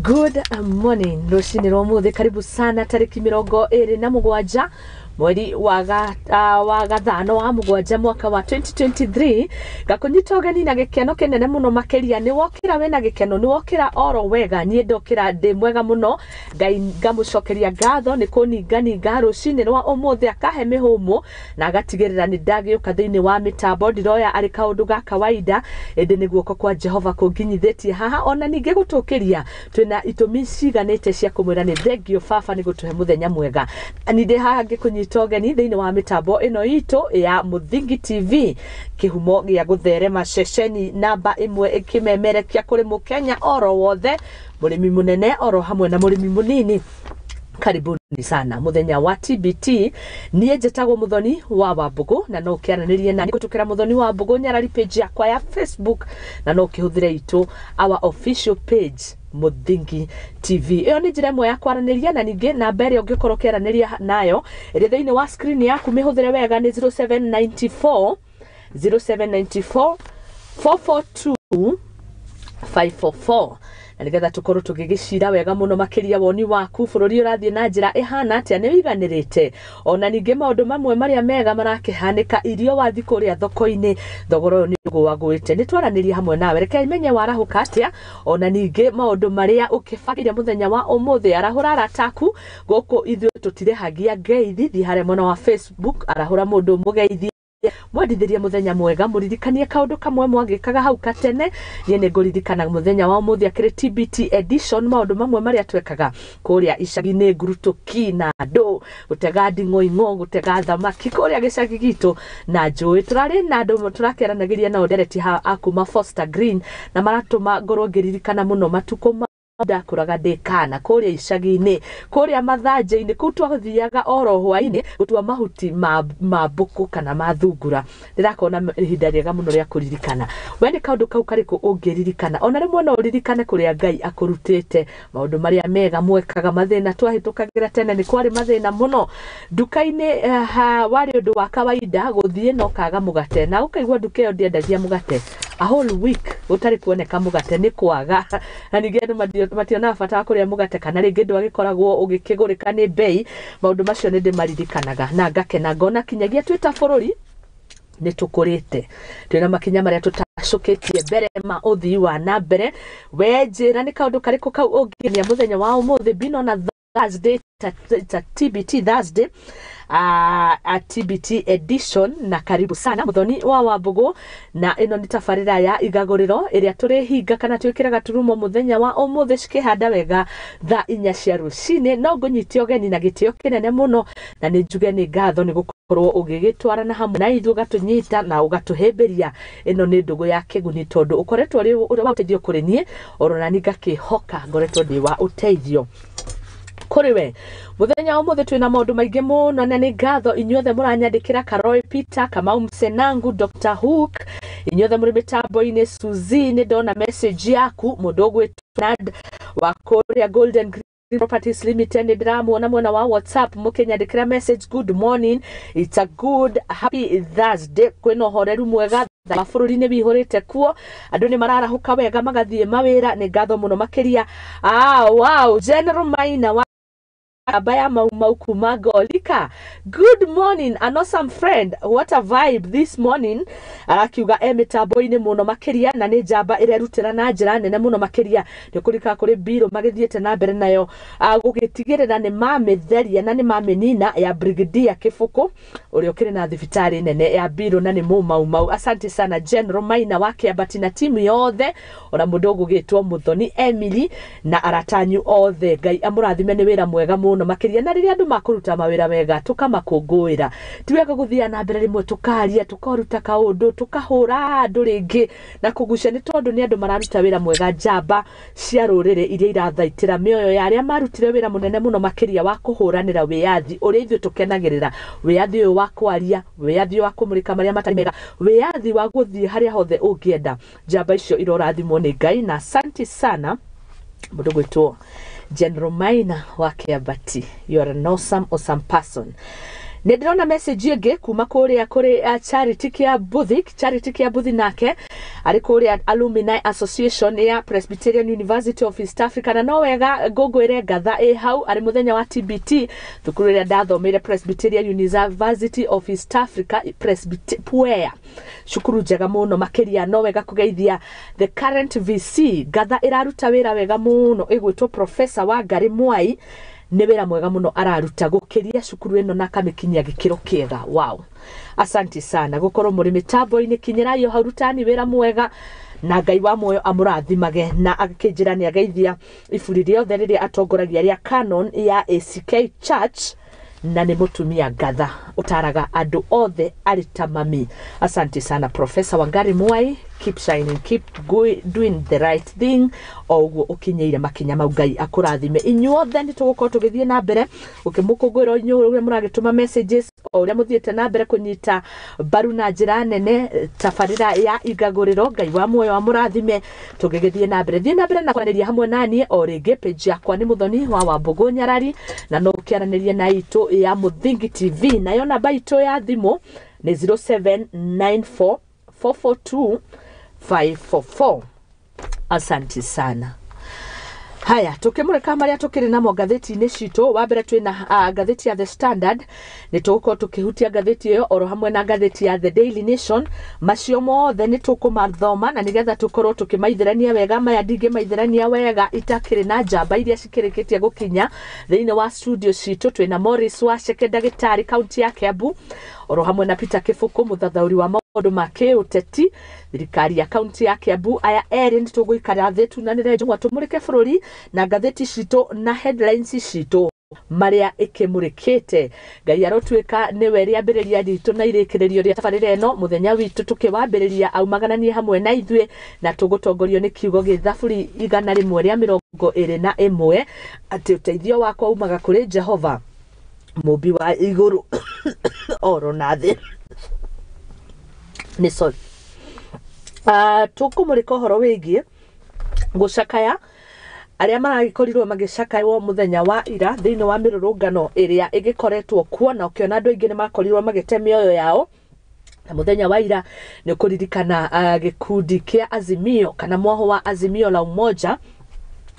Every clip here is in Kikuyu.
Good morning, rũcinĩ rwa ũmũthĩ. Karibu sana. Tarĩki 27 mweri wa gathano wa mũgwanja mwaka wa 2023, ngakũnyita ũgeni na gĩkeno kĩnene mũno makĩria. Nĩ wokĩra wĩna gĩkeno, nĩ wokĩra oro wega? Niĩ ndokĩra ndĩ mwega mũno. Ngai ngamũcokeria ngatho nĩ kũninganinga rũcinĩ rwa ũmũthĩ, akahe mĩhũmũ na agatigĩrĩra nĩ ndagĩũka thĩinĩ wa mĩtambo. Ndiroya arĩ kaũndũ ga kawaida, ĩndĩ nĩ guoko kwa Jehova kũnginyithĩtie haha, ona ningĩ gũtũkĩria. Twĩna itũmi ciganĩte cia kũmwĩra nĩ thengio baba nĩ gũtũhe mũthenya mwega. Ni ndĩ haha ngĩkũnyita ũgeni thĩinĩ wa mĩtambo ĩno itũ ya Mũthingi TV, kĩhumo gĩa gũtherema, ceceni namba 1 ĩkĩmemerekia kũrĩ mũkenya oro wothe, mũrĩmi mũnene oro hamwe na mũrĩmi mũnini. Karibuni sana muthenya wa TBT. Niĩ njĩtagwo Muthoni wa Wambũgũ, na no ũkĩaranĩrie na kũhĩtũkĩra Muthoni wa Wambũgũ Nyarari page yakwa ya Facebook, na no ũkĩhũthĩre itũ our official page, Mũthingi TV. Ĩyo nĩ njĩra ĩmwe ya kwaranĩria, na ningĩ namba ĩrĩa ũngĩkorwo ũkĩaranĩria nayo ĩrĩ thĩinĩ wa screen yaku, mĩhũthĩre wega, nĩ 0794 0794 442 544, na nigetha tukorwo tũgĩgĩcira wega mũno makĩria. Woni waku, bũrũri ũrathiĩ na njĩra ĩhana atĩa? Nĩ ũiganĩrĩte? Ona ningĩ maũndũ mamwe marĩa mega marakĩhanĩka, irio wathi kũrĩa thoko-inĩ, thogora ũyũ nĩ ũgũagũĩte. Nĩ twaranĩria hamwe nawe, reke menye warahũka atĩa, ona ningĩ maũndũ marĩa ũkĩbangĩire mũthenya wa ũmũthĩ. Arahũra arata aku. Gũkũ ithuĩ tũtirĩhagia ngeithi. Thiĩ harĩa mwena wa Facebook, arahũra mũndũ, mũgeithie, mwendithĩrie mũthenya mwega, mũririkanie kaũndũ kamwe mwagĩkaga hau katene. Niĩ nĩ ngũririkana mũthenya wa ũmũthĩ akĩrĩ TBT edition, maũndũ mamwe marĩa twekaga kũrĩa icagi-inĩ, ngurutũki na andũ gũtega nding'oing'o, gũtega thamaki kũrĩa gĩcagi gitũ na njũĩ. Tũrarĩ na andũ tũrakĩaranagĩria nao ndereti ha akuma Foster Green, na maratũma ngorwo ngĩririkana mũno matukũ ma ndakũraga ndĩ kana kũrĩa icagi-inĩ, kũrĩa mathanjĩ-inĩ kũu twathiaga oro hwaĩ-inĩ gũtua mahuti ma mbũkũ kana ma thungura. Ndĩrakona ihinda rĩega mũno rĩa kũririkana. We nĩ kaũndũ kau karĩkũ ũngĩririkana? Ona rĩmwe no ũririkane kũrĩa Ngai akũrutĩte, maũndũ marĩa mega mwekaga, mathĩna twahĩtũkagĩra tene. Nĩ kwarĩ mathĩna mũno nduka-inĩ. Warĩ ũndũ wa kawaida gũthiĩ na ũkaga mũgate, na ũkaigua nduka ĩyo ndĩendagia mũgate, a whole week gũtarĩ kuoneka mũgate, nĩ kwaga. Na ningĩ andũ mationaga bata wa kũrĩa mũgate, kana rĩngĩ ndwagĩkoragwo ũgĩkĩgũrĩka nĩ mbei. Maũndũ macio nĩ ndĩmaririkanaga na ngakena, ngona kinyagia twĩ ta bũrũri nĩ tũkũrĩte, twĩna makinya marĩa tũtacũkĩtie mbere ma ũthii wa na mbere. We njĩra nĩ kaũndũ karĩkũ kau ũngĩgenia mũthenya wa ũmũthĩ, bino na Thursday, ta TBT Thursday, a TBT edition. Na karibu sana, Muthoni wa Wambũgũ, na ĩno nĩ tabarĩra ya igagũrĩro ĩrĩa tũrĩhinga kana twĩkĩraga turumo mũthenya wa ũmũthĩ cikĩhanda wega thaa 4 cia rũcinĩ. No ngũnyite ũgeni na gĩtĩo kĩnene mũno, na nĩ njuge nĩ ngatho nĩ gũkorwo ũgĩgĩtwarana hamwe na ithuĩ, ũgatũnyita na ũgatũhĩmbĩria. Ĩno nĩ ndũgũ ya kĩguni, tondũ ũkoretwo ũrĩ wa ũteithio kũrĩ niĩ, oro na niĩ ngakĩhoka ngoretwo ndĩ wa ũteithio kũrĩ we. Mũthenya wa ũmũthĩ twĩna maũndũ maingĩ mũno, na nĩ ngatho inyuothe mũranyandĩkĩra: Karoy Peter, Kamau Msenangu, Dr Hook, inyuothe mũrĩ mĩtambo-inĩ. Suzy, nĩ ndona message yaku. Mũndũ ũgwĩtwo Nad wa kũrĩa Golden Green Properties Limited, nĩ ndĩramuona mwena wa WhatsApp mũkĩnyandĩkĩra message. Good morning, it's a good happy Thursday. Kwĩna ũhoreru mwega wa bũrũri-inĩ wihũrĩte kuo, andũ nĩ mararahũka wega magathiĩ mawĩra. Nĩ ngatho mũno makĩria. Ah, wow, General Maina wa aba ya Mau Mau kuma Golika, good morning, an awesome friend, what a vibe this morning. Arakiuga e mĩtambo-inĩ mũno makĩria, na nĩ njamba ĩrerutĩra na njĩra nene mũno makĩria. Nĩ kũrika kũrĩ mbirũ magĩthiĩte na mbere nayo, gũgĩtigĩrĩra nĩ mamĩtheria na nĩ mamĩnina ya Brigadier Kĩbũkũ ũrĩa ũkĩrĩ na thibitarĩ nene ya mbirũ, na nĩ Mũmau Mau. Asante sana, General Maina wa Kĩambati na timu yothe, ona mũndũ ũgũgĩtwo Mũthoni Emily na aratanyu othe. Ngai amũrathime nĩ wĩra mwega mũno makĩria. Na rĩrĩa andũ makũruta mawĩra wega, tũkamakũngũĩra. Ti wega gũthiaga na mbere rĩmwe tũkaria, tũkaruta kaũndũ, tũkahũra andũ rĩngĩ na kũgucia, nĩ tondũ nĩ andũ mararuta wĩra mwega, njamba cia rũrĩrĩ iria irathaitĩra mĩoyo ya arĩa marutire wĩra mũnene mũno makĩria wa kũhũranĩra wĩyathi ũrĩa ithuĩ tũkenagĩrĩra, wĩyathi ũyũ wa kwaria, wĩyathi wa kũmũrĩka marĩa matarĩ mega, wĩyathi wa gũthiĩ harĩa hothe ũngĩenda. Njamba icio irorathimwo nĩ Ngai, na asante sana, mũndũ gwĩtwo General Maina wa Kĩambati. You are an awesome, awesome person. Nĩ ndĩrona message ĩngĩ kuma kũrĩa kũrĩ Charity Kia Buthi. Charity Kia Buthi nake arĩ kũrĩa Alumni Association ya Presbyterian University of East Africa, na no wega ngũngũĩre ngatha ĩ hau arĩ mũthenya wa TBT, thukuru ĩrĩa ndathomeire, Presbyterian University of East Africa, PUEA, cukuru njega mũno makĩria. No wega kũgeithia the current VC, ngatha ĩraruta wĩra wega mũno, ĩgwĩtwo Professor Wangari Mwai. Nĩ wĩra mwega mũno araruta gũkĩria cukuru ĩno na akamĩkinyia gĩkĩro kĩega. Wow, asanti sana gũkorwo mũrĩ mĩtambo-inĩ. Kinyĩrai o hau, rutani wĩra mwega na Ngai wa muoyo amũrathimage. Na akĩnjĩra nĩ ageithia iburi rĩothe rĩrĩa atongoragia rĩa Canon ya ACK Church, na nĩ mũtumia ngatha ũtaraga andũ othe arĩ ta mami. Asante sana, Professor Wangari Mwai, keep shining, keep doing the right thing. O ũguo ũkinyĩire makinya mau, Ngai akũrathime. Inyuothe nĩ tũgũkorwo tũgĩthiĩ na mbere ũkĩmũkũngũĩra, inyuĩ ũrĩa mũragĩtũma messages, o ũrĩa mũthiĩte na mbere kũnyita mbaru na njĩra nene tabarĩra ya Ingagũrĩro. Ngai wa muoyo amũrathime. Tũgĩgĩthiĩ na mbere, thiĩ na mbere na kwaranĩria hamwe naniĩ o rĩngĩ. Page yakwa nĩ Mũthoni wa Wambũgũ Nyarari, na no ũkĩaranĩrie na itũ ya Mũthingi TV, nayo namba itũ ya thimũ nĩ 0794 442 544. Asante sana. Haya, tukimurika maria tukiri namo ngathĩti-inĩ citũ. Wa mbere twĩna ngathĩti ya The Standard, nĩ tũgũkorwo tũkĩhutia ngathĩti ĩyo oro hamwe na ngathĩti ya The Daily Nation. Macio mothe nĩ tũkũmathoma na nĩgetha tũkorwo tũkĩmaithĩrania wega. Maya ndingĩmaithĩrania wega itakĩrĩ na njamba iria cikĩrĩkĩtie gũkinya thĩinĩ wa studio citũ. Twĩna Morris Wacheke, ndagĩtarĩ kaunti ya Kiambu, oro hamwe na Peter Kĩbũkũ, mũthathaũri wa maũndũ ma kĩũteti, thirikari ya kaunti ya Kiambu. Aya erĩ nĩ tũgũikara thĩ tunanĩre njũng'wa, tũmũrĩke bũrũri na ngathĩti citũ na headlines citũ marĩa ĩkĩmũrĩkĩte. Ngai arotuĩka nĩwe rĩambĩrĩria ritũ na irĩkĩrĩrio rĩa tabarĩra ĩno. Mũthenya witũ tũkĩwambĩrĩria, aumagananie hamwe na ithuĩ na tũgũtongorio nĩ kiugo gĩ Thaburi 121, atĩ ũteithio wakwa umaga kũrĩ Jehova, mũmbi wa igũrũ oro na thĩ. Nĩ sorry, tũkũmũrĩka ũhoro wĩgiĩ gũcakaya arĩa maragĩkorirwo magĩcakaywo mũthenya wa ira thĩinĩ wa mĩrũrũngano ĩrĩa ĩgĩkoretwo kuo, na ũkĩona andũ aingĩ nĩ makorirwo magĩte mĩoyo yao. Na mũthenya wa ira nĩ ũkũririkana gĩkundi kĩa Azimio kana mwaho wa Azimio la Umoja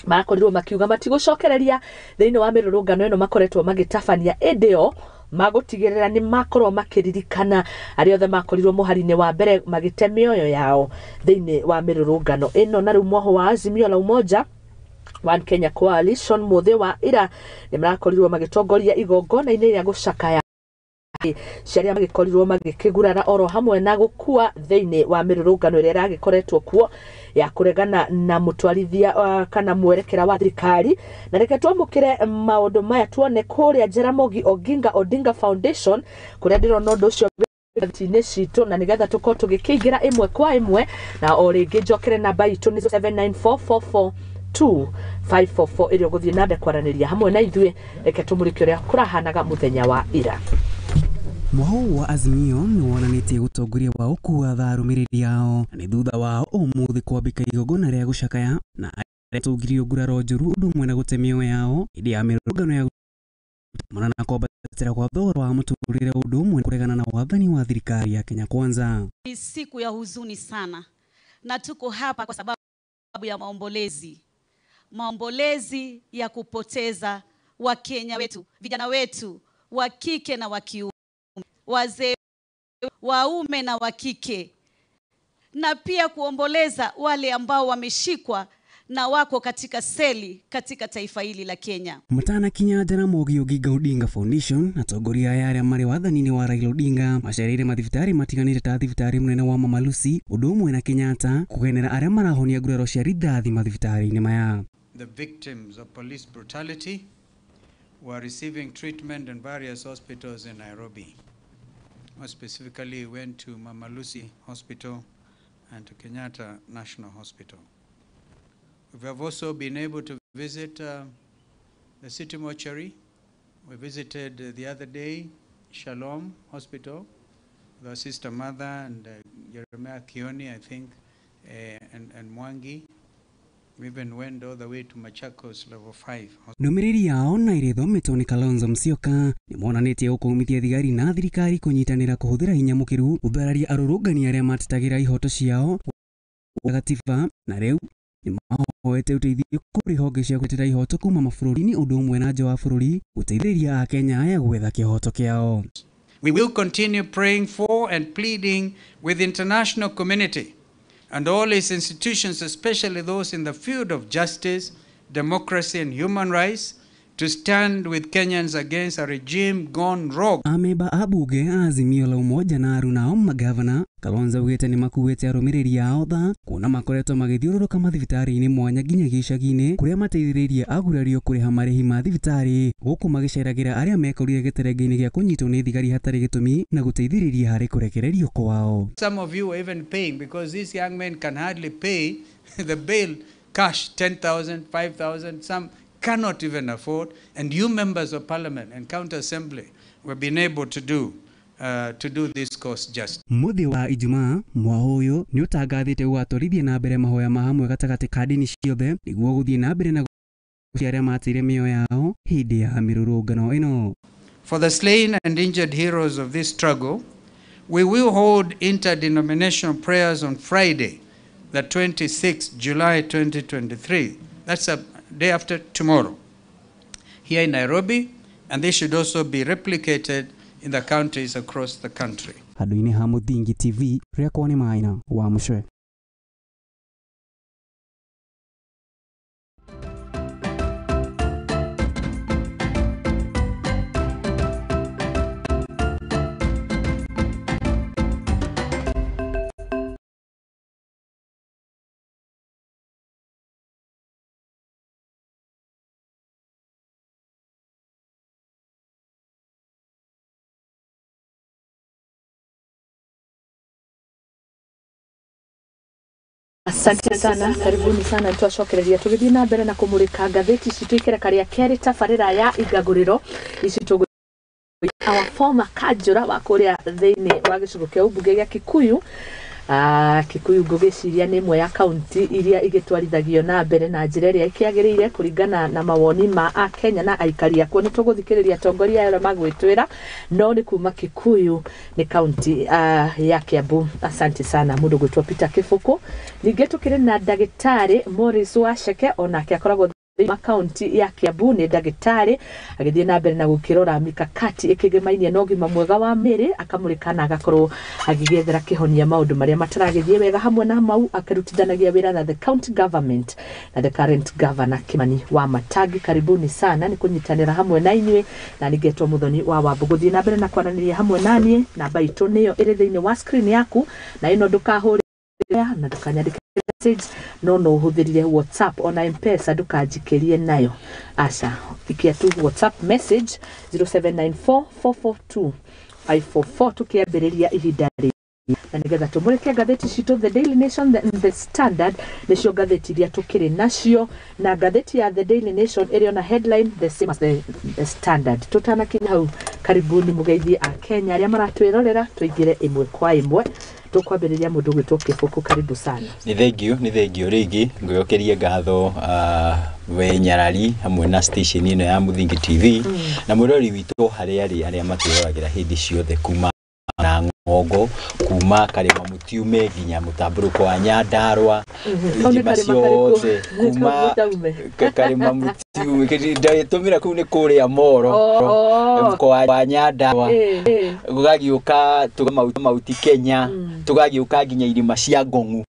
marakorirwo makiuga matigũcokereria thĩinĩ wa mĩrũrũngano ĩno makoretwo magĩtabania, ĩndĩ yo magũtigĩrĩra nĩ makorwo makĩririkana arĩa othe makorirwo mũhari-inĩ wa mbere magĩte mĩoyo yao thĩinĩ wa mĩrũrũngano ĩno. Na rĩu mwaho wa Azimio la Umoja One Kenya Coalition mũthĩ wa ira nĩ marakorirwo magĩtongoria igongona-inĩ rĩa gũcakaya cia arĩa magĩkorirwo magĩkĩgurara oro hamwe na gũkua thĩinĩ wa mĩrũrũngano ĩrĩa ĩragĩkoretwo kuo ya kũregana na mũtwarithia kana mwerekera wa thirikari. Na reke twamũkĩre maũndũ maya tuone kũrĩa Jaramogi Oginga Odinga Foundation, kũrĩa ndĩrona ũndũ ũcio ngathĩti-inĩ citũ, na nĩgetha tũkorwo tũgĩkĩingĩra ĩmwe kwa ĩmwe. Na o rĩngĩ njokere, namba itũ nĩ 794 544 ĩrĩa ũgũthiĩ na mbere kwaranĩria hamwe na ithuĩ. Reke tũmũrĩke ũrĩa kũrahanaga mũthenya wa ira. Mwaho wa Azimio nĩ wonanĩtie ũtongoria wao kuwatha arũmĩrĩri ao, na nĩ thutha wao ũmũthĩ kwambĩka igongona rĩa gũcakaya na arĩa tũngirio nguraro njũru ũndũ ũmwe na gũte mĩoyo yao hĩndĩ ya mĩrũrũngano ya kumana na kwambatĩra kwa thogora wa mũtũrĩre ũndũ ũmwe kũregana na wathani wa thirikari ya Kenya Kwanza. Ni siku ya huzuni sana, na tuko hapa kwa sababu ya maombolezi, maombolezi ya kupoteza Wakenya wetu, vijana wetu wa kike na wa kiume, wazee waume na wa kike, na pia kuomboleza wale ambao wameshikwa na wako katika seli katika taifa hili la Kenya. Matanakinya Jaramogi Oginga Odinga Foundation, atongoria aya arĩa marĩ wathani-inĩ wa Raila Odinga macereire mathibitarĩ matiganĩte ta thibitarĩ mũnene wa Mama Lucy ũndũ ũmwe na Kenyatta kũgenera arĩa marahonia nguraro cia rithathi mathibitarĩ-inĩ maya. The victims of police brutality were receiving treatment in various hospitals in Nairobi. More specifically, we went to Mama Lucy Hospital and to Kenyatta National Hospital. We have also been able to visit the city mortuary. We visited the other day Shalom Hospital with our sister mother and Jeremiah Kioni, I think, and Mwangi. We even went all the way to Machakos level 5. Ndũmĩrĩri yao na ĩrĩthometwo nĩ Kalonzo Musyoka nĩ monanĩtie gũkũmithia thigari na thirikari kũnyitanĩra kũhũthĩra hinya mũkĩru gũthararia arũrũngani arĩa matetagĩra ihoto ciao gatiba na rĩu nĩ mahoete ũteithio kũrĩ honge cia gũtetera ihoto kuma mabũrũri-inĩ ũndũ ũmwe na nja wa bũrũri gũteithĩrĩria Akenya aya gwetha kĩhoto kĩao. We will continue praying for and pleading with the international community and all its institutions, especially those in the field of justice, democracy and human rights, to stand with Kenyans against a regime gone rogue. Amemba a bunge a Azimio la Umoja na arunao magavana Kalonzo augĩte nĩ makuĩte arũmĩrĩri ao tha kuona makoretwo magĩthiũrũrũka mathibitarĩ-inĩ mwanya nginya gĩcagi-inĩ kũrĩa mateithĩrĩirie agurario kũrĩha marĩhi ma thibitarĩ gũkũ magĩceragĩra arĩa mekorire gĩterenge-inĩ gĩa kũnyitwo nĩ thigari hatarĩ gĩtũmi na gũteithĩrĩria harĩ kũrekererio kwao. Some of you are even paying because these young men can hardly pay the bail cash, 10,000, 5,000, some cannot even afford, and you members of parliament and county assembly have been able to do this cause justice. Mũthĩ wa Ijumaa mwaho ũyũ nĩ ũtangathĩte gũgatwarithia na mbere mahoya ma hamwe gatagatĩ ka ndini ciothe nĩguo gũthiĩ na mbere na arĩa mateire mĩoyo yao hĩndĩ ya mĩrũrũngano ĩno. For the slain and injured heroes of this struggle, we will hold interdenominational prayers on Friday, the 26th July 2023. That's a day after tomorrow, here in Nairobi, and this should also be replicated in the counties across the country. Handũ-inĩ ha Mũthingi TV, rĩakwa nĩ Maina wa Mũcwe. Asante sana, karibuni sana twacokereria tugithii na mbere na kumurika ngathĩti citũ ikereka rĩa kerĩ tabarĩra ya igagũrĩro ici tũgũ our former kanjũra wa kũrĩa thĩinĩ wa gĩcigo kĩa ũmbunge gĩa Kikuyu. Kikuyu ngũgĩciria nĩ ĩmwe ya kaunti iria igĩtwarithagio na mbere na njĩra ĩrĩa ĩkĩagĩrĩire kũringana na mawoni ma Akenya na aikari akuo. Nĩ tũgũthikĩrĩria atongoria arĩa magwĩtwĩra no nĩ kuma Kikuyu nĩ kaunti ya Kiambu. Asante sana mũndũ gwĩtwo Peter Kĩbũkũ. Ningĩ tũkĩrĩ na ndagĩtarĩ Morris Wacheke onake akoragwo ma kaunti ya Kiambu, nĩ ndagĩtarĩ agĩthiĩ na mbere na gũkĩrora mikakati ĩkĩgemainie na ũgima mwega wa mĩĩrĩ, akamũrĩka na agakorwo agĩgĩethera kĩhonia maũndũ marĩa mataragĩthiĩ wega, hamwe na mau akĩrutithanagia wĩra na the county government na the current governor Kimani wa Matangi. Karibuni sana nĩ kũnyitanĩra hamwe na inyuĩ, na nĩngetwo Mũthoni wa Wambũ gũthiĩ na mbere na kwaranĩria hamwe naniĩ. Namba itũ nĩyo ĩrĩ thĩinĩ wa screen yaku, na ĩno ndũkahũre na ndũkanyandĩke message, no no ũhũthĩrire WhatsApp ona M-Pesa ndũkanjikĩrie nayo, aca ikia tu WhatsApp message 0794 442 544 tukiambĩrĩria ihinda rĩrĩ na nĩgetha tũmũrĩke ngathĩti citũ The Daily Nation and The Standard nĩcio ngathĩti iria tũkĩrĩ nacio, na ngathĩti ya The Daily Nation ĩrĩ ona headline the same as the Standard. Tũtanakinya hau, karibuni mũgeithie a Kenya arĩa maratwĩrorera, tũingĩre ĩmwe kwa ĩmwe. Tũkwambĩrĩria mũndũ gwĩtwo Kĩbũkũ, karibu sana. Nĩ thengio, nĩ thengio rĩngĩ ngũcokerie ngatho we Nyarari hamwe na station ĩno ya Mũthingi TV na mwĩrori witũ harĩa arĩ arĩa matwĩroragĩra hĩndĩ ciothe kuma na ng'ongo kuma Karĩma Mũtiume nginya mũtambũrũko wa Nyandarua irĩma ciothe kuma Karĩma Mũtiume ndagĩtũmĩra kũu nĩ kũrĩa Moro mũkoa wa Nyandarua gũgagĩũka tũgamauti Kenya tũgagĩũka nginya irĩma cia Ngong'u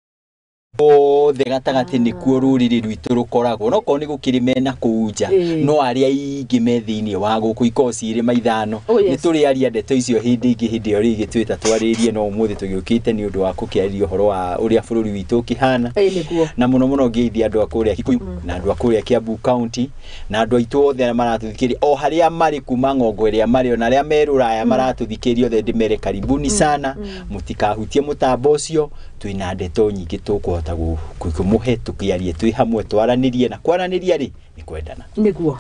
othe gatagatĩ nĩkuo rũrĩrĩ rwitũ rũkoragwo, no korwo nĩ gũkĩrĩ mena kũu nja no arĩa aingĩ me thĩinĩ wa gũkũ ikoragwo ci irĩma ithano. Nĩ tũrĩaria ndeto icio hĩndĩ ĩngĩ, hĩndĩ ĩyo rĩngĩ twĩta twarĩrie, no ũmũthĩ tũgĩũkĩte nĩ ũndũ wa gũkĩarĩria ũhoro wa ũrĩa bũrũri witũ ũkĩhana, na mũno mũno ngĩithia andũ a kũrĩa Kikuyu na andũ a kũrĩa Kiambu County na andũ aitũ othe arĩa maratũthikĩrĩria o harĩa marĩ kuma ng'ongo ĩrĩa marĩ ona arĩa me rũraya maratũthikĩrĩria othe ndĩmere karibuni sana, mũtikahutie mũtambo ũcio, twĩna ndeto nyingĩ tũkũhota kũmũhe tũkĩarie twĩ hamwe twaranĩrie, na kwaranĩria rĩ nĩ kwendana. Nĩguo.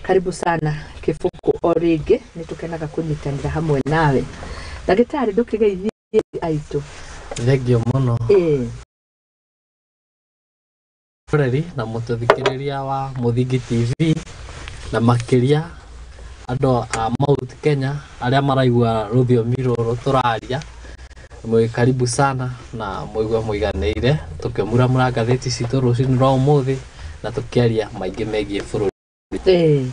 Karibu sana Kĩbũkũ o rĩngĩ, nĩ tũkenaga kũnyitanĩra hamwe nawe. Ndagĩtarĩ ndũkĩgeithie aitũ. Thengio mũno. Mwĩroreri na mũtũthikĩrĩria wa Mũthingi TV na makĩria andũ a Mount Kenya arĩa maraigua rũthiomi rũrũ tũraria, mwĩ karibu sana na mũigue mũiganĩire tũkĩmuramura ngathĩti citũ rũcinĩ rwa ũmũthĩ na tũkĩaria maingĩ megiĩ bũrũri.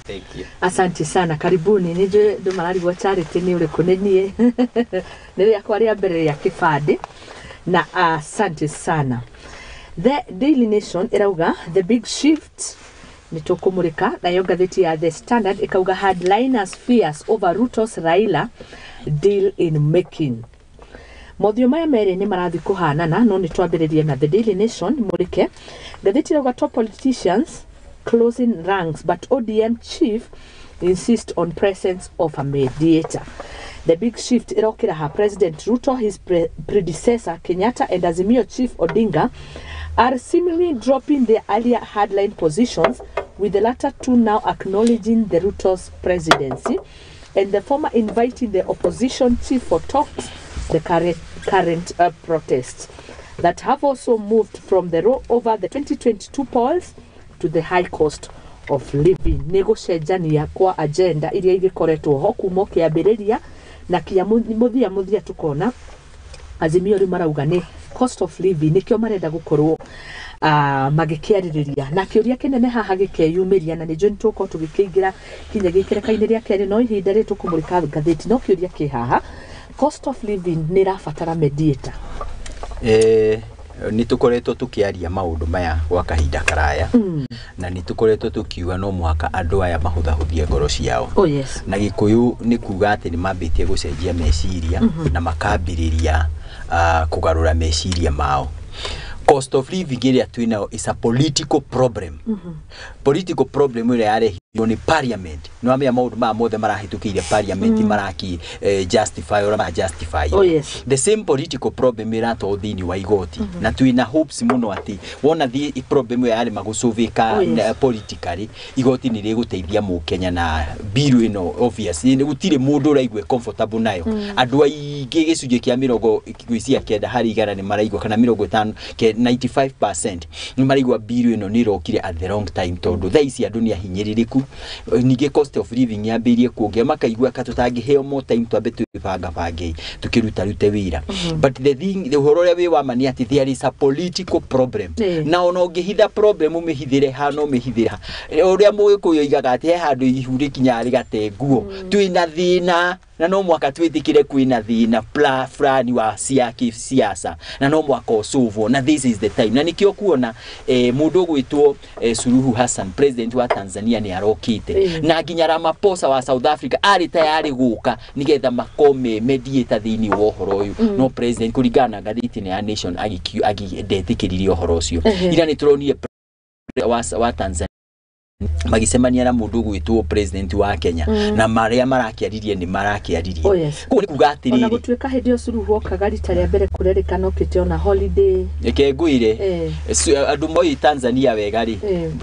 Thank you. Asante sana, karibuni. Nĩ njũĩ andũ mararigwo Charity nĩ ũrĩkũ, nĩ niĩ, nĩ rĩakwa rĩa mbere rĩa kĩbandĩ, na asante sana. The Daily Nation ĩrauga the big shift, nĩ tũkũmũrĩka nayo. Ngathĩti ya The Standard ĩkauga hardliners fears over Ruto's Raila deal in making. Mothiũ maya merĩ nĩ marathiĩ kũhanana, no nĩ twambĩrĩrie na The Daily Nation mũrĩke. Ngathĩti ĩrauga top politicians closing ranks, but ODM chief insist on presence of a mediator. The big shift ĩrokĩra ha President Ruto, his predecessor Kenyatta and Azimio chief Odinga are seemingly dropping their earlier hardline positions, with the latter two now acknowledging the Ruto's presidency and the former inviting the opposition chief for talks. The current protests that have also moved from the row over the 2022 polls to the high cost of living. Nĩ gũcenjania kwa agenda iria igĩkoretwo ho kuma kĩambĩrĩria na kinya mũthia mũthia, tukona Azimio rĩu marauga nĩ cost of living nĩkĩo marenda gũkorwo magĩkĩarĩrĩria, na kĩũria kĩnene haha gĩkeyumĩria, na nĩnjũĩ nĩtũgũkorwo tũgĩkĩingĩra kinya gĩkereka-inĩ rĩa kerĩ, no ihinda rĩrĩ tũkũmũrĩka ngathĩti, no kĩũria kĩ haha: cost of living nĩ ĩrabatara mediator? Nĩ tũkoretwo tũkĩaria maũndũ maya gwa kahinda karaya, na nĩ tũkoretwo tũkiuga no mũhaka andũ aya mahũthahũthie ngoro ciao. Oh yes. Na Gĩkũyũ nĩ kuga atĩ nĩ mambĩtie gũcenjia meciria na makambĩrĩria kũgarũra meciria mao. Cost of living ĩrĩa twĩnayo is a political problem, political problem ĩrĩa yarehirwo nĩ parliament. Nĩ wamenya maũndũ maya mothe marahĩtũkĩire parliament, maraki justify ũrĩa mara justify. Oh yes. The same political problem ĩratwarwo thĩinĩ wa igoti, na twĩna hopes mũno atĩ wona thi problem ĩyo yarema gũcũvĩka politically, igoti nĩ rĩgũteithia mũkenya na bill ĩno. Obviously gũtirĩ mũndũ ũraigua comfortable nayo. Andũ aingĩ, gĩcunjĩ kĩa 90% nĩ maraigua, kana 50 95% nĩ maraigua bill ĩno nĩ ĩrokire at the wrong time, tondũ thaa ici andũ nĩ ahinyĩrĩrĩku. Ningĩ cost of living yambĩrĩirie kuongerera, makaigua ka tũtangĩheo more time twambe twĩbangabange tũkĩrutarute wĩra. But the thing, the ũhoro ũrĩa wĩ wa ma nĩ atĩ there is a political problem, na ona ũngĩhitha problem ũmĩhithĩre ha, no ũmĩhithĩre ha. Ũrĩa Mũgĩkũyũ oigaga atĩ he handũ ihu rĩkinyaga rĩgate nguo. Twĩna thĩna, na no mwaka twĩtĩkĩre kwĩna thĩna fulani wa cia kĩsiasa, na no mwaka ũcũvwo, na this is the time. Na nĩkĩo kuona mũndũ ũgwĩtwo Suluhu Hassan, president wa Tanzania, nĩ arokĩte, na nginya Ramaphosa wa South Africa arĩ tayarĩ gũka nĩgetha makome mediator thĩinĩ wa ũhoro ũyũ, no president, kũringana na ngathĩti ĩno ya Nation, ndetĩkĩririe ũhoro ũcio. Ira nĩ tũronire wa Tanzania magĩcemania na mũndũ ũgwĩtwo president wa Kenya, na marĩa marakĩaririe nĩ marakĩaririe. Oh yes. Koguo nĩ kuga Ona atĩrĩrĩ, gũtuĩka hĩndĩ ĩyo Suluhu okaga rita rĩa mbere, kũrerĩkana okĩte ona holiday. Reke ngwĩre, andũ moĩ Tanzania wega rĩ,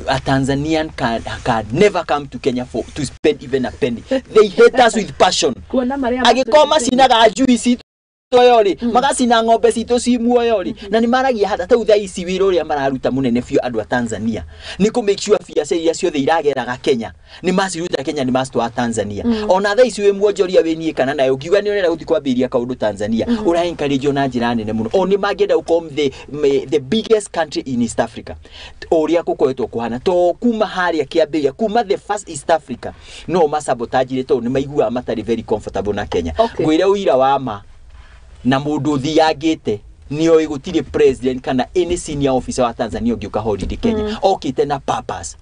a Tanzanian can never come to Kenya for to spend even a penny. They hate us with passion. Kuona marĩa Angĩkorwo matũrĩte. Macinaga njui citũ muoyo rĩ, magacina ng'ombe citũ ci muoyo rĩ, na nĩ maragia hata tau thaa ici wĩra ũrĩa mararuta mũnene biũ andũ a Tanzania nĩ kũ make sure biacara iria ciothe irageraga Kenya nĩ maciruta Kenya, nĩ macitwara Tanzania. Ona thaa ici wĩ mwonjoria, wĩ niĩ kana nawe ũngiuga nĩ ũrenda gũthiĩ kwambĩrĩria kaũndũ Tanzania, ũra encourage na njĩra nene mũno. O nĩ mangĩenda gũkorwo the biggest country in East Africa, o ũrĩa gũkoretwo kũhana to kuma harĩa kĩambĩrĩria, kuma the first East Africa, no masabotajire tondũ nĩ maiguaga matarĩ very comfortable na Kenya. Ngwĩre ũira wa ma na mũndũ ũthiangĩte nĩoĩ gũtirĩ president kana any senior officer wa Tanzania ũngĩũka holiday Kenya okĩte na purpose,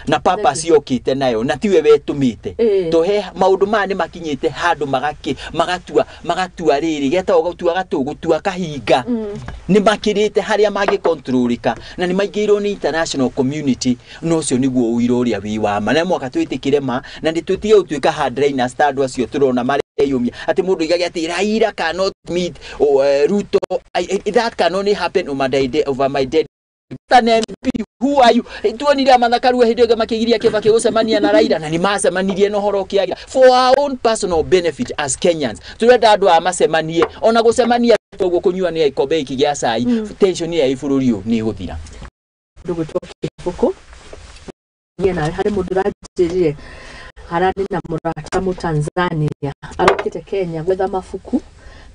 na purpose yokĩte nayo na tiwe wetũmĩte. To he maũndũ maya nĩ makinyĩte handũ magakĩ magatua magatua rĩrĩ getagwo gũtua gatũ gũtua kahinga. Nĩ makĩrĩte harĩa mangĩkontrolĩka na nĩ maingĩirwo nĩ international community, na ũcio nĩguo ũira ũrĩa wĩ wa ma, na mwaka twĩtĩkĩre ma na nĩ tũtige gũtuĩka hardliners ta andũ acio tũrona mareyũmia atĩ mũndũ oigage atĩ Raila cannot meet Ruto. That can only happen over my dead. An MP, who are you? Tuonire Martha Karua hĩndĩ ĩyo makĩgiria Kibaki gũcemania na Raila, na nĩ macemanirie na ũhoro ũkĩagira for our own personal benefit as Kenyans. Turenda andũ aya macemanie, ona gũcemania ũguo kũnyuanĩra ikombe gĩkĩ gĩa cai, tension ya bũrũri ũyũ nĩ ĩgũthira. Mũndũ gwĩtwo Kĩbũkũ niĩ nawe harĩ mũndũ ũranjĩrire hararĩ na mũrata Mũtanzania arokĩte Kenya gwetha mabuku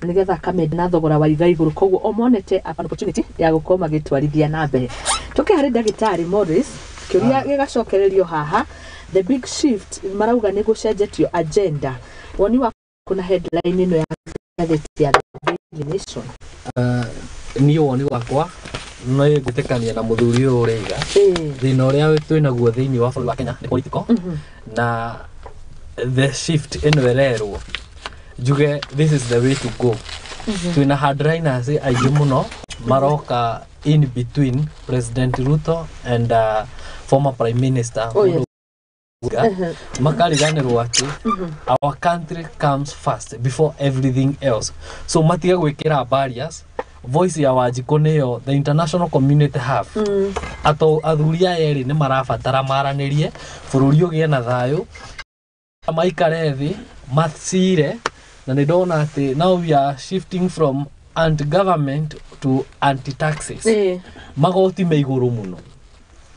nĩgetha akamenda na thogora wa iga igũrũ, koguo o monete an opportunity ya gũkorwo magĩtwarithia na mbere. Tũke harĩ ndagĩtarĩ Morris, kĩũria gĩgacokererio haha, the big shift marauga nĩ gũcenjetio agenda, woni waku na headline ĩno ya ngathĩti ya The Daily Nation? Niĩ woni wakwa nĩ gwĩtĩkania na mũthuri ũyũ ũraiga thĩna ũrĩa twĩ naguo thĩinĩ wa bũrũri wa Kenya nĩ political, na the shift ĩno ĩrerwo njuge this is the way to go. Twĩna hardliners aingĩ mũno maroka in between President Ruto and former Prime Minister. Oh, yes. Makariganĩrwo atĩ our country comes first before everything else, so matige gwĩkĩra barriers. Voice ya Wanjikũ nĩyo the international community have. Ato athuri aya erĩ nĩ marabatara maranĩrie, bũrũri ũgĩe na thayũ, maikare thĩ macire. Na nĩ ndona atĩ now we are shifting from anti government to anti taxes. Magoti me igũrũ mũno,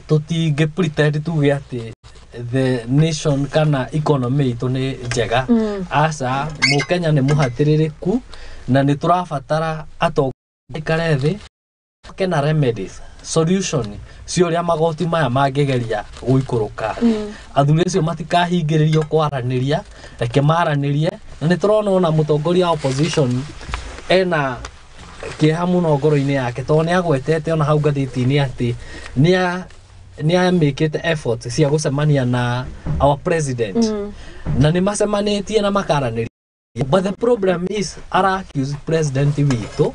tũtingĩ pretend tuge atĩ the nation kana economy itũ nĩ njega. Aca, mũkenya nĩ mũhatĩrĩrĩku na nĩ tũrabatara atongoria maikare thĩ kena remedies, solution cia ũrĩa magoti maya mangĩgeria gũikũrũka thĩ. Athuri acio matikahingĩrĩrio kwaranĩria, reke maranĩrie. Na nĩ tũrona ona mũtongoria wa opposition ena kĩeha mũno ngoro-inĩ yake, tondũ nĩ agwetete ona hau ngathĩti-inĩ atĩ nĩ amĩkĩte effort cia gũcemania na our president, na nĩ macemanĩtie na makaranĩria, but the problem is ara accuse president witũ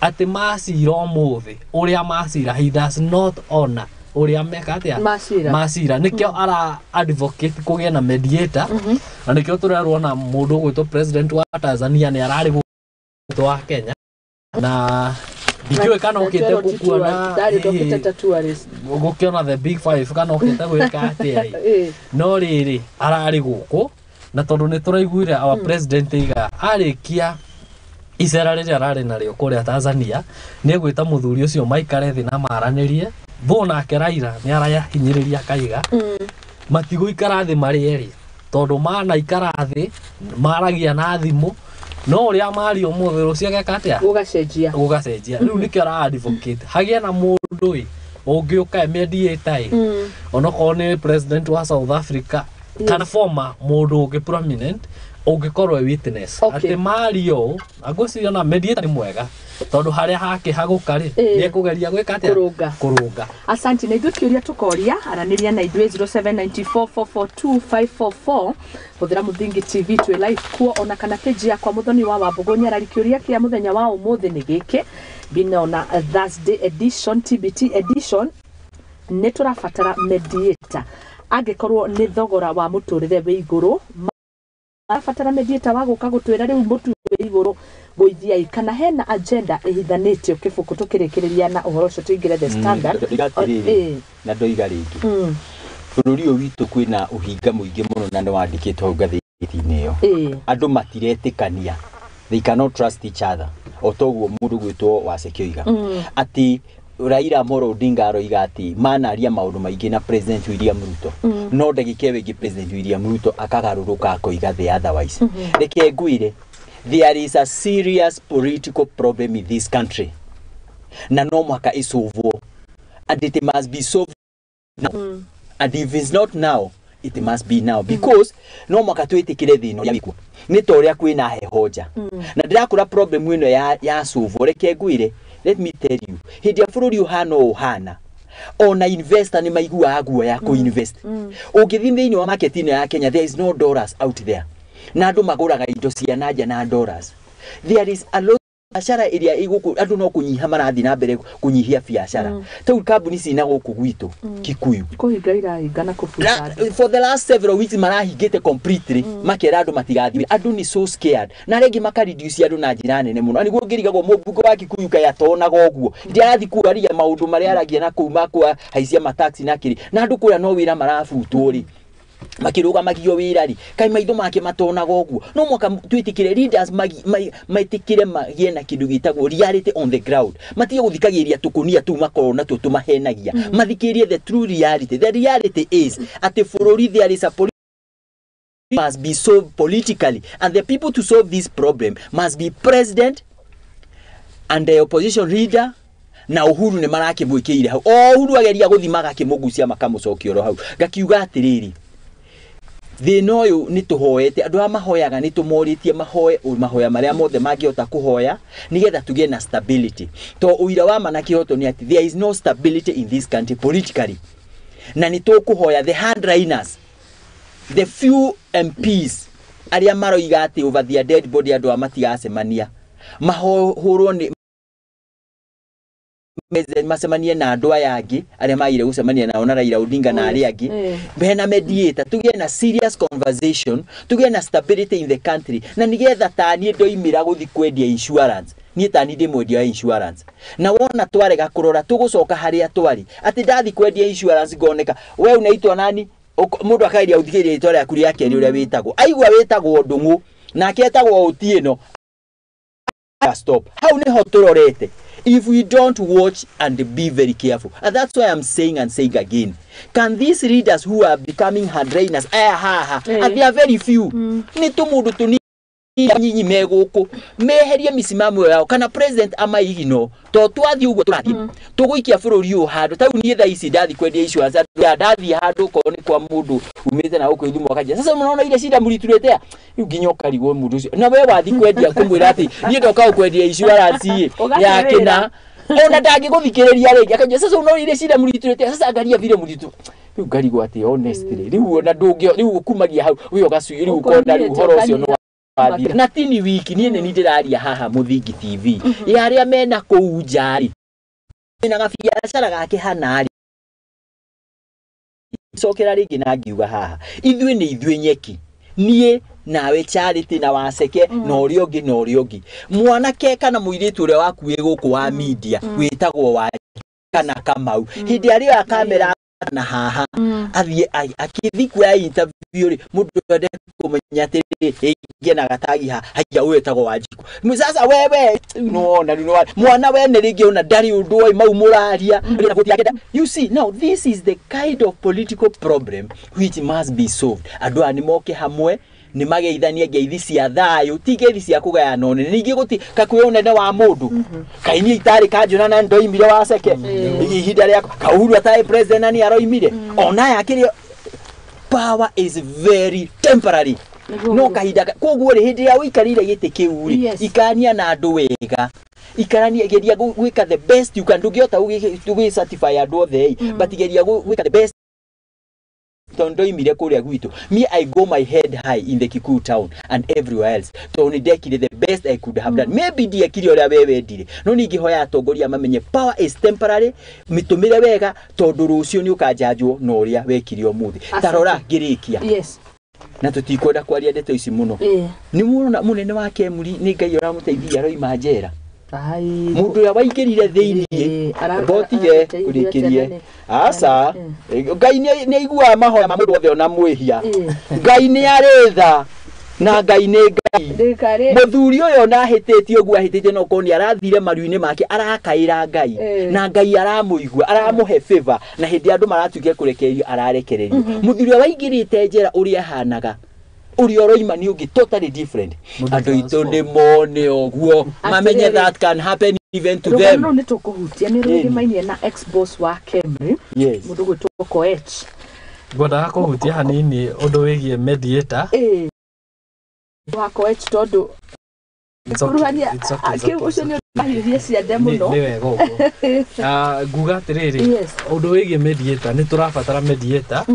atĩ macira ũmũthĩ ũrĩa macira, he does not honor ũrĩa meka atĩa. Macira. Macira nĩkĩo ara advocate kũgĩe na mediator, na nĩkĩo tũrerwo na mũndũ ũgwĩtwo president wa Tanzania nĩ ararĩ gũkũ wa Kenya, na ndikĩũĩ kana okĩte gũkuona ndarĩ ndokĩte ta tourist. Gũkĩona the big five kana okĩte gwĩka atĩa ĩ. No rĩrĩ ararĩ gũkũ, na tondũ nĩ tũraiguire our president iga arĩkia icera rĩrĩa ararĩ narĩo kũrĩa Tanzania nĩ egwĩta mũthuri ũcio maikare thĩ na maranĩrie. Though nake Raila nĩ arahinyĩrĩria akaiga matigũikara thĩ marĩ erĩ, tondũ manaikara thĩ maragia na thimũ, no ũrĩa maria ũmũthĩ rũciũ ageka atĩa? Gũgacenjia. Gũgacenjia. Rĩu nĩkĩo ara advocate hagĩe na mũndũ ĩ ũngĩũka e mediator ĩ, onokorwo nĩ president wa South Africa kana former mũndũ ũngĩ prominent ũngĩkorwo e witness atĩ mario ũũ. Na ngwĩciria ona mediator nĩ mwega, tondũ harĩa hakĩhagũka rĩ, nĩ ekũgeria gwĩka atĩa? Kũrũnga. Kũrũnga. Asanti. Na ithuĩ kĩũria tũkoria, aranĩria na ithuĩ 0794442544, hũthĩra Mũthingi TV twĩ live kuo, ona kana page yakwa Mũthoni wa Wambũgũ Nyarari. Kĩũria kĩa mũthenya wa ũmũthĩ nĩ gĩkĩ, bina ona Thursday edition, TBT edition, nĩ tũrabatara mediator angĩkorwo nĩ thogora wa mũtũrĩre wĩ igũrũ? Marabatara mediator wa gũka gũtwĩra rĩu mũtu wĩ igũrũ gũithiai, kana hena agenda ĩhithanĩtio? Kĩbũkũ, tũkĩrĩkĩrĩria na ũhoro ũcio tũingĩre The Standard. Ndoiga atĩrĩrĩ, na ndoiga rĩngĩ, bũrũri ũyũ witũ kwĩna ũhinga mũingĩ mũno, na nĩ wandĩkĩtwo hau ngathĩti-inĩ ĩyo. Andũ matiretĩkania, they cannot trust each other, o toguo mũndũ gwĩtwo Waceke oiga atĩ Raila Amolo Odinga aroiga atĩ manaria maũndũ maingĩ na President William Ruto, no ndagĩka ĩyo ĩngĩ President William Ruto akagarũrũka akoiga the otherwise. Reke ngwĩre, there is a serious political problem in this country, na no mũhaka ĩcũvwo, and it must be solved now, and if it's not now, it must be now, because no mũhaka twĩtĩkĩre thĩna ũrĩa wĩkuo nĩ ta ũrĩa kwĩna heho nja. Na ndĩrakũra problem ĩno ya solve. Reke ngwĩre, let me tell you, hĩndĩ ya bũrũri ũhana ũũ ũhana, ona investor nĩ maiguaga guoya kũ-invest. Ũngĩthiĩ thĩinĩ wa market ĩno ya Kenya, there is no dollars out there, na andũ magũraga indo cia nanja na dollars. There is a lot biacara ĩrĩa ĩ gũkũ, andũ no kũnyiha marathiĩ na mbere kũnyihia biacara. Tau kambuni cina gũkũ gwitũ Kikuyu kũhinga irahinga na kũbuta andũ. For the last several weeks marahingĩte completely, makera andũ matigathiĩ. Andũ nĩ so scared, na arĩa angĩ makareduce andũ na njĩra nene mũno. Na nĩguo ngĩrigagwo mũmbunge wa Kikuyu kaĩ atonaga ũguo ndiarathiĩ kwaria maũndũ marĩa aragia na kũu makwa haicia mataxi na kĩrĩ na andũ kũrĩa no wĩra marabutwo rĩ. Makĩrũgamagio wĩra rĩ, kaĩ maitho make matonaga ũguo? No mwaka twĩtĩkĩre leaders metĩkĩre magĩe na kĩndũ gĩtagwo reality on the ground, matige gũthikagĩrĩria tũkũnia tũu makoragwo natuo tũmahenagia, mathikĩrĩrie the true reality. The reality is atĩ bũrũri, there is a must be solved politically, and the people to solve this problem must be president and the opposition leader. Na Uhuru nĩ marakĩmwĩkĩire hau, o Uhuru ageria gũthima agakĩmũgucia, makamũcokia oro hau. Ngakiuga atĩrĩrĩ, thĩna ũyũ nĩ tũhoete andũ arĩa mahoyaga, nĩ tũmorĩtie mahoe mahoya marĩa mothe mangĩhota kũhoya nĩgetha tũgĩe na stability, to ũira wa ma na kĩhoto nĩ atĩ there is no stability in this country politically. Na nĩ tũkũhoya the hardliners, the few MPs arĩa maroiga atĩ over their dead body andũ aya matigacemania, mahũrwo nĩ macemanie na andũ aya angĩ arĩa magire gũcemania nao na Raila Odinga na arĩa angĩ, hena mediator, tũgĩe na serious conversation, tũgĩe na stability in the country, na nĩgetha taniĩ ndoimĩra gũthi kwendia insurance, niĩ tani ndĩ mwendia wa insurance, na wona twarega kũrora tũgũcoka harĩa twarĩ, atĩ ndathi kwendia insurance ngoneka we unaitwa nani? Mũndũ akageria gũthikĩrĩria rĩtwa rĩaku rĩa kerĩ ũrĩa wĩtagwo, aigua wĩtagwo Ndũng'ũ nake etagwo Otieno, stop. Hau niho tũrorete if we don't watch and be very careful. And that's why I'm saying and saying again, can these leaders who are becoming hardliners aya haha, and they are very few, nĩ tũmũndũ tũnini nyinyi me gũkũ, meherie misimamo yao kana president amaigino to twathiĩ ũguo tũrathiĩ tũgũikia bũrũri ũyũ handũ. Ta rĩu niĩ thaa ici ndathi kwendia insurance, ndathiĩ handũ korwo nĩ kwa mũndũ umĩte na gũkũ Gĩthumo, akanjĩra, "Sasa mnaona ile shida mlituletea?" Rĩu nginya ũkarigwo mũndũ ũcio na we wathi kwendia kũmwĩra atĩ niĩ ndoka gũkwendia insurance ĩ Ũgate ya wĩra. Kĩna ona ndangĩgũthikĩrĩria rĩngĩ, akanjĩra, "Sasa unaona ile shida mlituletea? Sasa angalia vile mlitu." Rĩu ngarigwo atĩ honestly rĩu ona ndũngĩ rĩu ũkumagia hau wĩ ũgacui rĩu ũkona rĩu ũhoro ũcio nĩ wathira na tini wiki. Niĩ nĩ ndĩraria haha Mũthingi TV ya arĩa mena kũu nja rĩ, na gabiacara gake hana rĩ, cokera rĩngĩ na ngiuga haha ithuĩ nĩ ithuĩ nyeki, niĩ nawe Charity na Waceke na ũrĩa ũngĩ na ũrĩa ũngĩ, mwanake kana mũirĩtu ũrĩa waku wĩ gũkũ wa media wĩtagwo wa kana Kamau, hĩndĩ arĩa kamera na haha athiĩ akĩthi kuoya interview rĩ, mũndũ ende kũmenya atĩrĩrĩ, ĩngĩ na gatagi ha haiya, ũyũ etagwo Wanjikũ. Sasa wewe nĩwona rĩu nĩwona mwana wene rĩngĩ ona ndarĩ ũndũ oĩ mau mũraria. You see, now this is the kind of political problem which must be solved. Andũ aya nĩ moke hamwe, nĩ mageithanie ngeithi cia thayũ, ti ngeithi cia kũgayana ũnene. Ningĩ gũti kakwĩ ũnene wa mũndũ, kaĩ niĩ itarĩ kanjũna na ndoimire Waceke ihinda rĩa Kauhuru atarĩ president na nĩ aroimire ona aya akĩrĩ. Power is very temporary. No kahinda koguo rĩ, hĩndĩ ĩrĩa ũikarĩire gĩtĩ kĩu rĩ, ikania na andũ wega, ikarania, geria gwĩka the best you can. Ndũngĩhota gũgĩ certify andũ othe ĩ, but geria gwĩka the best, tondũ ndoimire kũrĩa gwitũ. Me, I go my head high in the Kikuyu town and everywhere else, tondũ nĩ ndekire the best I could have done. Maybe ndiekire ũrĩa we wendire, no ningĩhoya atongoria mamenye power is temporary, mĩtũmĩre wega, tondũ rũciũ nĩ ũkanjanjwo na ũrĩa wekire ũmũthĩ. Ta rora ngĩrĩkia, na tũtikwenda kwaria ndeto ici mũno, nĩ mũrona mũnene wa Kemuri, nĩ Ngai ũramũteithia aroima njera. Ai. Mũndũ ũrĩa waingĩrire thĩiniĩ, mbotige arateithio kũrĩkĩrie aca. Ngai nĩ aiguaga mahoya ma mũndũ wothe ona mwĩhia. Ngai nĩ arĩ tha na Ngai nĩ Ngai. Ndĩkarĩ. Mũthuri ũyũ ona ahĩtĩtie ũguo ahĩtĩtie, no korwo nĩ arathire maru-inĩ make arakaĩra Ngai, na Ngai aramũigua, aramũhe favor, na hĩndĩ andũ maratuĩke kũrekererio ararekererio. Mũthuri ũrĩa waingĩrĩte njera, ũrĩa ahanaga, ũrĩa ũroima nĩ ũngĩ totally different. Mũndũ Andũ aitũ transform. nĩ mone ũguo, mamenye Atĩrĩrĩ. that can happen even to Rũgano them. rũu nĩ tũkũhutia, nĩ rũrĩmainie na ex boss wa Kemri, mũndũ gwĩtwo Koech. Ngwendaga kũhutia hanini ũndũ wĩgiĩ mediator. Ĩĩ, wa Koech, tondũ It's okay, kuruhania it's okay, it's okay, it's ũcio nĩ ũrahiũhia ciande Nĩ mũno. nĩ wega ũguo. Ah, nguga atĩrĩrĩ, ũndũ wĩgiĩ mediator, nĩ tũrabatara mediator,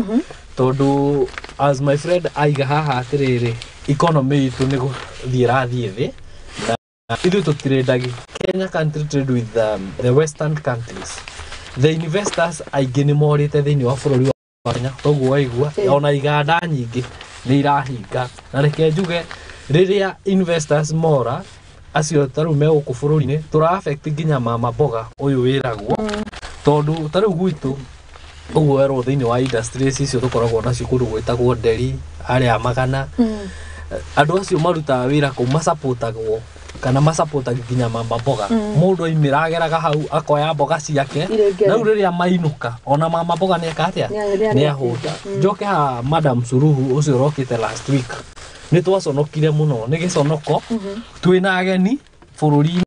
tondũ as my friend aiga haha atĩrĩrĩ, economy itũ nĩ gũthiĩ ĩrathiĩ thĩ, na ithuĩ tũtirĩndagi. Kenya country trade with the western countries, the investors aingĩ nĩ morĩte thĩinĩ wa bũrũri wa Kenya, toguo waigua ona iganda nyingĩ nĩ irahinga. Na reke njuge, rĩrĩa investors mora acio ta rĩu me gũkũ bũrũri-inĩ, tũra affect nginya mama mboga ũyũ wĩragwo, tondũ ta rĩu gwitũ Ũguo werwo thĩinĩ wa industries icio tũkoragwo nacio kũndũ gwĩtagwo Nderi arĩa magana andũ acio marutaga wĩra kũu macapotagwo kana macapotagio nginya mama mboga. Mũndũ aimĩra ageraga hau akoya mboga ciake. Irĩ na rĩu rĩrĩa mainũka ona mama mboga nĩeka atĩa? Nĩ nĩ ahũta. Njoke haha, Madam Suluhu ũcio ũrokĩte last week, nĩ twaconokire mũno, nĩ gĩconoko twĩna ageni bũrũri-inĩ,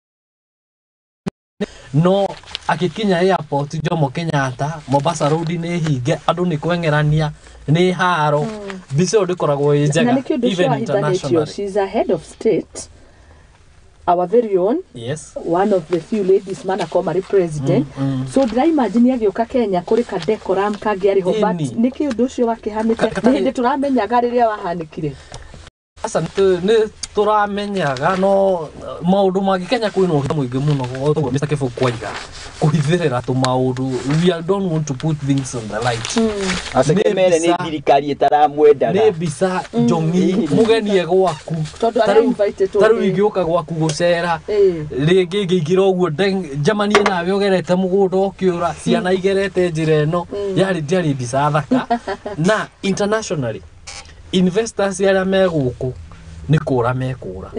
no agĩkinya airport Jomo Kenyatta, Mombasa Road nĩ hinge, andũ nĩ kweng'erania, nĩ haro. Mbica ĩyo ndĩkoragwo ĩ Na njega nĩkĩo ũndũ ũcio even wahithanĩtio. internationally. She's a head of state, our very own, one of the few ladies manakorwo marĩ president. So ndĩraimagine agĩũka Kenya kũrĩ ka decorum kangĩ arĩ ho, but Ĩni. nĩkĩ ũndũ ũcio wakĩhanĩte? Nĩ hĩndĩ tũramenyaga rĩrĩa wahanĩkire. Aca, nĩ tũramenyaga, no maũndũ mangĩ Kenya kwĩna ũhĩta mũingĩ mũno, ũguo Mr. Kĩbũ kwaiga kũhithĩrĩra tũmaũndũ. We don't want to put things on the light. Acoke Nĩ mere nĩ thirikari ĩtaramwendaga. Nĩ mbica njong'i mũgeni e gwaku. Tondũ Ta rĩu- ara-invitĩtwo ta rĩu ingĩũka gwaku gũcera rĩngĩ ngĩingĩra ũguo njemanie nawe ũgerete mũgũnda ũkĩũra ciana igerete njĩra ĩno yarĩ ndiarĩ mbica thaka, na internationally investors arĩa me gũkũ nĩ kũra mekũra.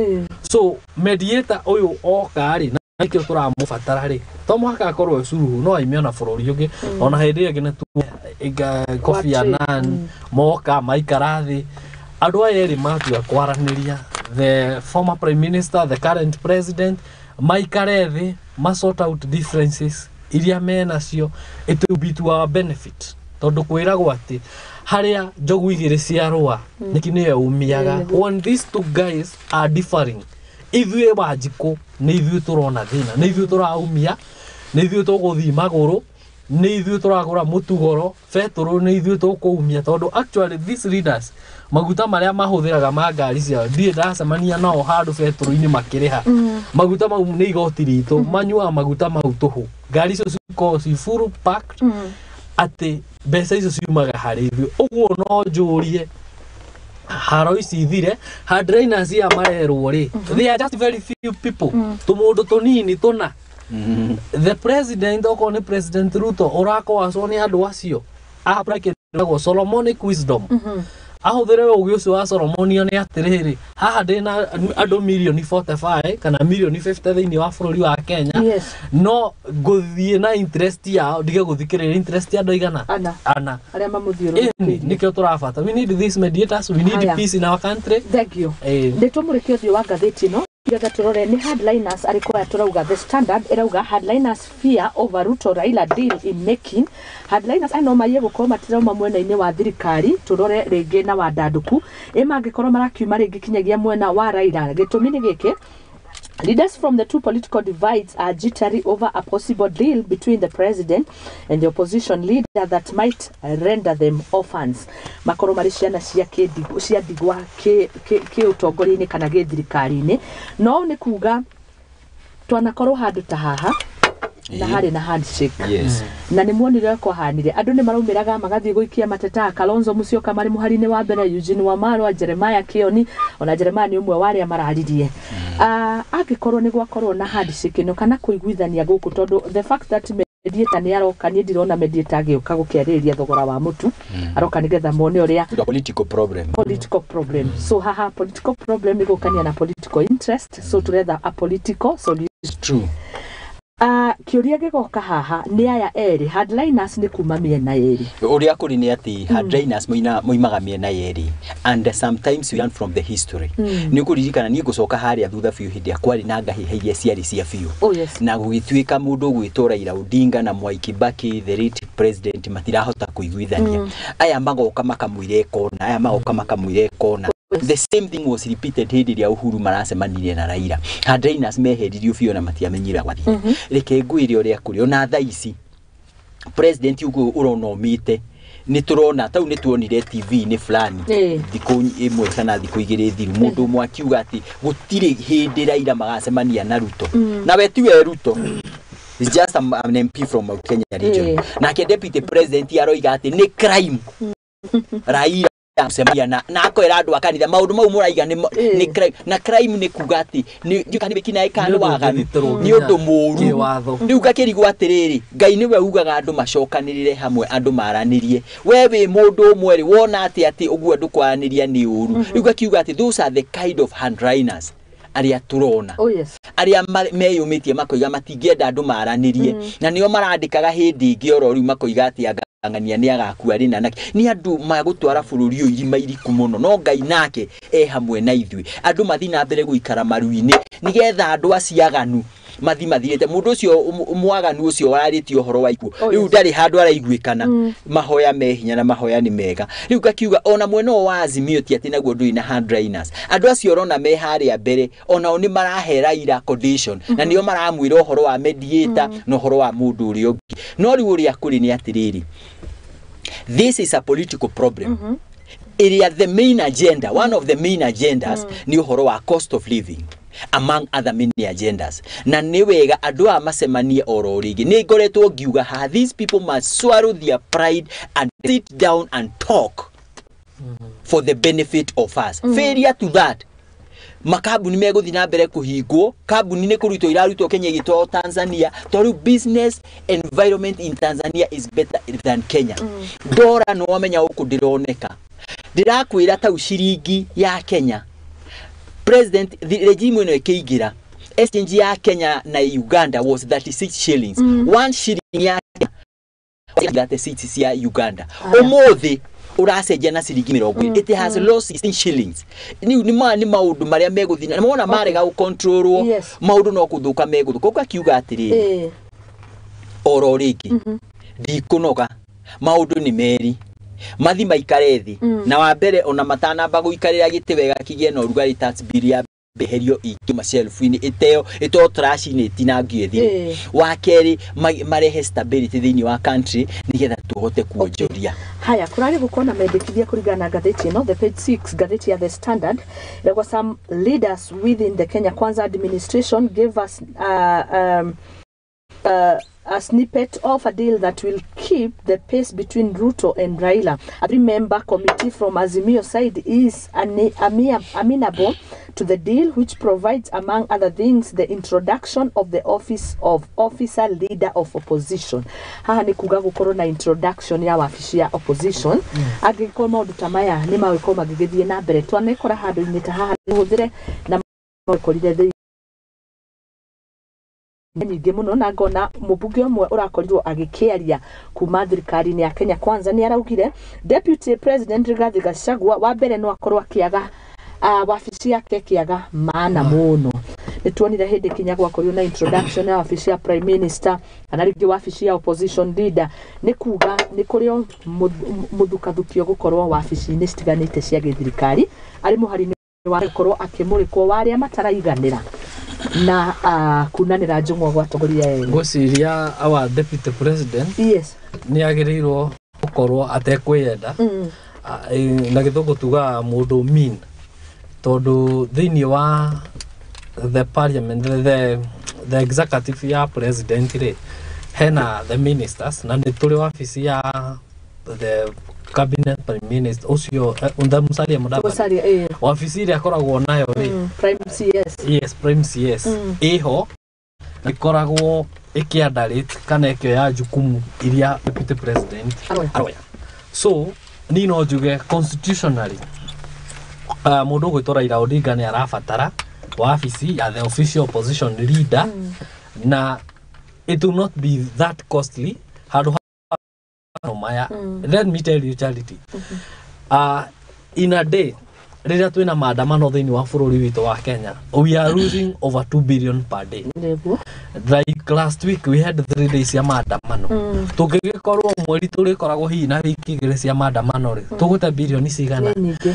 So mediator ũyũ oka rĩ, na nĩkĩo tũramũbatara rĩ, to mũhaka akorwo e Suluhu, no aime ona bũrũri ũngĩ. Ona hĩndĩ ĩyo ĩngĩ nĩ Kofi Wa trade, Annan moka maikara thĩ, andũ aya erĩ matua kwaranĩria, the former prime minister, the current president, maikare thĩ ma sort out differences iria menacio, it will be to our benefit, tondũ kwĩragwo atĩ harĩa njogu igĩrĩ ciarũa nĩkĩ nĩyo umiaga. When these two guys are differing, ithuĩ Wanjikũ nĩ ithuĩ tũrona thĩna, nĩ ithuĩ tũraumia, nĩ ithuĩ tũgũthiĩ magũrũ, nĩ ithuĩ tũragũra mũtu goro, betũrũ nĩ ithuĩ tũkũumia, tondũ actually these leaders maguta marĩa mahũthĩraga ma ngari ciao, ndirĩ ndacemania nao handũ betũrũ-inĩ makĩrĩha maguta mau. Nĩ igoti ritũ manyuaga maguta mau tũhũ. Ngari icio cikoragwo ci full packed, atĩ mbeca icio ciumaga harĩ ithuĩ. Ũguo no njũrie haro ici ithire. Hardliners aya marerwo rĩ, they are just very few people, tũmũndũ tũnini tũna. The president, okorwo nĩ President Ruto ũrakowacwo nĩ andũ acio aprakĩragwo Solomonic wisdom, ahũthĩre ũgĩ ũcio wa Solomoni nĩ atĩrĩrĩ, haha ndĩna andũ mirioni 45 kana mirioni 50 thĩinĩ wa bũrũri wa Kenya, no ngũthiĩ na interest yao, ndige gũthikĩrĩria interest ya andũ aigana Ana. ana arĩa Ĩni mamũthiũrũrũkĩirie. Nĩkĩo tũrabata, we need these mediators, we need Haya. peace in our country. Thank you. Nĩ tũmũrĩke ũthiũ wa ngathĩti ĩno getha tũrore nĩ hardliners arĩkũ aya tũrauga. The Standard ĩrauga hardliners fear over Ruto Raila deal in making. Hardliners aya no maiye gũkorwo matirauma mwena-inĩ wa thirikari, tũrore rĩngĩ na wandandũku ĩ mangĩkorwo marakiuma rĩngĩ kinyagia mwena wa Raila. Gĩtũmi nĩ gĩkĩ: Leaders from the two political divides are jittery over a possible deal between the president and the opposition leader that might render them orphans. Makorwo marĩ ciana cia cia ndigwa kĩ ũtongoria-inĩ kana gĩthirikari-inĩ. No nĩ kuga twanakorwo handũ ta haha na harĩ na handshake na nĩ muonire kwahanire, andũ nĩ maraumĩraga magathiĩ gũikia mateta. Kalonzo Musyoka marĩ mũhari-inĩ wa mbere, Eugene Wamalwa, Jeremiah Kioni, ona Jeremiah nĩ ũmwe wa arĩa mararirie. Angĩkorwo nĩ gwakorwo na handshake ĩno kana kũiguithania gũkũ, tondũ the fact that mediator nĩ aroka, niĩ ndirona mediator agĩũka gũkĩarĩrĩria thogora wa mũtu, aroka nĩgetha mone ũrĩa Got a political problem. Political problem. So haha political problem ĩgũkania na political interest, so tũretha a political solution. It's true. Kĩũria gĩgoka haha nĩ aya erĩ hardliners nĩ kuma mĩena ĩrĩ. Ũrĩa kũrĩ nĩ atĩ hardliners moimaga mĩena yerĩ, and sometimes we learn from the history. Nĩ ũkũririkana niĩ ngũcoka harĩa thutha biũ hĩndĩ ĩrĩa kwarĩ na ngahĩha iria ciarĩ cia biũ na gũgĩtuĩka mũndũ ũgwĩtwo Raila Odinga na Mwai Kibaki, the late president, matirahota kũiguithania. Aya magoka makamwĩra ĩkona, aya magoka makamwĩra ĩkona. The same thing was repeated hĩndĩ ĩrĩa Uhuru maracemanirie na Raila. Hardliners meheririo biũ na matiamenyire gwathire. Reke ngwĩre ũrĩa kũrĩ ona thaa ici, president ũguo ũrona ũmĩte nĩ tũrona tau nĩ tuonire TV-inĩ fulani thikũ ĩmwe kana thikũ igĩrĩ thiru, mũndũ ũmwe akiuga atĩ gũtirĩ hĩndĩ Raila magacemania na Ruto, na we tiwe Ruto. He's just an MP from Mount Kenya region. Nake deputy president aroiga atĩ nĩ crime Raila Gũcemania na akwĩra andũ a kanitha maũndũ mau mũraiga nĩ crime, na crime nĩ kuga atĩ nĩ kana nĩ kana Nĩ ũndũ waganu, ũngĩthitũrwo nĩ ũndũ mũru kĩwatho. Rĩu ngakĩrigwo atĩrĩrĩ, Ngai nĩwe ugaga andũ macokanĩrĩre hamwe, andũ maranĩrie. We wĩ mũndũ ũmwe rĩ, wona atĩ ũguo andũ kwaranĩria nĩ ũru? Rĩu ngakiuga atĩ those are the kind of handliners arĩa tũrona, Oh yes. arĩa meyũmĩtie makoiga matingĩenda andũ maranĩrie, na nĩo marandĩkaga hĩndĩ ĩngĩ oro rĩu makoiga atĩ angang'ania nĩ agakua rĩna nake nĩ andũ magũtwara bũrũri ũyũ irima iriku mũno. No Ngai nake e hamwe na ithuĩ, andũ mathi na mbere gũikara maru-inĩ nĩgetha andũ acio aganu mathi mathirĩte. Mũndũ ũcio mwaganu ũcio wararĩtie ũhoro wa ikuũ, Oh, rĩu yes. ndarĩ handũ araiguĩkana. Mahoya me hinya na mahoya nĩ mega. Rĩu ngakiuga ona mwena ũyũ wa Azimio ti atĩ naguo ndũrĩ na handliners. Andũ acio ũrona me harĩa mbere onao nĩ marahe Raila condition, na nĩo maramwĩra ũhoro wa mediator na ũhoro wa mũndũ ũrĩa ũngĩ. No rĩu ũrĩa kũrĩ nĩ atĩrĩrĩ, this is a political problem ĩrĩa the main agenda, one of the main agendas nĩ ũhoro wa cost of living, among other many agendas. Na nĩ wega andũ aya macemanie oro rĩngĩ. Nĩ ngoretwo ngiuga ha, these people must swallow their pride and sit down and talk for the benefit of us. Failure to that, makambuni megũthiĩ na mbere kũhingwo. Kambuni nĩ kũrutwo irarutwo Kenya igĩtwarwo Tanzania, tondũ rĩu business environment in Tanzania is better than Kenya. Ndora nĩ wamenya gũkũ ndĩroneka, ndĩrakwĩra tau ciringi ya Kenya, president, the regime ĩno ĩkĩingĩra, exchange ya Kenya na Uganda was 36 shillings. One shilling ya Kenya 36 cia Uganda. Ũmũthĩ ũracenjia na ciringi 20. It has lost 16 shillings. Rĩu nĩ maya nĩ maũndũ marĩa megũthiĩ na mona marega gũcontrolwo, maũndũ no gũthũka megũthũka. Ũgakiuga atĩrĩrĩ, oro rĩngĩ ndikũnoga, maũndũ nĩ meri mathi maikare thĩ. Na wa mbere, ona matanamba gũikarĩra gĩtĩ wega kĩgĩe na ũrugarĩ, tax bill ya mbeherio ingĩuma shelf-inĩ, ĩteo ĩteo trash-inĩ, ĩtinangio ĩthire. Wa kerĩ, marehe stability thĩinĩ wa country nĩgetha tũhote kuonjoria. Haya, kurari gukorwo na mendekithia kũringana na ngathĩti ĩno, the page 6, ngathĩti ya The Standard. There were some leaders within the Kenya Kwanza administration gave us a snippet of a deal that will keep the pace between Ruto and Raila. A three-member committee from Azimio side is amenable to the deal, which provides, among other things, the introduction of the office of officer leader of opposition. Haha nĩ kuga gũkorwo na introduction ya wabici ya opposition. Angĩkorwo maũndũ ta maya nĩ magũkorwo magĩgĩthiĩ na mbere, twanekora handũ-inĩ ta haha hũthĩre na makorire thĩinĩ nyingĩ mũno. Na ngona mũmbunge ũmwe ũrakorirwo agĩkĩaria kuma thirikari-inĩ ya Kenya Kwanza nĩ araugire Deputy President Rigathi Gachagua wa mbere no akorwo akĩaga wabici yake ĩkĩaga maana mũno. Nĩ tuonire hĩndĩ kinya gwakorirwo na introduction ya wabici ya prime minister kana rĩngĩ wabici ya opposition leader, nĩ kuga nĩ kũrĩ o mũthukathukio gũkorwo wabici-inĩ citiganĩte cia gĩthirikari, arĩ mũhari-inĩ wa gũkorwo akĩmũrĩkwo wa arĩa mataraiganĩra na kunanĩra njũng'wa gwatongoria erĩ. Ngwĩciria our deputy president nĩ agĩrĩirwo gũkorwo atekwĩyenda. Na gĩthũngũ tugaga mũndũ mean, tondũ thĩinĩ wa the parliament, the executive ya president rĩ, hena the ministers, na nĩ tũrĩ wabici ya the cabinet prime minister ũcio, the Musalia Mudavadi. Musalia, Wabici ĩrĩa akoragwo nayo rĩ, prime CS. Yes, prime CS ĩho na ĩkoragwo ĩkĩandarĩte kana ĩkĩoya jukumu iria deputy president Aroya. Aroya. So niĩ no njuge constitutionally, mũndũ ũgwĩtwo Raila Odinga nĩ arabatara wabici ya the official opposition leader, na it will not be that costly handũ ha maya. Let me tell you, Charity, in a day rĩrĩa twĩna maandamano thĩinĩ wa bũrũri witũ wa Kenya, we are losing over 2 billion per day. Nĩguo. Like last week we had 3 days cia maandamano. Tũngĩgĩkorwo mweri tũrĩkoragwo hihi na wiki 2 cia maandamano rĩ, tũgũte bilioni cigana? Nĩ nyingĩ.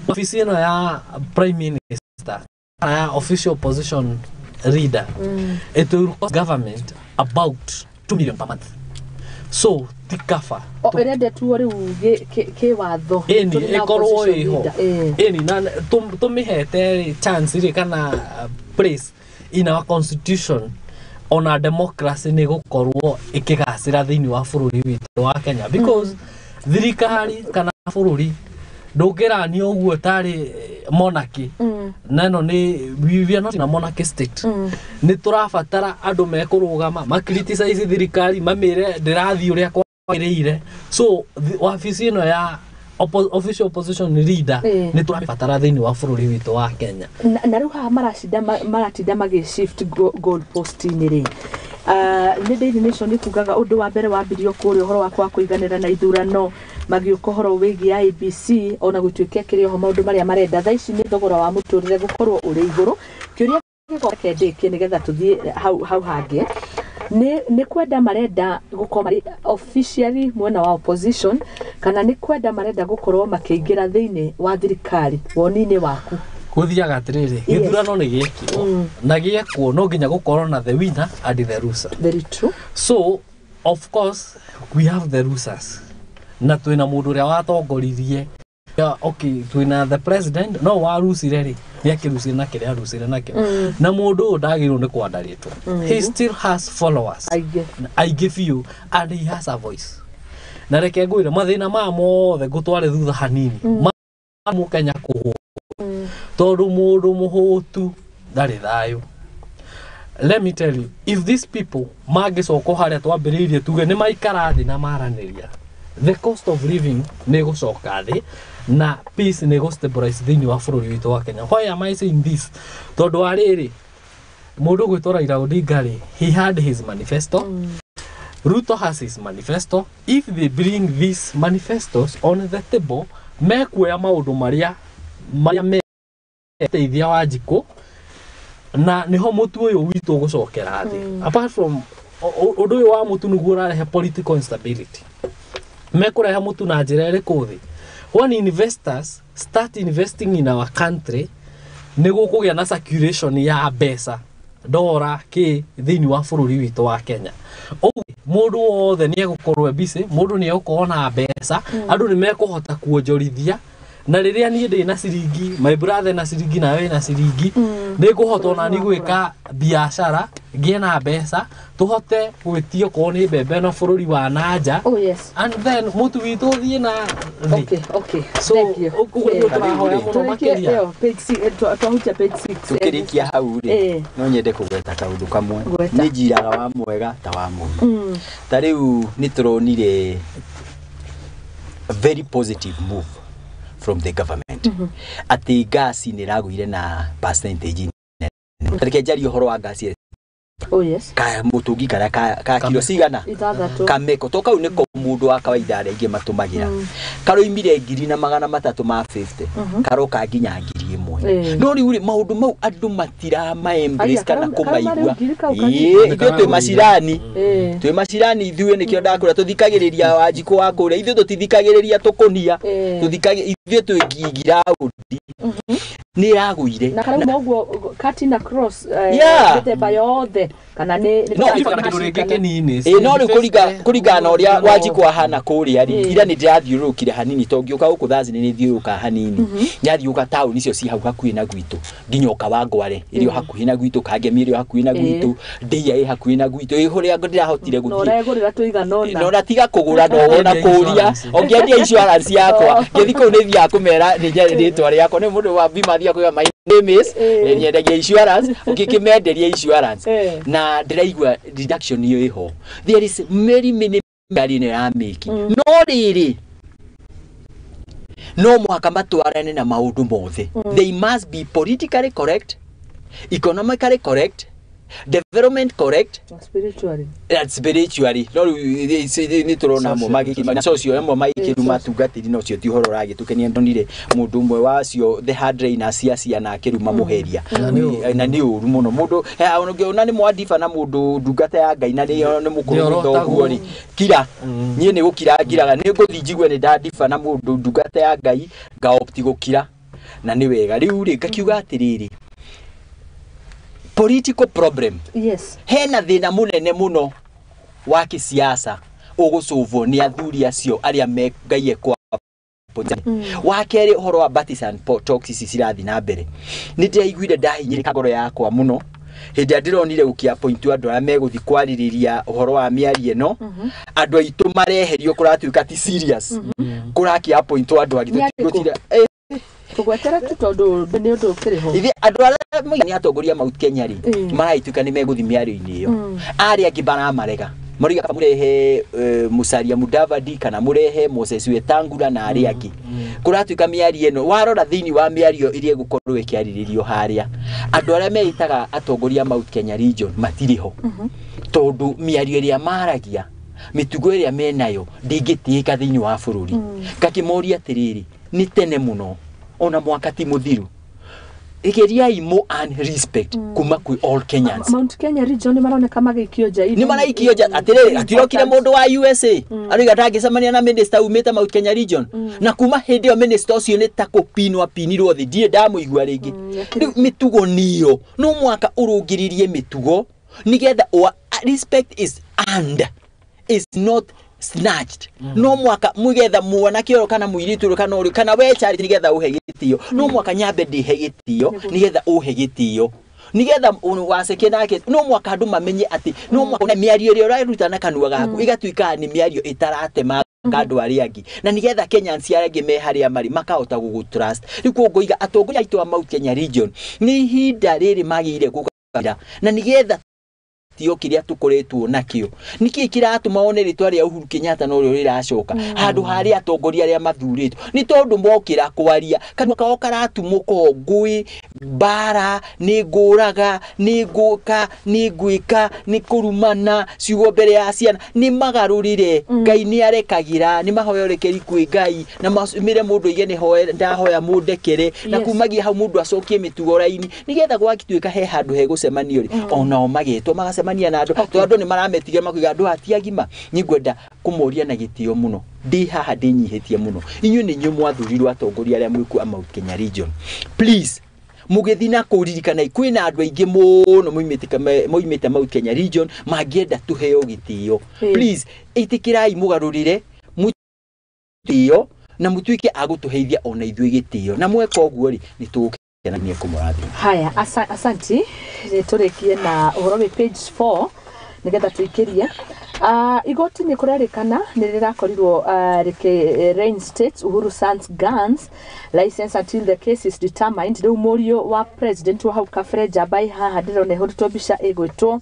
Obici ĩno ya prime minister kana ya official opposition leader, it will cost government about 2 million per month, so ti kaba. O ĩrendetwo rĩu kĩwatho. Ĩni Tũrĩ na ĩkorwo opposition ĩho. leader. Ĩni na tũmĩhete chance rĩ kana place in our constitution, ona democracy nĩ gũkorwo ĩkĩgacĩra thĩinĩ wa bũrũri witũ wa Kenya, because Thirikari kana bũrũri ndũngĩranio ũguo tarĩ monarchy. Na ĩno nĩ we are not in a monarchy state. Nĩ tũrabatara andũ mekũrũgama ma criticize thirikari, mamĩre ndĩrathiĩ ũrĩa kwagĩrĩire. So wabici ĩno ya official opposition leader nĩ tũrabatara thĩinĩ wa bũrũri witũ wa Kenya. Na rĩu haha maracinda maratinda magĩ shift goal post-inĩ rĩ, nĩ Daily Nation ikugaga ũndũ wa mbere wambirio kũrĩa ũhoro wa kwaga kũiganĩra na ithurano, magĩũka ũhoro wĩgiĩ IEBC, ona gũtuĩka kĩrĩ oho maũndũ marĩa marenda thaa ici nĩ thogora wa mũtũrĩre gũkorwo ũrĩ igũrũ. Kĩũria gĩgoka ndĩkie nĩgetha tũthiĩ hau hau hangĩ, nĩ kwenda marenda gũkorwo marĩ officially mwena wa opposition, kana nĩ kwenda marenda gũkorwo makĩingĩra thĩinĩ wa thirikari, woni-inĩ waku? Gũthiaga atĩrĩrĩ, gĩthurano nĩ gĩekirwo na gĩekwo no nginya gũkorwo na the winner and the loser. Very true. So of course we have the losers, na twĩna mũndũ ũrĩa watongoririe. Yeah, okay, twĩna the president no warucire rĩ, nĩ akĩrucire na kĩrĩa arucire nakĩo, na mũndũ ũyũ ndagĩrĩirwo nĩ kwandarĩtwo. He still has followers aingĩ, aingĩ biũ, and he has a voice. Na reke ngwĩre, mathĩna maya mothe ngũtware thutha hanini ma mũkenya kũhũta, tondũ mũndũ mũhũtu ndarĩ thayũ. Let me tell you, if these people mangĩcoka harĩa twambĩrĩirie, tuge nĩ maikara thĩ na maranĩria, the cost of living nĩ ĩgũcoka thĩ na peace nĩ ĩgũ-stabilize thĩinĩ wa bũrũri witũ wa Kenya. Why am I saying this? Tondũ wa rĩrĩ, mũndũ ũgwĩtwo Raila Odinga rĩ, he had his manifesto. Ruto has his manifesto. If they bring these manifestos on the table, mekuoya maũndũ marĩa meteithia Wanjikũ, na nĩho mũtu ũyũ witũ ũgũcokera thĩ. Apart from ũndũ ũyũ wa mũtu nĩguo ũrarehe political instability, mekũrehe mũtu na njĩra ĩrĩkũ thĩ? When investors start investing in our country, nĩ gũkũgĩa na circulation ya mbeca, ndora kĩ thĩinĩ wa bũrũri witũ wa Kenya. Ũguo mũndũ wothe nĩ egũkorwo e busy, mũndũ nĩ egũkorwo na mbeca, andũ nĩ mekũhota kuonjorithia, na rĩrĩa niĩ ndĩ na ciringi, my brother na ciringi, nawe na ciringi, nĩ ngũhota ona ni gwĩka biacara ngĩe na mbeca, tũhote gwĩtia okorwo nĩ mbembe na bũrũri wa nanja, Oh yes. and then mũtu witũ ũthiĩ na thĩ. Okay. So, Thank you. ũguo nĩguo tũrahoya mũno Tũrĩkie makĩria. ĩyo page 6, twahutia page 6. Tukĩrĩkia hau rĩ, no nyende kũgweta kaũndũ kamwe. Gweta. Nĩ njiraga wa mwega ta wa mũru. Ta rĩu nĩ tũronire a very positive move from the government atĩ ngasi nĩ ĩragũire na percentage nene. Reke njarie ũhoro wa ngasi. Oh yes. Ka mũtũngi karĩa ka kiro cigana, 6. Kameko to kau nĩko mũndũ wa kawaida arĩa aingĩ matũmagĩra, karoimire 1350, karoka nginya 1000. No rĩu rĩ, maũndũ mau andũ matirama embrace Aya, kana karauma kũmaigua. rĩu ngiri kau Ĩĩ, ithuĩ twĩ macirani, twĩ macirani ithuĩ, nĩkĩo ndakwĩra tũthikagĩrĩria Wanjikũ wa kũrĩa, ithuĩ tũtithikagĩrĩria tũkũnia. Ithuĩ twĩ ngiraũndi nĩ ĩragũire. Na karauma ũguo kati na cross, mĩthemba yothe, kana nĩ No, Kana kĩndũ rĩngĩ kĩnini. Ĩ, no rĩu kũringana na ũrĩa Wanjikũ ahana kũrĩa rĩ, ira nĩ ndĩrathiũrũrũkire hanini, to ngĩũka gũkũ thaa nĩ thiũrũrũka hanini, ndathiũka taũni icio ci hau hakuhĩ na gwitũ, nginya ũka wa Ngware ĩrĩ o hakuhĩ na gwitũ, Kangemi ĩrĩ o hakuhĩ na gwitũ, Ndĩia ĩ hakuhĩ na gwitũ, ĩ ũrĩa ndĩrahotire Na gũthiĩ. ũregũrĩra tũigana ũna. No na tiga kũgũra, no wona Ũkĩendia kũria insurance. ũngĩendia insurance yakwa, ngĩthiĩ kũu nĩ thiaga kũmera nĩ rĩtwa rĩakwa, nĩ mũndũ wa bima athiaga kuga my name is, nyendagia insurance, ũngĩkĩmenderia insurance. Na ndĩraigua reduction ĩyo ĩho, there is very many ngari ĩno ĩramĩki, no rĩrĩ no mũhaka matwarane na maũndũ mothe. They must be politically correct, economically correct, development correct Spiritually. and spiritually. No rĩu nĩ tũrona amwe magĩkima social, amwe magĩkĩruma atungatĩri, na ũcio ti ũhoro ũragĩtũkenia. Ndonire mũndũ ũmwe wacio the hardliners cia ciana akĩruma mũheria. Na nĩ ũru. Na nĩ ũru mũno mũndũ ona nĩ mwandiba na mũndũ ndungata ya Ngai na nĩ mũkũrũ Nĩ mũno orotagwo. ũguo rĩ, kira. Niĩ nĩ gũkira ngiraga, nĩ ngũthiĩ njigue nĩ ndandiba na mũndũ ndungata ya Ngai, ngaopti gũkira na nĩ wega. Rĩu rĩ, ngakiuga atĩrĩrĩ, political problem, hena thĩna mũnene mũno wa kĩsiasa ũgũcũvwo nĩ athuri acio arĩa me Ngai ekwa. Wa kerĩ, ũhoro wa partisan talks ici cirathiĩ na mbere, nĩ ndĩraiguire ndahinyĩrĩka ngoro yakwa mũno. Hĩndĩ ĩrĩa ndĩronire gũkĩappointwo andũ arĩa megũthiĩ kwarĩrĩria ũhoro wa mĩario ĩno, andũ aitũ mareherio, kũratuĩka ti serious, kũrakĩappointwo andũ angĩ. Nĩ arĩkũ? Tũtigũtira Tũgwetere tu tondũ nĩ ũndũ ũkĩrĩ ho. Ithe andũ arĩa moiga nĩ atongoria Mount Kenya rĩ, maragĩtuĩka nĩ megũthiĩ mĩario-inĩ ĩyo, arĩa angĩ baramarega, marauga kaba mũrehe Musalia Mudavadi kana mũrehe Moses Wetangula na arĩa angĩ. Kũratuĩka mĩario ĩno, warora thĩinĩ wa mĩario ĩrĩa ĩgũkorwo ĩkĩarĩrĩrio harĩa, andũ arĩa meĩtaga atongoria Mount Kenya region matirĩ ho, tondũ mĩario ĩrĩa maragia, mĩtugo ĩrĩa menayo ndĩngĩtĩĩka thĩinĩ wa bũrũri. Ngakĩmoria atĩrĩrĩ, nĩ tene mũno, ona mwaka ti mũthiru, geriai mo earn respect kuma kwĩ all Kenyans. Mount Kenya region nĩ maroneka magĩikio nja. Nĩ maraikio nja. Atĩrĩrĩ, atirokire mũndũ wa USA arauga ndangĩcemania na minister umĩte Mount Kenya region, na kuma hĩndĩ ĩyo minister ũcio nĩ ta kũpinwo apinirwo thĩ, ndirĩ ndamũigua rĩngĩ. Rĩu mĩtugo nĩyo no mwaka ũrũngĩrĩrie mĩtugo nĩgetha respect is earned, is not snatched. No mwaka mugetha mwanake ũyũ kana mũirĩtu ũyũ kana ũrĩ kana we Charity, nĩgetha ũhe gĩtĩo, no mwaka nyambe ndĩhe gĩtĩo nĩgetha ũhe gĩtĩo, nĩgetha waceke nake, no mwaka andũ mamenye atĩ no mwaka mĩario ĩrĩa ũraruta na kanua gaku ĩgatuĩka nĩ mĩario ĩtaratema andũ arĩa angĩ, na nĩgetha Kenyans arĩa angĩ me harĩa marĩ makahota gũgũ trust. Rĩu koguo ngoiga atongoria aitũ a Mount Kenya region nĩ ihinda rĩrĩ magĩrĩire gũka na nĩgetha gĩtĩo kĩrĩa tũkoretwo nakĩo. Nĩkĩ kĩratũma one rĩtwa rĩa Uhuru Kenyatta no rĩo rĩracoka handũ harĩa atongoria arĩa mathurĩtwo? Nĩ tondũ mokĩra kwaria, kanua kao karatumũka o ngũĩ, mbara, nĩ ngũraga, nĩ ngũka, nĩ ngwĩka, nĩ kũrumana ciugo mbere ya ciana. Nĩ magarũrĩre. Ngai nĩ arekagĩra, nĩ mahoya ũrekeri kwĩ Ngai na mire mũndũ aige nĩ hoe ndahoya mũndekere, na kumagia hau mũndũ acokie mĩtugo raini, nĩgetha gwagĩtuĩka he handũ hegũcemanio rĩ, onao magetwo magacemania na andũ, tondũ andũ nĩ marametigĩra, makoiga andũ aya ti agima. Niĩ ngwenda kũmoria na gĩtĩo mũno, ndĩ haha ndĩnyihĩtie mũno, inyuĩ nĩ inyuĩ mwathurirwo atongoria arĩa mwĩkuo a Mount Kenya region. Please, mũgĩthiĩ na kũu, ririkanai kwĩna andũ aingĩ mũno moimĩte Mount Kenya region mangĩenda tũheo gĩtĩo. Please, ĩtĩkĩrai mũgarũrĩre mũtĩo na mũtuĩke a gũtũheithia ona ithuĩ gĩtĩo, na mweka ũguo rĩ, nĩ tũgũkena nĩ kũmũrathima. Haya, asanti. Nĩ tũrĩkie na ũhoro wĩ page 4 nĩgetha tũikĩrie. Igoti nĩ kũrerĩkana nĩ rĩrakorirwo rĩkĩ reinstate Uhuru Sons guns license until the case is determined. Rĩu mũriũ wa president wa hau kabere, njamba ĩ haha ndĩrona ĩhũrĩtwo mbica ĩgwĩtwo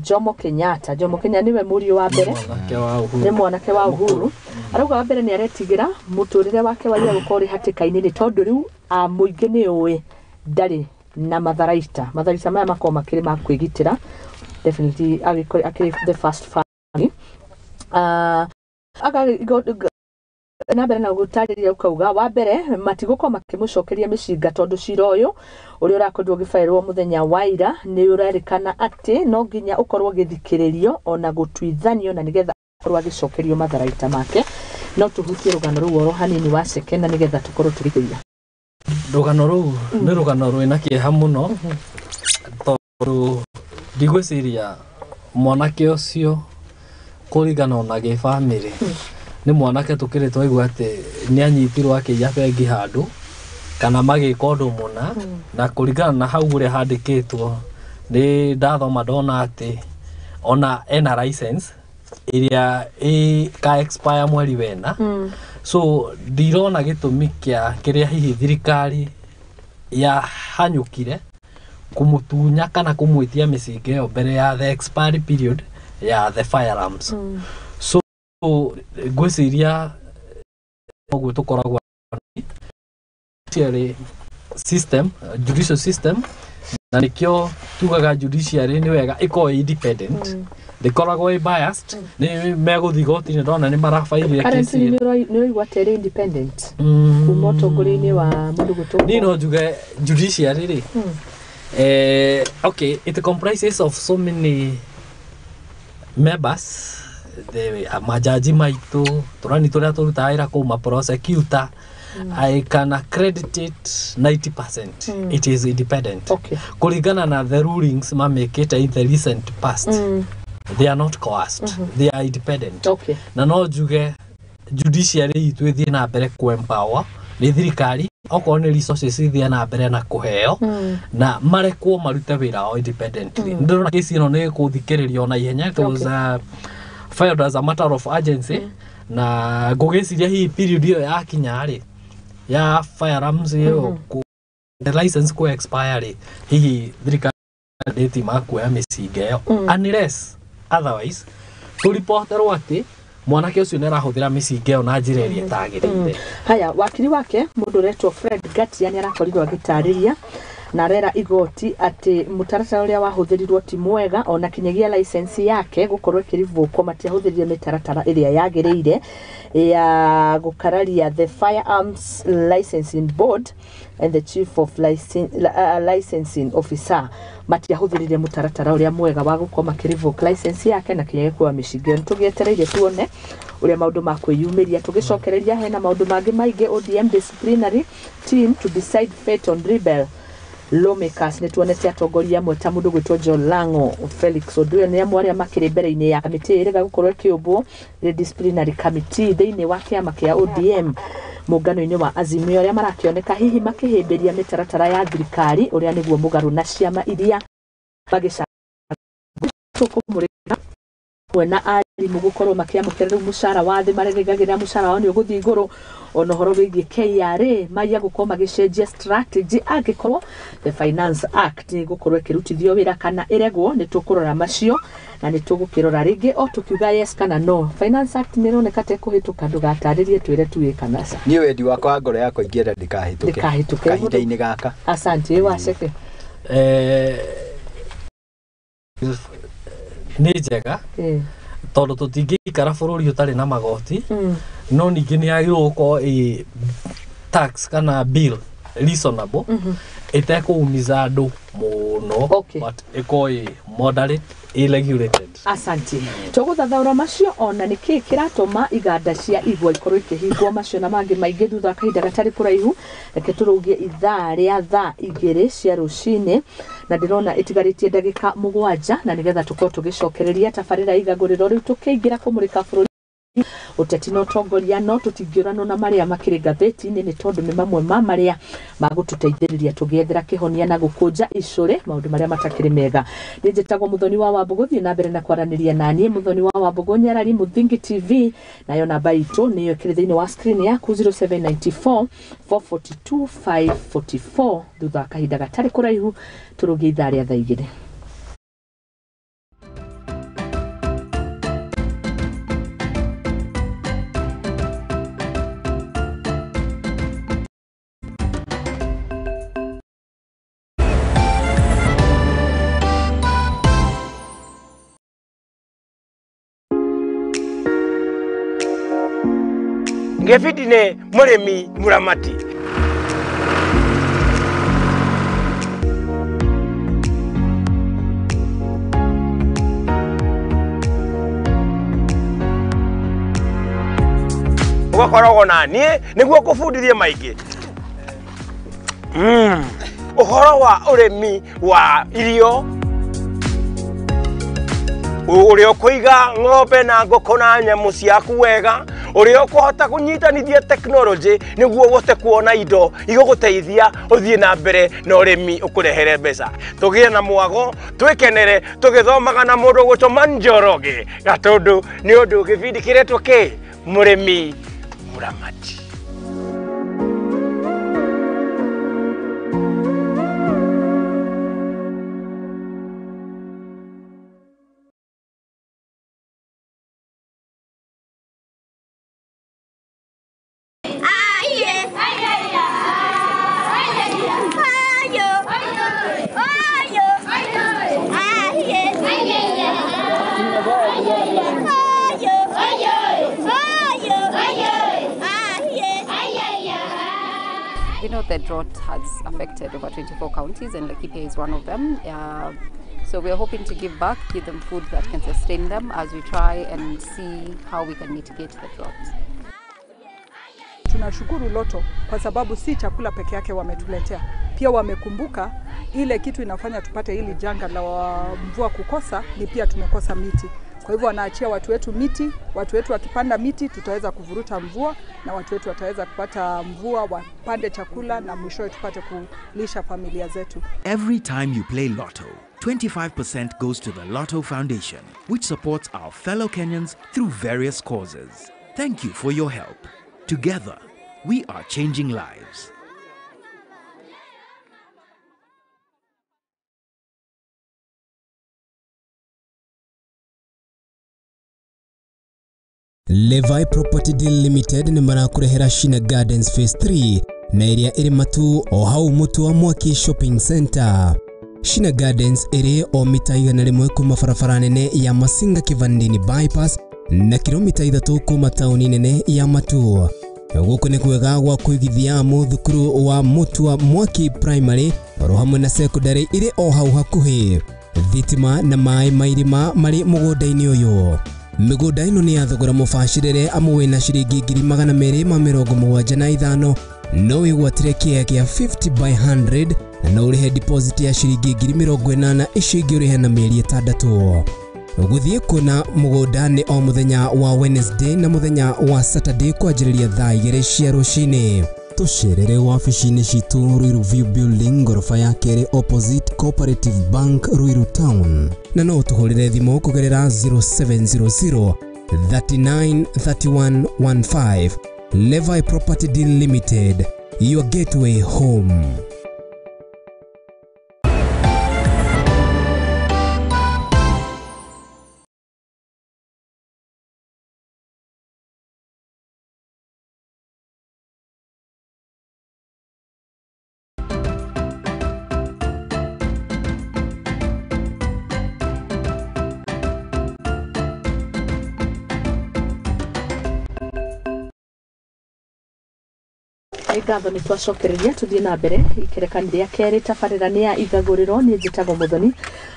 Jomo Kenyatta. Jomo Kenyatta nĩwe mũriũ wa mbere. Mwanake wa Uhuru. Nĩ mwanake wa Uhuru. Arauga wa mbere nĩ aretigĩra mũtũrĩre wake wagĩrĩire gũkorwo ũrĩ hatĩka-inĩ, nĩ tondũ rĩu mũingĩ nĩ ũĩ ndarĩ na matharaita. Matharaita maya makoragwo makĩrĩ ma kwĩgitĩra, definitely agĩkorwo akĩrĩ the first family. Na mbere na gũtarĩria ũkauga wa mbere matigũkorwo makĩmũcokeria mĩcinga, tondũ cira ũyũ ũrĩa ũrakorirwo ũgĩbaĩrwo mũthenya wa ira nĩ ũrerĩkana atĩ no nginya ũkorwo ũgĩthikĩrĩrio ona gũtuithanio na nĩgetha akorwo agĩcokerio matharaita make. No tũhutie rũgano rũu oro hanini wa ceke na nĩgetha tũkorwo tũgĩthĩria. Rũgano rũu nĩ rũgano rwĩna kĩeha mũno, tondũ ndigwĩciria mwanake ũcio, kũringana ona gĩbamĩrĩ, nĩ mwanake tũkĩrĩ twaigua atĩ nĩ anyitirwo akĩiya bengi handũ kana magĩka ũndũ mũna. Na kũringana na hau ũrĩa handĩkĩtwo, nĩ ndathoma ndona atĩ ona ena license ĩrĩa ĩka expire mweri wena. So ndirona gĩtũmi kĩa kĩrĩa hihi thirikari yahanyũkire kũmũtunya kana kũmwĩtia mĩcinga ĩyo mbere ya the expiry period ya the firearms. So ngwĩciria ũguo tũkoragwo judiciary system, judicial system, na nĩkĩo tugaga judiciary nĩ wega ĩkorwo ĩ independent, ndĩkoragwo ĩ biased. Nĩ megũthiĩ igoti-inĩ, ndona nĩ marabairire Currently kesi. nĩ ũraigua atĩ ĩrĩ independent kuma ũtongoria-inĩ wa mũndũ gwĩtwo Niĩ no njuge judiciary rĩ, okay, it comprises of so many members, the majaji maitũ tũrani tũrĩa tũrutaga wĩra kũu, ma prosecutor. I can accredit it 90%, it is independent kũringana na the rulings mamĩkĩte in the recent past. They are not coerced, they are independent. Na no njuge judiciary itũ ĩthiĩ na mbere kũ empower nĩ thirikari. Okorwo nĩ resources ithiĩ na mbere na kũheo na marekwo marute wĩra wao independently. Ndĩrona kesi ĩno nĩ ĩkũthikĩrĩrio na ihenya. It was filed as a matter of urgency, na ngũgĩciria hihi period ĩyo yakinya rĩ ya firearms ĩyo the license ku expire rĩ, hihi thirikari ndĩti makuoya mĩcinga ĩyo, unless otherwise tũripoterwo atĩ mwanake ũcio nĩ arahũthĩra mĩcinga ĩyo na njĩra ĩrĩa ĩtagĩrĩire. Haya, wakiri wake mũndũ ũretwo Fred Ngatia nĩ arakorirwo agĩtarĩria na arera igoti atĩ mũtaratara ũrĩa wahũthĩrirwo ti mwega, ona kinyagia license yake gũkorwo ĩkĩrivũkwo matiahũthĩrire mĩtaratara ĩrĩa yagĩrĩire ya gũkararia the Firearms Licensing Board and the Chief of Licensing Officer matiahũthĩrire mũtaratara ũrĩa mwega wa gũkorwo makĩrevoke license yake na kinyagia kuoya mĩcinga ĩyo. Nĩtũgĩetereire tuone ũrĩa maũndũ makwĩyumĩria. Tũgĩcokereria hena maũndũ mangĩ maingĩ. ODM disciplinary team to decide fate on rebel lawmakers. Nĩ tuonete atongoria amwe ta mũndũ gwĩtwo John Lango, Felix Oduya nĩ amwe arĩa makĩrĩ mbere-inĩ ya kamĩtĩ ĩrega gũkorwo ĩkĩũmbwo nĩ disciplinary committee thĩinĩ wa kĩama kĩa ODM mũngano-inĩ wa Azimio, arĩa marakĩoneka hihi makĩhĩmbĩria mĩtaratara ya thirikari ũrĩa nĩguo mũgarũ na ciama iria magĩcagũrĩka hamwe na arimũ gũkorwo makĩamũkĩra rĩu mũcara wa thĩ, marerĩgagĩrĩra mũcara wao nĩ ũgũthiĩ igũrũ. Ona ũhoro wĩgiĩ KRA maiya gũkorwo magĩcenjia strategy angĩkorwo the Finance Act nĩ gũkorwo ĩkĩrutithio wĩra kana ĩregwo. Nĩ tũkũrora macio na nĩ tũgũkĩrora rĩngĩ o tũkiuga yes kana no. Finance Act nĩ ĩroneka ta ĩkũhĩtũka, ndũgatarĩrie, twĩre tu ĩ kana ca. Niĩ wendi wakwa wa ngoro yakwa ingĩenda ndĩkahĩtũke. Ndĩkahĩtũke. Kahinda-inĩ gaka. Asante. Waceke. Nĩ njega tondũ tũtingĩikara bũrũri ũtarĩ na magoti, no ningĩ nĩ yagĩrĩirwo gũkorwo ĩ tax kana bill reasonable, ĩtekũumiza andũ mũno, but ĩkorwo ĩ moderate, ĩ regulated. Asante. Tũgũthathaũra macio ona nĩkĩ kĩratũma iganda cia igwa ikorwo ikĩhingwo, macio na mangĩ maingĩ thutha wa kahinda gatarĩ kũraihu. Reke tũrũgie ithaa rĩa thaa 2 cia rũcinĩ, na ndĩrona ĩtigarĩtie ndagĩka 7, na nĩgetha tũkorwo tũgĩcokereria tabarĩra igagũrĩro rĩu tũkĩingĩra kũmũrĩka bũrũri, ũteti na ũtongoria, no tũtingĩũranwo na marĩa makĩrĩ ngathĩti-inĩ nĩ tondũ nĩ mamwe ma marĩa magũtũteithĩrĩria tũgĩethera kĩhonia na gũkũnja icũrĩ maũndũ marĩa matakĩrĩ mega. Niĩ njĩtagwo Mũthoni wa Wambũgũ, thiĩ na mbere na kwaranĩria naniĩ Mũthoni wa Wambũgũ Nyarari Mũthingi TV, nayo namba itũ nĩyo ĩkĩrĩ thĩinĩ wa screen yaku 0794 442 544. Thutha wa kahinda gatarĩ kũraihu tũrũgie ithaa rĩa thaa 2. Ngĩbindi nĩ mũrĩmi mũramati. Ũgakoragwo na niĩ nĩguo ngũbundithie maingĩ ũhoro wa ũrĩmi wa irio, ũrĩa ũkũiga ng'ombe na ngũkũ na nyamũ ciaku wega, ũrĩa ũkũhota kũnyitanithia technology nĩguo ũhote kuona indo igũgũteithia ũthiĩ na mbere na ũrĩmi ũkũrehere mbeca. Tũgĩe na mwago, twĩkenere tũgĩthomaga na mũndũ ũgwĩtwo Njoroge Gatũndũ, nĩ ũndũ gĩbindi kĩretwo kĩ mũrĩmi mũramati. We know the drought has affected over 24 counties, and Laikipia is one of them. So we are hoping to give back, give them food that can sustain them as we try and see how we can mitigate the drought. Tunashukuru Lotto kwa sababu si chakula peke yake wametuletea, pia wamekumbuka ile kitu inafanya tupate hili janga la mvua kukosa ni pia tumekosa miti. Kwa hivyo wanaachia watu wetu miti, watu wetu wakipanda miti tutaweza kuvuruta mvua na watu wetu wataweza kupata mvua, wapande chakula na mwishowe tupate kulisha familia zetu. Every time you play Lotto, 25% goes to the Lotto Foundation, which supports our fellow Kenyans through various causes. Thank you for your help. Together, we are changing lives. Levi Property Deal Limited nĩ marakũrehera Shina Gardens Phase 3 na ĩrĩa ĩrĩ Matu o hau Mũtu wa Mwaki Shopping Center. Shina Gardens ĩrĩ o mita 100 kuma barabara nene ya Masinga Kivandini Bypass na kilomita 3 kuma tauni nene ya Matu. Gũkũ nĩ kwega gwa kũigithia amu thukuru wa Mũtu wa Mwaki Primary oro hamwe na secondary ĩrĩ o hau hakuhĩ. Thitima na maĩ ma irima marĩ mũgũnda-inĩ ũyũ. Mĩgũnda ĩno nĩ ya thogora mũbacĩrĩre amu wĩna ciringi 275,000 no wĩgwatĩre kĩea kĩa 50 by 100 na no ũrĩhe deposit ya ciringi 80,000 icio ingĩ ũrĩhe na mĩeri 6. Gũthiĩ kuona mũgũnda nĩ o mũthenya wa Wednesday na mũthenya wa Saturday kwanjĩrĩria thaa 2 cia rũcinĩ. Tũcerere wabici-inĩ citũ Ruiru View Building ngoroba ya kerĩ opposite Cooperative Bank Ruiru Town, na no ũtũhũrĩre thimũ kũgerera 0700 39 31 15. Levi Property Deal Limited, your gateway home. Ngatho nĩ twacokereria tuthiĩ na mbere ikerekani rĩa kerĩ tabarĩra nĩ ya ithagũrĩro. Niĩ njĩtagwo Mũthoni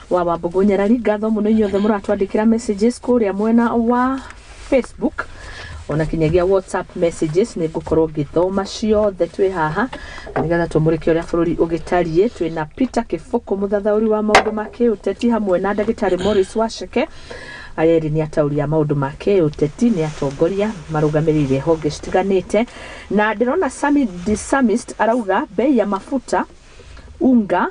wa Wambũgũ Nyarari. Ngatho mũno inyuothe mũratwandĩkĩra messages kũrĩa mwena wa Facebook ona kinyagia WhatsApp messages, nĩ ngũkorwo ngĩthoma ciothe twĩ haha nĩgetha tũmũrĩke ũrĩa bũrũri ũgĩtariĩ. Twĩna Peter Kĩbũkũ mũthathaũri wa maũndũ ma kĩũteti hamwe na ndagĩtarĩ Morris Wacheke. Aya erĩ nĩ ataũri a maũndũ ma kĩũteti, nĩ atongoria marũgamĩrĩire honge citiganĩte. Na ndĩrona Sami Disamist arauga bei ya mafuta unga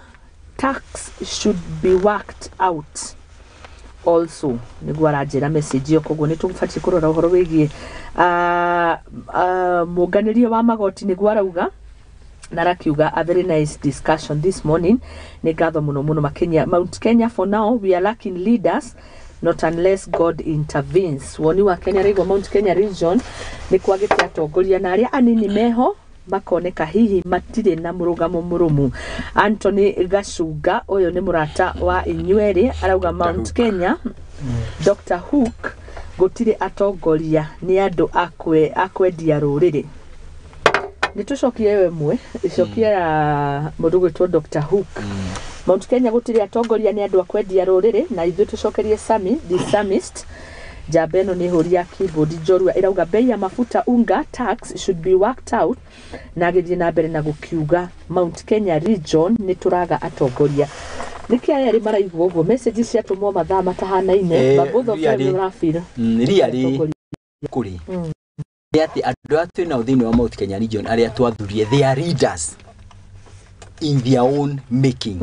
tax should be worked out also, nĩguo aranjĩra message ĩyo. Koguo nĩ tũbatiĩ kũrora ũhoro wĩgiĩ mũnganĩrio wa magoti, nĩguo arauga na arakiuga a very nice discussion this morning. Nĩ ngatho mũno mũno makĩnya. Mount Kenya for now we are lacking leaders not unless God intervenes. Woni wa Kenya raigua Mount Kenya region nĩ kwagĩte atongoria na arĩa anini meho makoneka hihi matirĩ na mũrũgamo mũrũmu. Anthony Gacunga ũyũ nĩ mũrata wa inyuerĩ arauga Mount Kenya Dr. Hook gũtirĩ atongoria nĩ andũ akwendia rũrĩrĩ. Nĩ tũcokie ĩyo ĩmwe icokia ya mũndũ gwĩtwo Dr. Hook. Mount Kenya gũtirĩ atongoria nĩ andũ a kwendia rũrĩrĩ, na ithuĩ tũcokerie Sami the Samist. Njamba ĩno nĩ hũri ya keyboard njorua ĩrauga bei ya mafuta unga tax should be worked out, na agĩthiĩ na mbere na gũkiuga Mount Kenya region nĩ tũraga atongoria. Nĩkĩ aya erĩ maraigua ũguo? Message ciatũmwo mathaa matahanaine, but both of them nĩũrafeel really kũrĩ nĩ atĩ andũ arĩa twĩ nao thĩinĩ wa Mount Kenya region arĩa twathurie, they are leaders in their own making.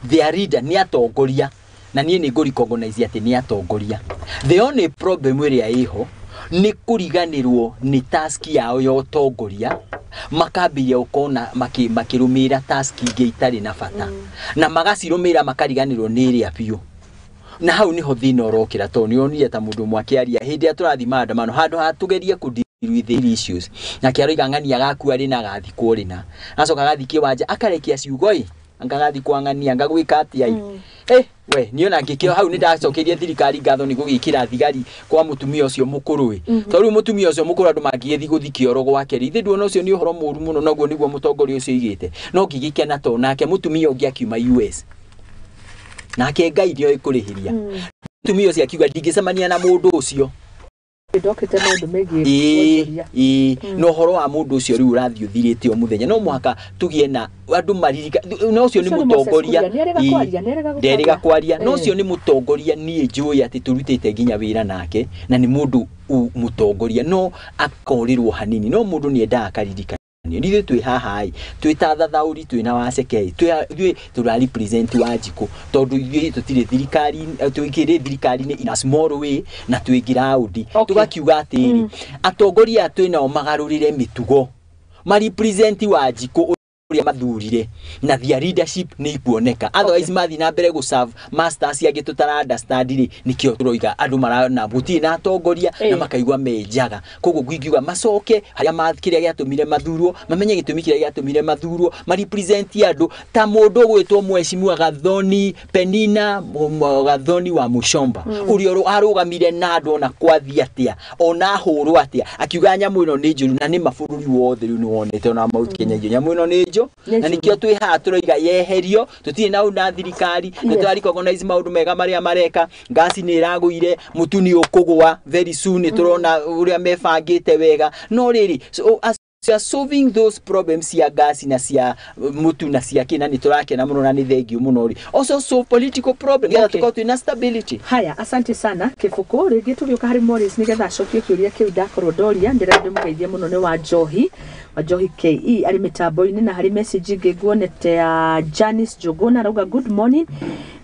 They are leader, nĩ atongoria, na niĩ nĩ ngũrecognize atĩ nĩ atongoria. The only problem ĩrĩa ĩho nĩ kũriganĩrwo nĩ task yao ya ũtongoria, makambĩrĩria gũkorwo na makĩrũmĩrĩra task ingĩ itarĩ na bata, na magacirũmĩrĩra makariganĩrwo nĩ ĩrĩa biũ. Na hau nĩho thĩna ũrokĩra, tondũ nĩ onire ta mũndũ ũmwe akĩaria hĩndĩ ĩrĩa tũrathiĩ maandamano, handũ ha tũgerie kũ deal with the issues, nake aroiga ng'ania agakua rĩ na agathikwo rĩ, na acoka agathiĩ kĩwanja akarekia ciugo ĩ anga gathi kwa ng'ania anga gwĩka atĩa ĩ. We niĩ ona ngĩkĩo hau nĩ ndacokeirie thirikari ngatho nĩ gũgĩkĩra thigari kwa mũtumia ũcio mũkũrũ ĩ, tondũ rĩu mũtumia ũcio mũkũrũ andũ mangĩgĩthiĩ gũthiĩ kĩoro gwake rĩ, ithe nduona ũcio nĩ ũhoro mũru mũno, noguo nĩguo mũtongoria ũcio oigĩte. No ngĩgĩkena tondũ nake mũtumia ũngĩ akiuma US, nake Ngai nĩoĩ kũrĩhĩria. Mũtumia ũcio akiuga ndingĩcemania na mũndũ ũcio. Ndokĩte maũndũ megiĩ wonjoria. Ĩĩ, na ũhoro wa mũndũ ũcio rĩu ũrathiĩ ũthirĩte o mũthenya, no mũhaka tũgĩe na andũ maririka na ũcio nĩ Ũcio nĩ Moses mũtongoria. Kuria, nĩerĩga kwaria, nĩerĩga gũkwaria. Nderĩga kwaria, na ũcio nĩ mũtongoria. Niĩ njũĩ atĩ tũrutĩte nginya wĩra nake, na nĩ mũndũ mũtongoria, no akorĩrwo hanini, no mũndũ nĩ endaga akaririkana. Ithuĩ twĩ haha ĩ, twĩ ta thathaũri, twĩ na waceke ĩ, ithuĩ tũra represent Wanjikũ, tondũ ithuĩ tũtirĩ thirikari, twĩkĩrĩ thirikari-inĩ in a small way na twĩ ground. Tũgakiuga atĩrĩ, atongoria aya twĩ nao magarũrĩre mĩtugo, ma represent Wanjikũ ũrĩa mathurire, na their leadership nĩ ikuoneka. Otherwise mathiĩ na mbere gũ serve masters angĩ tũtara understand rĩ, nĩkĩo tũroiga andũ marona gũtirĩ na atongoria na makaigua me njaga. Koguo nguingiuga macoke harĩa kĩrĩa gĩatũmire mathurwo, mamenye gĩtũmi kĩrĩa gĩatũmire mathurwo, ma represent andũ ta mũndũ ũgwĩtwo Mheshimiwa Gathoni Penina Gathoni wa Mushomba, ũrĩa arũgamire na andũ ona kwathiĩ atĩa, ona ahũrwo atĩa, akiuga nyamũ ĩno nĩ njũru, na nĩ ma bũrũri wothe rĩu nĩ wonete ona Mount Kenya nyamũ ĩno nĩ njũ. Nĩ Na njũru. Nĩkĩo twĩ haha tũroiga yeherio. Tũtirĩ na na thirikari nĩ tũra recognize maũndũ mega marĩa mareka. Ngasi nĩ ĩragũire, mũtu nĩ ũkũgũa very soon, nĩ tũrona ũrĩa mebangĩte wega. No rĩrĩ, so, as we are solving those problems cia ngasi na cia mũtu na cia kĩna, nĩ tũrakena mũno na nĩ thengiũ mũno rĩ, also solve political problem nĩgetha tũkorwo twĩna stability. Haya, asante sana Kĩbũkũ. Rĩngĩ tũgĩũka harĩ Morris nĩgetha acokie kĩũria kĩu ndakorwo ndoria. Ndĩrenda ndĩmũgeithie mũno, nĩ wa Njohi, wa Njohi KE arĩ mĩtambo-inĩ. Na harĩ message ĩngĩ nguonete ya Janice Njũgũna, arauga, "Good morning,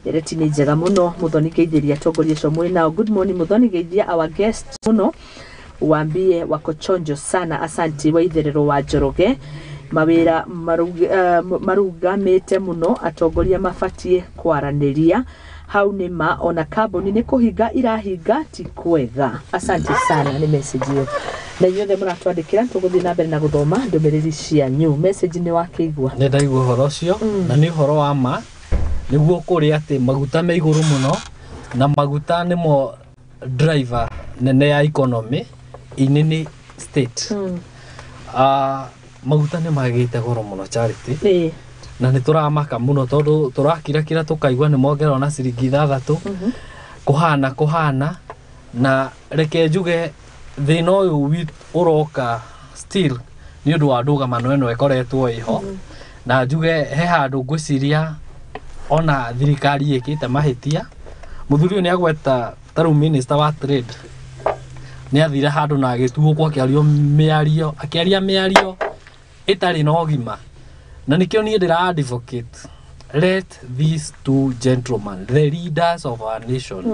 ndereti nĩ njega mũno. Mũthoni, geithĩria atongoria acio mwĩ nao. Good morning Mũthoni, geithia our guest mũno, waambie wako chonjo sana. Asanti." Waitherero wa Njoroge, mawĩra marugamĩte mũno, atongoria mabatiĩ kwaranĩria. Hau nĩ ma, ona kambuni nĩ kũhinga irahinga, ti kwega. Asante sana, nĩ message ĩyo. Na inyuothe mũratwandĩkĩra, tũgũthiĩ na mbere na gũthoma ndũmĩrĩri cianyu. Message nĩ wakĩigua? Nĩ ndaigua ũhoro ũcio, na nĩ ũhoro wa ma, nĩguo kũrĩ atĩ maguta me igũrũ mũno, na maguta nĩmo driver nene ya economy in any state. Maguta nĩ magĩte goro mũno, Charity, na nĩ tũramaka mũno tondũ tũrakirakira tũkaigua nĩ mongererwo na ciringi 6 kũhana kũhana. Na reke njuge thĩna ũyũ ũroka still nĩ ũndũ wa ndũgamano ĩno ĩkoretwo ĩho. Na njuge he handũ ngwĩciria ona thirikari ĩkĩte mahĩtia. Mũthuri ũyũ nĩ agweta ta rĩu minister wa trade nĩ athire handũ na agĩtuũkwo akĩario mĩario, akĩaria mĩario ĩtarĩ na ũgima. Na nĩkĩo niĩ ndĩra advocate, let these two gentlemen, the leaders of our nation,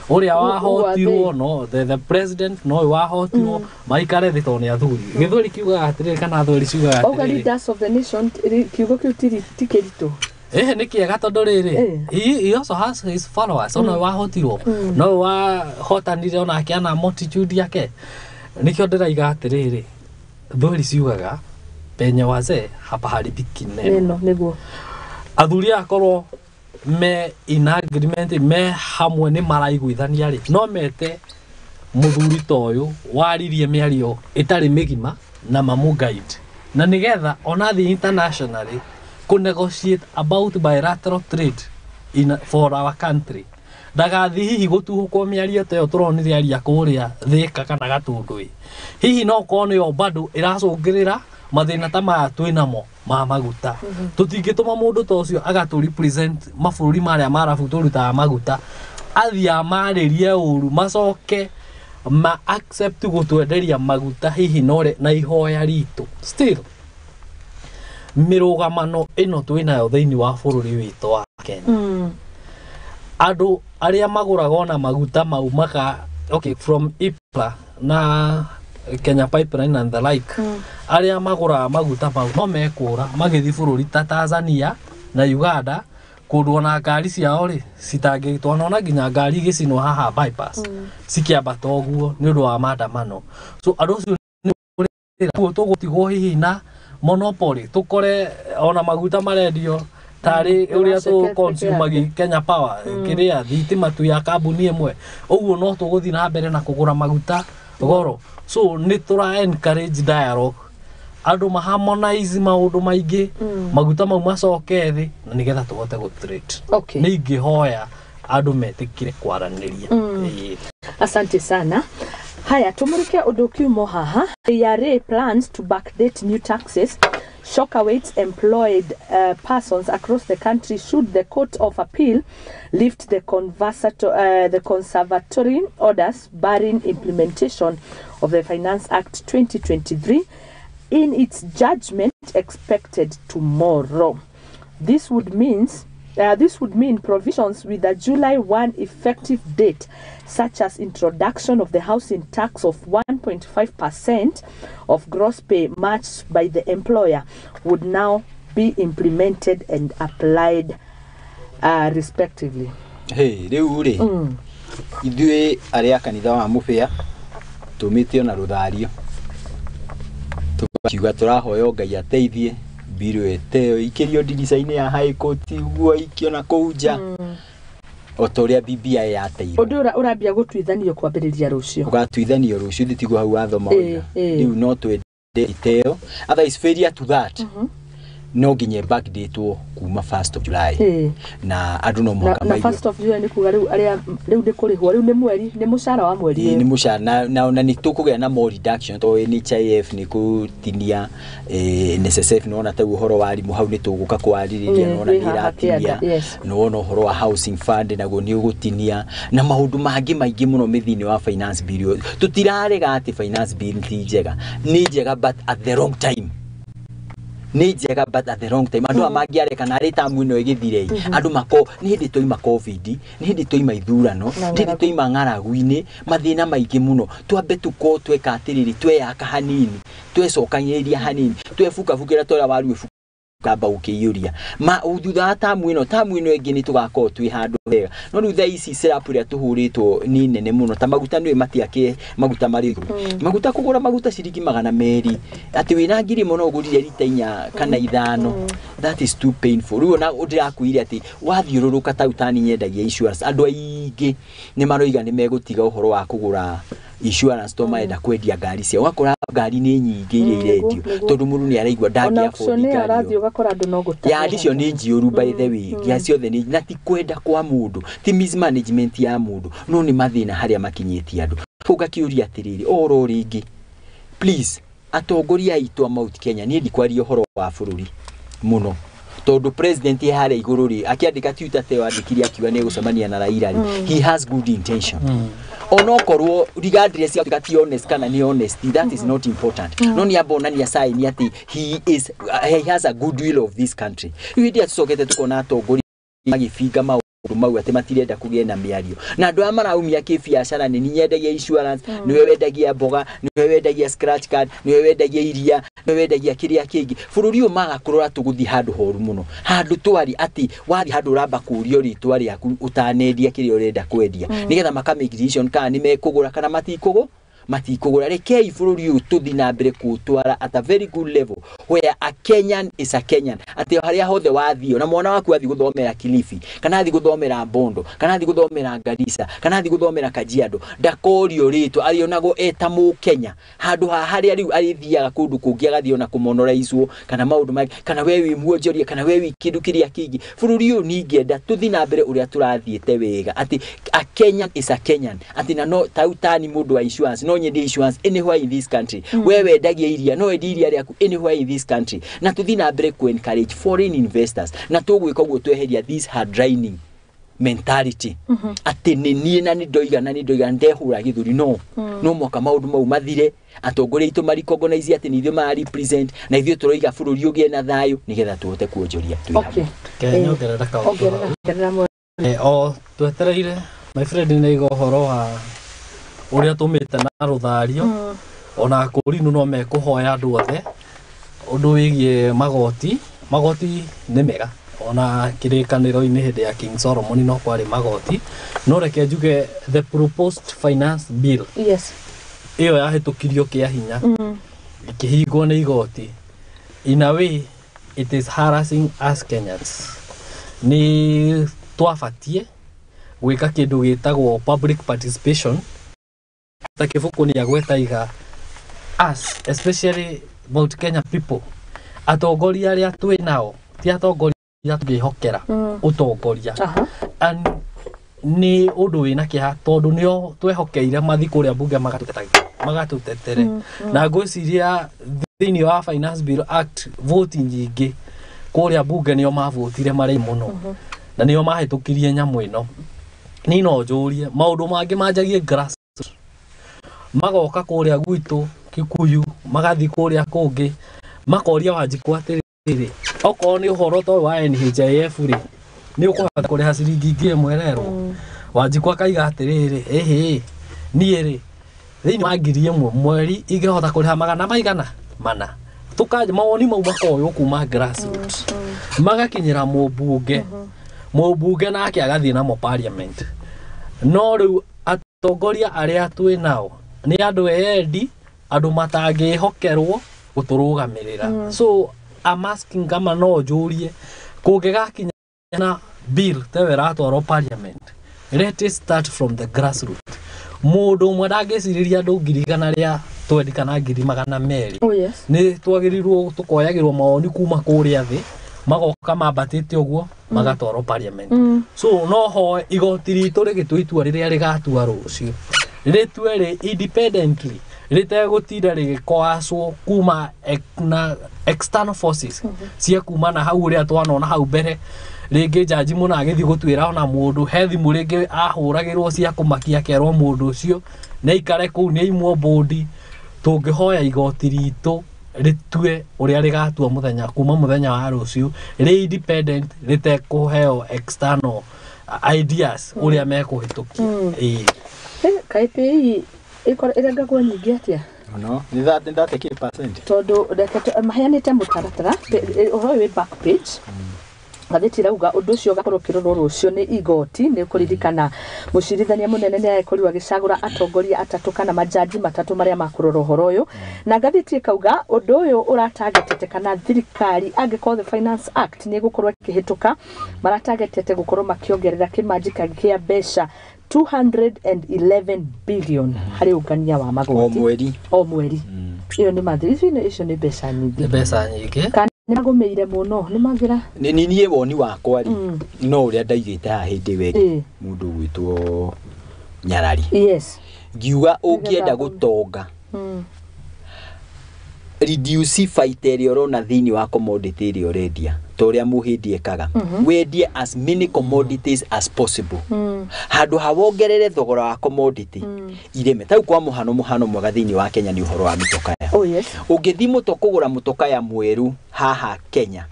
ũrĩa Who are wahotirwo, no the president, no ũyũ wahotirwo, maikare thĩ tondũ nĩ athuri. Gĩthweri kiugaga atĩrĩrĩ, kana athweri ciugaga Auga atĩrĩrĩ, leaders of the nation, kiugo kĩu ti kĩritũ. Ĩhĩ, nĩ kĩega tondũ rĩrĩ, he also has his followers. Ona ũyũ wahotirwo, no ũyũ wahotanire onake ana multitude yake. Nĩkĩo ndĩraiga atĩrĩrĩ, thweri ciugaga penye wazee hapaharibiki neno. Neno nĩguo. Athuri akorwo me in agreement, me hamwe, nĩ maraiguithania rĩ, no mete mũthuri ta ũyũ waririe mĩario ĩtarĩ mĩgima na mamũ guide, na nĩgetha ona thiĩ internationally kũ negotiate about bilateral trade for our country, ndagathiĩ hihi gũtuhũkwo mĩario ta ĩyo tũronire aria kũrĩa Thĩka kana Gatũndũ. Hihi no korwo nĩyo bado ĩracũngĩrĩra mathĩna ta maya twĩ namo ma maguta. Tũtingĩtũma mũndũ ta ũcio agatũ represent mabũrũri marĩa marabu tũrutaga maguta, athiĩ amarĩrie ũru, macoke ma accept gũtwenderia maguta hihi no na ihoya ritũ. Still mĩrũgamano ĩno twĩnayo thĩinĩ wa bũrũri witũ wa Kenya, andũ arĩa magũraga ona maguta mau maka, okay, from IPLA na Kenya Pipeline and the like, arĩa magũraga maguta mau no mekũra magĩthiĩ bũrũri ta Tanzania na Uganda, kũndũ ona ngari ciao rĩ citangĩtwana, nginya ngari igĩcinwo haha bypass cikĩambata ũguo nĩ ũndũ wa maandamano. So andũ acio nĩ tũgũtigwo hihi na monopoly, tũkore ona maguta marendio tarĩ ũrĩa tũ consume Kenya Power, kĩrĩa thitima tu ya kambuni ĩmwe ũguo, no tũgũthiĩ na mbere na kũgũra maguta goro. So nĩ tũra encourage dialogue, andũ ma harmonize maũndũ maingĩ, maguta mau macoke thĩ, na nĩgetha tũhote gũ trade. Nĩ ingĩhoya andũ metĩkire kwaranĩria. Ĩĩ. Asante sana. Haya, tumurike ũndũ kiumo haha. KRA plans to backdate new taxes. Shock awaits employed persons across the country should the Court of Appeal lift the conservatory orders barring implementation of the Finance Act 2023 in its judgment expected tomorrow. This would mean provisions with a July 1 effective date, such as introduction of the housing tax of 1.5% of gross pay matched by the employer, would now be implemented and applied respectively. Hey, rĩu rĩ, ithuĩ arĩa a kanitha wa mũbĩa tũmĩte ona rũthario, tũgakiuga tũrahoya Ngai ateithie mbirũ ĩteo ikĩrio ndirica-inĩ ya High Court, ũguo ikio na kũu nja, o ta ũrĩa BBI yateirwo. Ũndũ ũrĩa ũrambia gũtuithanio kwambĩrĩria rũciũ. Ũgatuithanio rũciũ, thĩ tiguo hau wathoma ũira. Rĩu no twende iteo, otherwise failure to that, no nginya backdatwo kuma 1st of July na andũ no na, mũhaka na maigue. 1st of July nĩ kuga rĩu arĩa rĩu nĩ kũrĩhwo, rĩu nĩ mweri, nĩ mũcara wa mweri Ĩĩ, ũyũ. Nĩ mũcara na nĩ tũkũgĩa na more reduction tondũ NHIF nĩ kũtinia, NSSF nĩwona ta ũhoro wa arimũ hau nĩ tũgũka kwarĩrĩria. Nĩwona Wĩ nĩ haha ĩratinia. kĩanda, yes. Nĩwona ũhoro wa housing fund naguo nĩ ũgũtinia na maũndũ mangĩ maingĩ mũno mĩthĩinĩ wa finance bill. Tũtirarega atĩ finance bill ti njega, nĩ njega, but at the wrong time. Nĩ njega, but at the wrong time. Andũ aya mangĩareka narĩ tamu ĩno ĩgĩthire, andũ mako nĩ hĩndĩ twaima COVID, nĩ hĩndĩ twaima ithurano, Na nĩ hĩndĩ ng'aragu. twaima ng'aragu-inĩ, mathĩna maingĩ mũno. Twambe tũkorwo tweka atĩrĩrĩ, tweyaka hanini, twecokanĩrĩria hanini, twebukabukĩra torĩa waru kamba ũkĩiyũria ma thutha wa tamu ĩno ĩngĩ nĩ tũgakorwo twĩ handũ hega. No rĩu thaa ici syrup ĩrĩa tũhũrĩtwo nĩ nene mũno, ta maguta nĩũĩ matiakĩ maguta marĩ igũrũ. Maguta, kũgũra maguta ciringi 200, atĩ wĩna 1000 no ũgũrire rita 4 kana 5. That is too painful. Rĩu ona ndĩrakwĩire atĩ wathiũrũrũka tau tani nyendagia insurance, andũ aingĩ nĩ maroiga nĩ megũtiga ũhoro wa kũgũra insurance to marenda kwendia ngari ciao. Ũgakora ngari nĩ nyingĩ iria irendio tondũ mũndũ nĩ araigua Ona ndangĩ auction afford ĩyo ngari ũrathiĩ ĩyo. ũgakora andũ no gũtahĩra. Ya icio nĩ njiyũru, by the way. Ya ciothe nĩ na ti kwenda kwa mũndũ, ti mismanagement ya mũndũ, no nĩ mathĩna harĩa makinyĩtie andũ. Ũgakĩũria atĩrĩrĩ, oro rĩngĩ, please, atongoria aitũ a Mount Kenya, niĩ ndikwaria ũhoro wa bũrũri mũno tondũ president e harĩa igũrũ rĩ, akĩandĩka Twitter teo andĩkire akiuga nĩ egũcemania na Raila rĩ, he has good intention. Onokorwo regardless ya ti honest kana nĩ honest, that is not important, no nĩ amba onania sign atĩ he has a good will of this country. Rĩu hĩndĩ ĩrĩa tũcokete tũkona atongoria magĩbinga maũndũ mau atĩ matirenda kũgĩe na mĩario na andũ aya maraumia kĩbiacara, nĩ nyendagia insurance, nĩwe wendagia mboga, nĩwe wendagia scratch card, nĩwe wendagia iria, nĩwe wendagia kĩrĩa kĩngĩ, bũrũri ũyũ maga kũrora tũgũthiĩ handũ horu mũno, handũ twari atĩ wathiĩ handũ ũramba kũũrio rĩtwa rĩaku ũtanendia kĩrĩa ũrenda kwendia, nĩgetha maka make decision kana nĩ mekũgũra kana matikũgũra. Rekei bũrũri ũyũ tũthiĩ na mbere kũũtwara at a very good level where a Kenyan is a Kenyan, atĩ harĩa hothe wathiĩ, ona mwana waku athiĩ gũthomera Kilifi kana athiĩ gũthomera Bondo kana athiĩ gũthomera Garissa kana athiĩ gũthomera Kajiado, ndakorio rĩtwa, arĩonagwo eta mũkenya, handũ ha harĩa rĩu arĩthiaga kũndũ kũngĩ agathiĩ ona kũmonoraicwo kana maũndũ mangĩ, kana we wĩ muonjoria kana we wĩ kĩndũ kĩrĩa kĩngĩ. Bũrũri ũyũ ningĩenda tũthiĩ na mbere ũrĩa tũrathiĩte wega, atĩ a Kenyan is a Kenyan, atĩ na no tau tani mũndũ wa insurance no nyendie insurance anywhere in this country, we wendagia iria no wendie iria rĩaku anywhere in this country, na tũthiĩ na mbere ku encourage foreign investors, na tũgwĩka ũguo tweheria this hardlining mentality atĩ nĩ niĩ na nĩ ndoiga na nĩ ndoiga ndehũra gĩthũri. No mwaka maũndũ mau mathire, atongoria aitũ marecognize atĩ nĩ ithuĩ mara represent na ithuĩ tũroiga bũrũri ũgĩe na thayũ nĩgetha tũhote kuonjoria twĩ hamwe. Ke nyongerera kaũndũ Ongerera. hau. Ongerera mwe. O twetereire my friend nĩ aiga ũhoro wa ũrĩa tũmĩte na rũthario, ona akũrinũ no mekũhoya andũ othe ũndũ wĩgiĩ magoti. Magoti nĩ mega, ona kĩrĩkanĩro-inĩ hĩndĩ ya King Solomon no kwarĩ magoti, no reke njuge the proposed finance bill ĩyo yahĩtũkirio kĩa hinya ĩkĩhingwo nĩ igoti, in a way it is harassing us Kenyans. Nĩ twabatiĩ gwĩka kĩndũ gĩtagwo public participation, ta kĩbũkũ nĩ agweta iga us, especially Mount Kenya people, atongoria arĩa twĩ nao ti atongoria tũngĩhokera ũtongoria. And Nĩ ũndũ wĩna kĩeha tondũ nĩo twehokeire mathi kũrĩa mbunge magatũtetere. Na ngwĩciria thĩinĩ wa Finance Bill Act, voti nyingĩ kũrĩa mbunge nĩo mavotire marĩ mũno na nĩo mahĩtũkirie nyamũ ĩno. Niĩ no njũrie maũndũ mangĩ manjagie grass, magoka kũrĩa gwitũ Kikuyu, magathiĩ kũrĩa kũngĩ, makoria Wanjikũ atĩrĩrĩ, okorwo nĩ ũhoro ta ũyũ wa NHIF rĩ, nĩ ũkũhota kũrĩha ciringi 1,000 rerwo? Wanjikũ akaiga atĩrĩrĩ, ĩhĩ, niĩ rĩ, thĩinĩ wa 1,000 mweri ingĩhota kũrĩha magana maigana mana. Tũkanja mawoni mau makoywo kuma grassroots, magakinyĩra mũmbunge, mũmbunge nake agathiĩ namo parliament. No rĩu atongoria arĩa twĩ nao nĩ andũ eyendi, andũ matangĩhokerwo gũtũrũgamĩrĩra. So I'm asking kama no njũrie, kũngĩgakinya na bill ta ĩyo ĩratwarwo parliament, let it start from the grassroots. Mũndũ ũmwe ndangĩcirĩria andũ 120,000 kana 200,000. Oh yes. Nĩ twagĩrĩirwo tũkoyagĩrwo mawoni kuma kũrĩa thĩ, magoka mambatĩte ũguo, magatwarwo parliament. So no hoe igoti ritũ rĩgĩtua itua rĩrĩa rĩgatua rũciũ, rĩtue rĩ independently, rĩtegũtinda rĩgĩkoacwo kuma na external forces cia kuma na hau ũrĩa twanona hau mbere. Rĩngĩ jaji mũna agĩthiĩ gũtuĩra ona mũndũ he thimũ rĩngĩ ahũragĩrwo cia kũmakia, akerwo mũndũ ũcio nĩ aikare kũu, nĩ aimwo bũndi. Tũngĩhoya igoti ritũ rĩtue ũrĩa rĩgatua mũthenya kuma mũthenya wa rũciũ rĩ independent, rĩtekũheo external ideas ũrĩa mekũhĩtũkia. Ĩĩ. Kaĩ PAYE ĩrengagwo nyingĩ atĩa? No nĩ 30%. Tondũ reke maheanĩte mũtaratara, ũhoro ũyũ wĩ back page. Ngathĩti ĩrauga ũndũ ũcio ũgakorwo ũkĩrorwo rũciũ nĩ igoti. Nĩ ũkũririkana mũcirithania mũnene nĩ akorirwo agĩcagũra atongoria atatũ kana majaji matatũ marĩa makũrora ũhoro ũyũ. Na ngathĩti ĩkauga ũndũ ũyũ ũratagetete kana thirikari, angĩkorwo the Finance Act nĩ ĩgũkorwo ĩkĩhĩtũka, maratagetete gũkorwo makĩongerera kĩmanjĩka kĩa mbeca 211 billion harĩ ũngania wa O magoti mweri. O mweri. Ĩyo nĩ mathi icio nĩ mbeca nyingĩ. Nĩ mbeca nyingĩ. Kana nĩ magũmĩire mũno nĩ magĩra. Nĩ niĩ woni wakwa rĩ, no ũrĩa ndaigĩte haha hĩndĩ ĩyo ĩngĩ, mũndũ ũgwĩtwo Nyarari, ngiuga ũngĩenda gũtonga, reduce baita ĩrĩa ũrona thĩinĩ wa commodity ĩrĩa ũrendia, ta ũrĩa mũhĩndi ekaga, wendie as many commodities as possible handũ ha wongerere thogora wa commodity ireme. Ta rĩu kwa mũhano, mũhano mwega thĩinĩ wa Kenya nĩ ũhoro wa mĩtokaya. Ũngĩthiĩ mũto kũgũra mũtokaya mwerũ haha Kenya,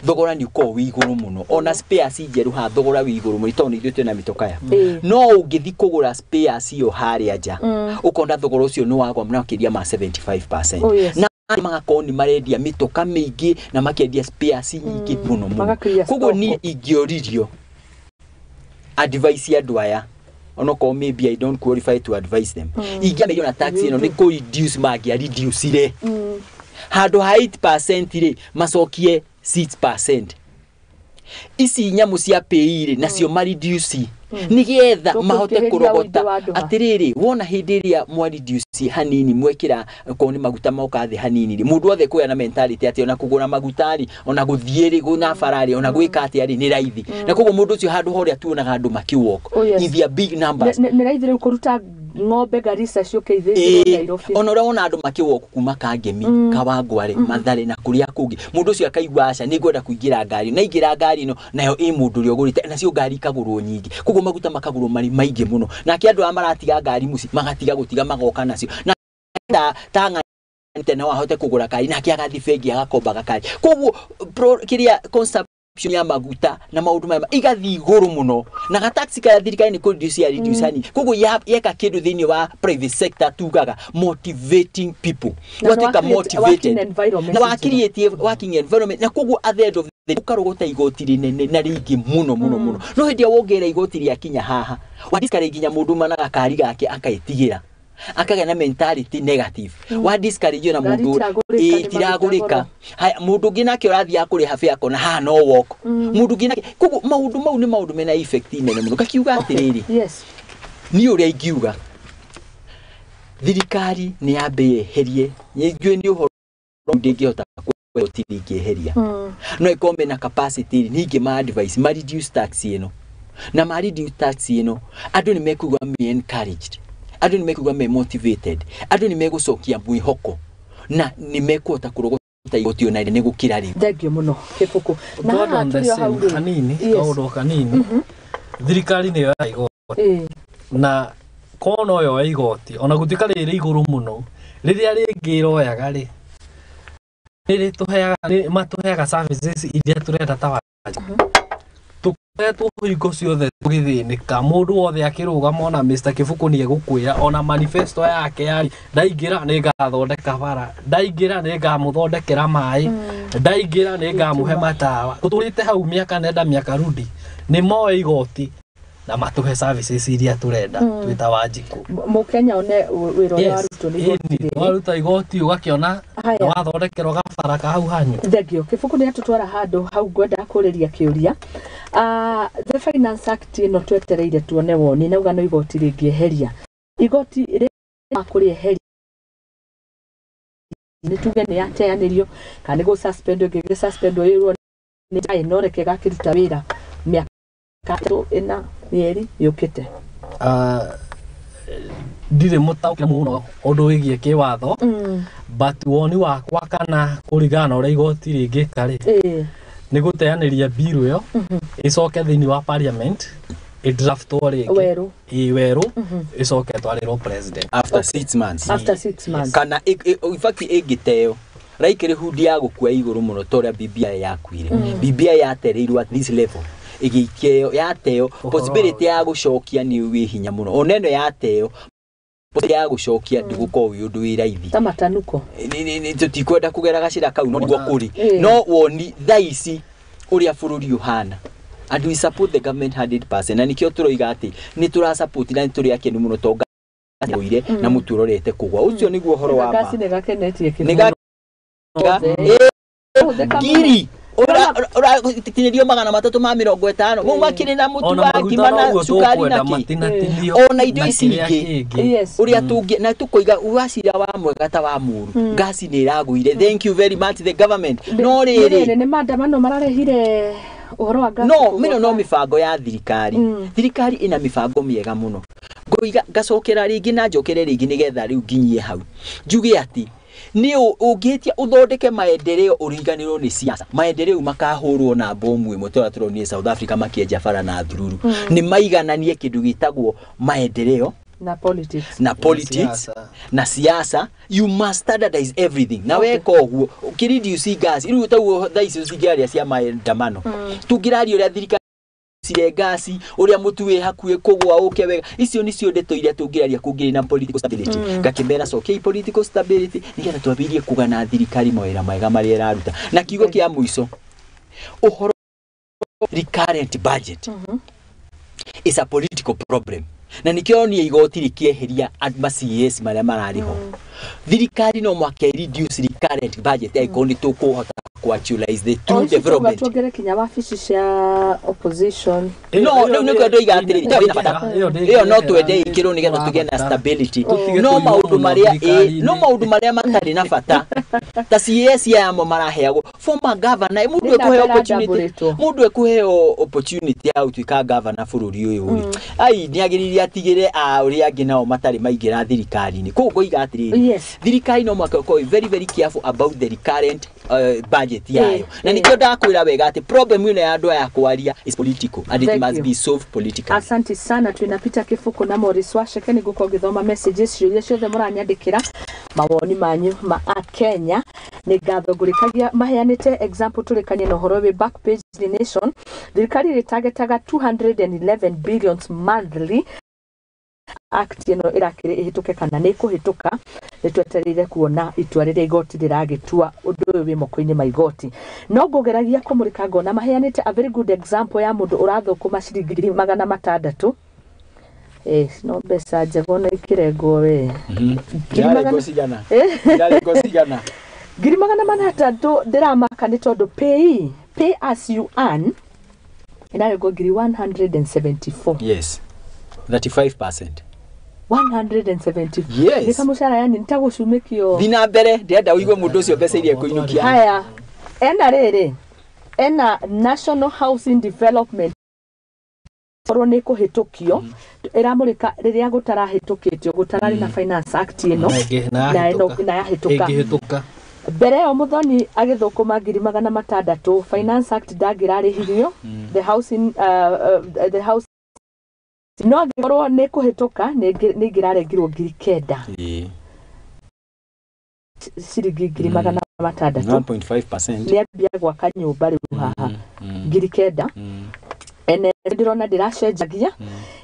thogora nĩ ũkoragwo wĩ igũrũ mũno. Ona spares njerũ haha thogora wĩ igũrũ mũno, tondũ nĩ ithuĩ twĩna mĩtokaya. No ũngĩthiĩ kũgũra spares ĩyo harĩa nja, ũkona thogora ũcio nĩ wagwa makĩria ma 75%. Na magakorwo nĩ marendia mĩtoka mĩingĩ na makendia spares nyingĩ mũno mũno. Magakĩria Koguo stock. niĩ ingĩoririo advice andũ aya, onokorwo maybe I don't qualify to advise them, ingĩamerio na tax ĩno nĩ kũ reduce mangĩa reducire handũ ha 8% rĩ, macokie 6%. Ici nyamũ cia PAYE rĩ, nacio ma reduce nĩgetha mahote Tũkũingĩrĩria kũrogota. ũingĩ wa andũ ha. Atĩrĩrĩ, wona hĩndĩ ĩrĩa mwa reduce hanini, mwekĩra okorwo nĩ maguta moka thĩ hanini rĩ, mũndũ wothe kwĩya na mentality atĩ ona kũgũra maguta rĩ, ona gũthiĩ rĩ na bara rĩ, ona gwĩka atĩa rĩ, nĩ raithi. Na koguo mũndũ ũcio handũ horĩa tuonaga andũ makĩwalk in their big numbers. Nĩ raithi rĩu kũruta ng'ombe Garissa ciũke ithĩnjĩrwo Nairobi. Ona ũrĩa wona andũ makĩwalk kuma Kangemi, Kawangware, Mathare na kũrĩa kũngĩ, mũndũ ũcio akaigua aca, nĩ ngwenda kũingĩra ngari, na ingĩra ngari ĩno nayo ĩ mũndũ ũrĩa ũgũrĩte nacio ngari ikagũrwo nyingĩ, koguo maguta makagũrwo marĩ maingĩ mũno. Nake andũ aya maratiga ngari mũciĩ magatiga gũtiga magoka nacio na ta ng'anĩte no ahote kũgũra kari, nake agathiĩ bengi agakomba gakari. Koguo kĩrĩa consumption ya maguta na maũndũ maya igathiĩ igũrũ mũno, na gataxi karĩa thirikari nĩ kũ-reduce ya reduce hanini, koguo yeka kĩndũ thĩinĩ wa private sector tugaga motivating people. Na Gwatuĩka nĩ working motivated environment na wa njega. Create working environment, na koguo at the end of the day ũkarogota igoti rĩnene na rĩingĩ mũno mũno mũno. No hĩndĩ ĩrĩa wongerera igoti rĩakinya haha, wa discourage nginya mũndũ uma na gakari gake akaĩtigĩra, akagĩa na mentality negative. Wa discourage ona Ngari mũndũ itiragũrĩka, nĩ maguta itiragũrĩka. goro. Haya, mũndũ ũngĩ nake ũrathiĩ akũrĩha fare akona haha no walk. Mũndũ ũngĩ nake, koguo maũndũ mau nĩ maũndũ mena effect nene mũno. Ngakiuga atĩrĩrĩ, niĩ ũrĩa ingiuga, thirikari nĩ yambe yeherie, njũĩ nĩ ũhoro ndĩngĩhota ndingĩeheria, no ĩkorwo mena capacity rĩ, ningĩ ma advice ma reduce tax ĩno. Na ma reduce tax ĩno, andũ nĩ mekũigua me encouraged, andũ nĩ mekũigua me motivated, andũ nĩ megũcokia mwĩhoko na nĩ mekũhota kũrogota igoti ona nĩ gũkĩra rĩu. Thengio mũno Kĩbũkũ. Na God haha on the tũrĩ o hau same rĩ. Hanini. Yes. Kaũndũ kanini, thirikari nĩ yoyaga igoti, na korwo no yoe igoti ona gũtuĩka rĩrĩ igũrũ mũno rĩrĩa rĩngĩ ĩroyaga rĩ, nĩ rĩtũheaga, nĩ matũheaga services iria tũrenda ta Wanjikũ. Tũkoretwo hingo ciothe tũgĩthĩnĩka, mũndũ wothe akĩrũgama, ona Mr. Kĩbũkũ nĩ egũkwĩra ona manifesto yake yarĩ, ndaingĩra nĩ ngathondeka bara, ndaingĩra nĩ ngamũthondekera maĩ, ndaingĩra nĩ ngamũhe matawa. Tũtũrĩte hau mĩaka nenda mĩaka rudi, nĩ moe igoti na matũhe services iria tũrenda twĩ ta Wanjikũ. Mũkenya one wĩra ũrĩa warutwo nĩ igoti rĩrĩ. Waruta igoti ũgakĩona Haya. nĩ wathondekerwo gabara ka hau hanyu. Thengio Kĩbũkũ, nĩ atũtwara handũ hau ngwenda kũrĩria kĩũria. The Finance Act ĩno twetereire tuone woni, nauga no igoti rĩngĩeheria, igoti rĩ kũrĩeheria, nĩ tuge nĩ yateanĩrio kana nĩ gũ suspend, ĩngĩgĩ suspend ĩrwo nĩ no reke gakĩruta wĩra mĩaka 3, 4, mĩeri yũkĩte. Ndirĩ mũtaũkĩre mũno ũndũ wĩgiĩ kĩwatho, but woni wakwa kana kũringana na ũrĩa igoti rĩngĩka rĩ, nĩ gũteanĩria bill ĩyo, ĩcoke thĩinĩ wa parliament, ĩdraftwo rĩngĩ. Werũ. Ĩ werũ, ĩcoke ĩtwarĩrwo president. After 6 months. After 6 months. Kana in fact ĩngĩteo likelihood ya gũkua igũrũ mũno ta ũrĩa BBI yakuire. BBI yatereirwo at this level, ĩgĩikio, yateo, possibility ya gũcokia nĩ wĩ hinya mũno. Ona ĩno yateo, possibility ya gũcokia ndũgũkorwo wĩ ũndũ wĩ raithi. Ta matanuko. Tũtikwenda kũgera gacĩra kau, no nĩguo kũrĩ. No woni thaa ici ũrĩa bũrũri ũhana, and we support the government 100%, na nĩkĩo tũroiga atĩ nĩ tũra support na nĩ tũrĩ akenu mũno to ngũire na mũtu ũrorete kũgwa. Ũcio nĩguo ũhoro wa ma. Gasi nĩ gakenetie. Nĩ ngiri ũratinĩrio 350 mau makĩrĩ na mũtu Ona wa maguta ngima na noguo cukari tũkwenda na kĩ matinatinio ona indo na ici kĩrĩa ingĩ. kĩngĩ. Ũrĩa tũngĩ na tũkoiga wacira wa mwega ta wa mũru, ngasi nĩ ĩragũire, thank you very much the government, no rĩrĩ nĩ maandamano mararehire ũhoro wa ngasi no kũgwa. mĩno no mĩbango ya thirikari. Thirikari ĩna mĩbango mĩega mũno. Ngoiga ngacokera rĩngĩ na njokere rĩngĩ nĩgetha rĩu nginyie hau njuge atĩ nĩ ũngĩtia ũthondeke maendeleo ũriganĩrwo nĩ siasa, maendeleo makahũrwo na bomu ĩmwe ta ũrĩa tũronire South Africa makĩenja bara na thururu. Nĩ maigananie kĩndũ gĩtagwo maendeleo na politics. Na politics. Siasa. Na siasa. You must standardize everything na weka ũguo ũkĩreduce gas rĩu taguo thaa ici cingĩaria cia maandamano, tũngĩraria ũrĩa thirikari cire ngasi, ũrĩa mũtu wĩ hakuhĩ kũgwa ũke wega, icio nĩcio ndeto iria tũngĩraria kũngĩrĩ na political stability. Ngakĩmera cokiai political stability nĩgetha twambĩrĩrie kũgana thirikari mawĩra mega marĩa ĩraruta. Na kiugo kĩa mũico, ũhoro recurrent budget is a political problem, na nikĩo niĩ igoti rĩkĩeheria ma CAS marĩa mararĩ ho, thirikari no mwaka reduce recurrent budget angĩkorwo nĩ tũkũhota ku actualize the true O ici tũuga development. Tuongere kinya wabici cia opposition. No rĩu nĩkĩo ndoiga atĩrĩrĩ, ĩyo ĩna bata, ĩyo no twende ĩkĩrwo nĩgetha tũgĩe na stability, no maũndũ marĩa no maũndũ marĩa matarĩ na bata ta CAS aya amwe maraheagwo former governor, mũndũ Nĩ ekũheo namba opportunity ĩrandambũrĩtwo. Mũndũ ekũheo opportunity ya gũtuĩka governor bũrũri ũyũ rĩ, ai nĩ agĩrĩire atigĩre a ũrĩa angĩ nao matarĩ maingĩra thirikari-inĩ. Koguo ngoiga atĩrĩrĩ, thirikari no mũhaka ĩkorwo very very careful about the recurrent budget yayo, na nĩkĩo ndakwĩra wega atĩ problem ĩno ya andũ aya kwaria is political and it Thank must you. be solved politically. Asante sana. Twina Peter Kibuku na Morris Waceke. Nĩ ngũkorwo ngĩthoma messages, ciũria ciothe mũranyandĩkĩra, mawoni manyu ma Akenya. Nĩ ngatho ngũrĩkagia maheanĩte example tũrĩkanie na ũhoro wĩ back page The Nation. Thirikari ĩrĩtagetaga 211 billions monthly. Act ĩno ĩrakĩrĩ ĩhĩtũke kana nĩ ĩkũhĩtũka, nĩ twetereire kuona itua rĩrĩa igoti rĩragĩtua. Ũndũ ũyũ wĩ moko-inĩ ma igoti. No ngũgeragia kũmũrĩka ngona maheanĩte a very good example ya mũndũ ũrathũkũma ciringi 600,000. No mbeca njega ona ikĩrengwo we. Ngiri magana- Irarengo cigana? Irarengo cigana? 600,000. Ndĩramaka nĩ tondũ pay as you earn ĩrarengwo ngiri 174. Yes, 35%. 174. Yes. Nĩ kamũcara yani nĩtagũcumĩkio. Thi na mbere, ndĩrenda ũigue mũndũ ũcio mbeca iria ekũinũkia. Haya, ena rĩrĩ, ena National Housing Development Korwo nĩ kũhĩtũkio ĩramũrĩka rĩrĩa gũtarahĩtũkĩtio gũtararĩ na Finance Act ĩno na yahĩtũka mbere ĩyo Muthoni agĩthũkũma 600,000 Finance Act ndangĩrarĩhirio the housing the house no angĩkorwo nĩ kũhĩtũka nĩ ingĩrarengirwo 9,000 ciringi 600,000 1.5% nĩ ambia gwaka nyũmba rĩu haha 9,000 ene ndĩrona ndĩracenjagia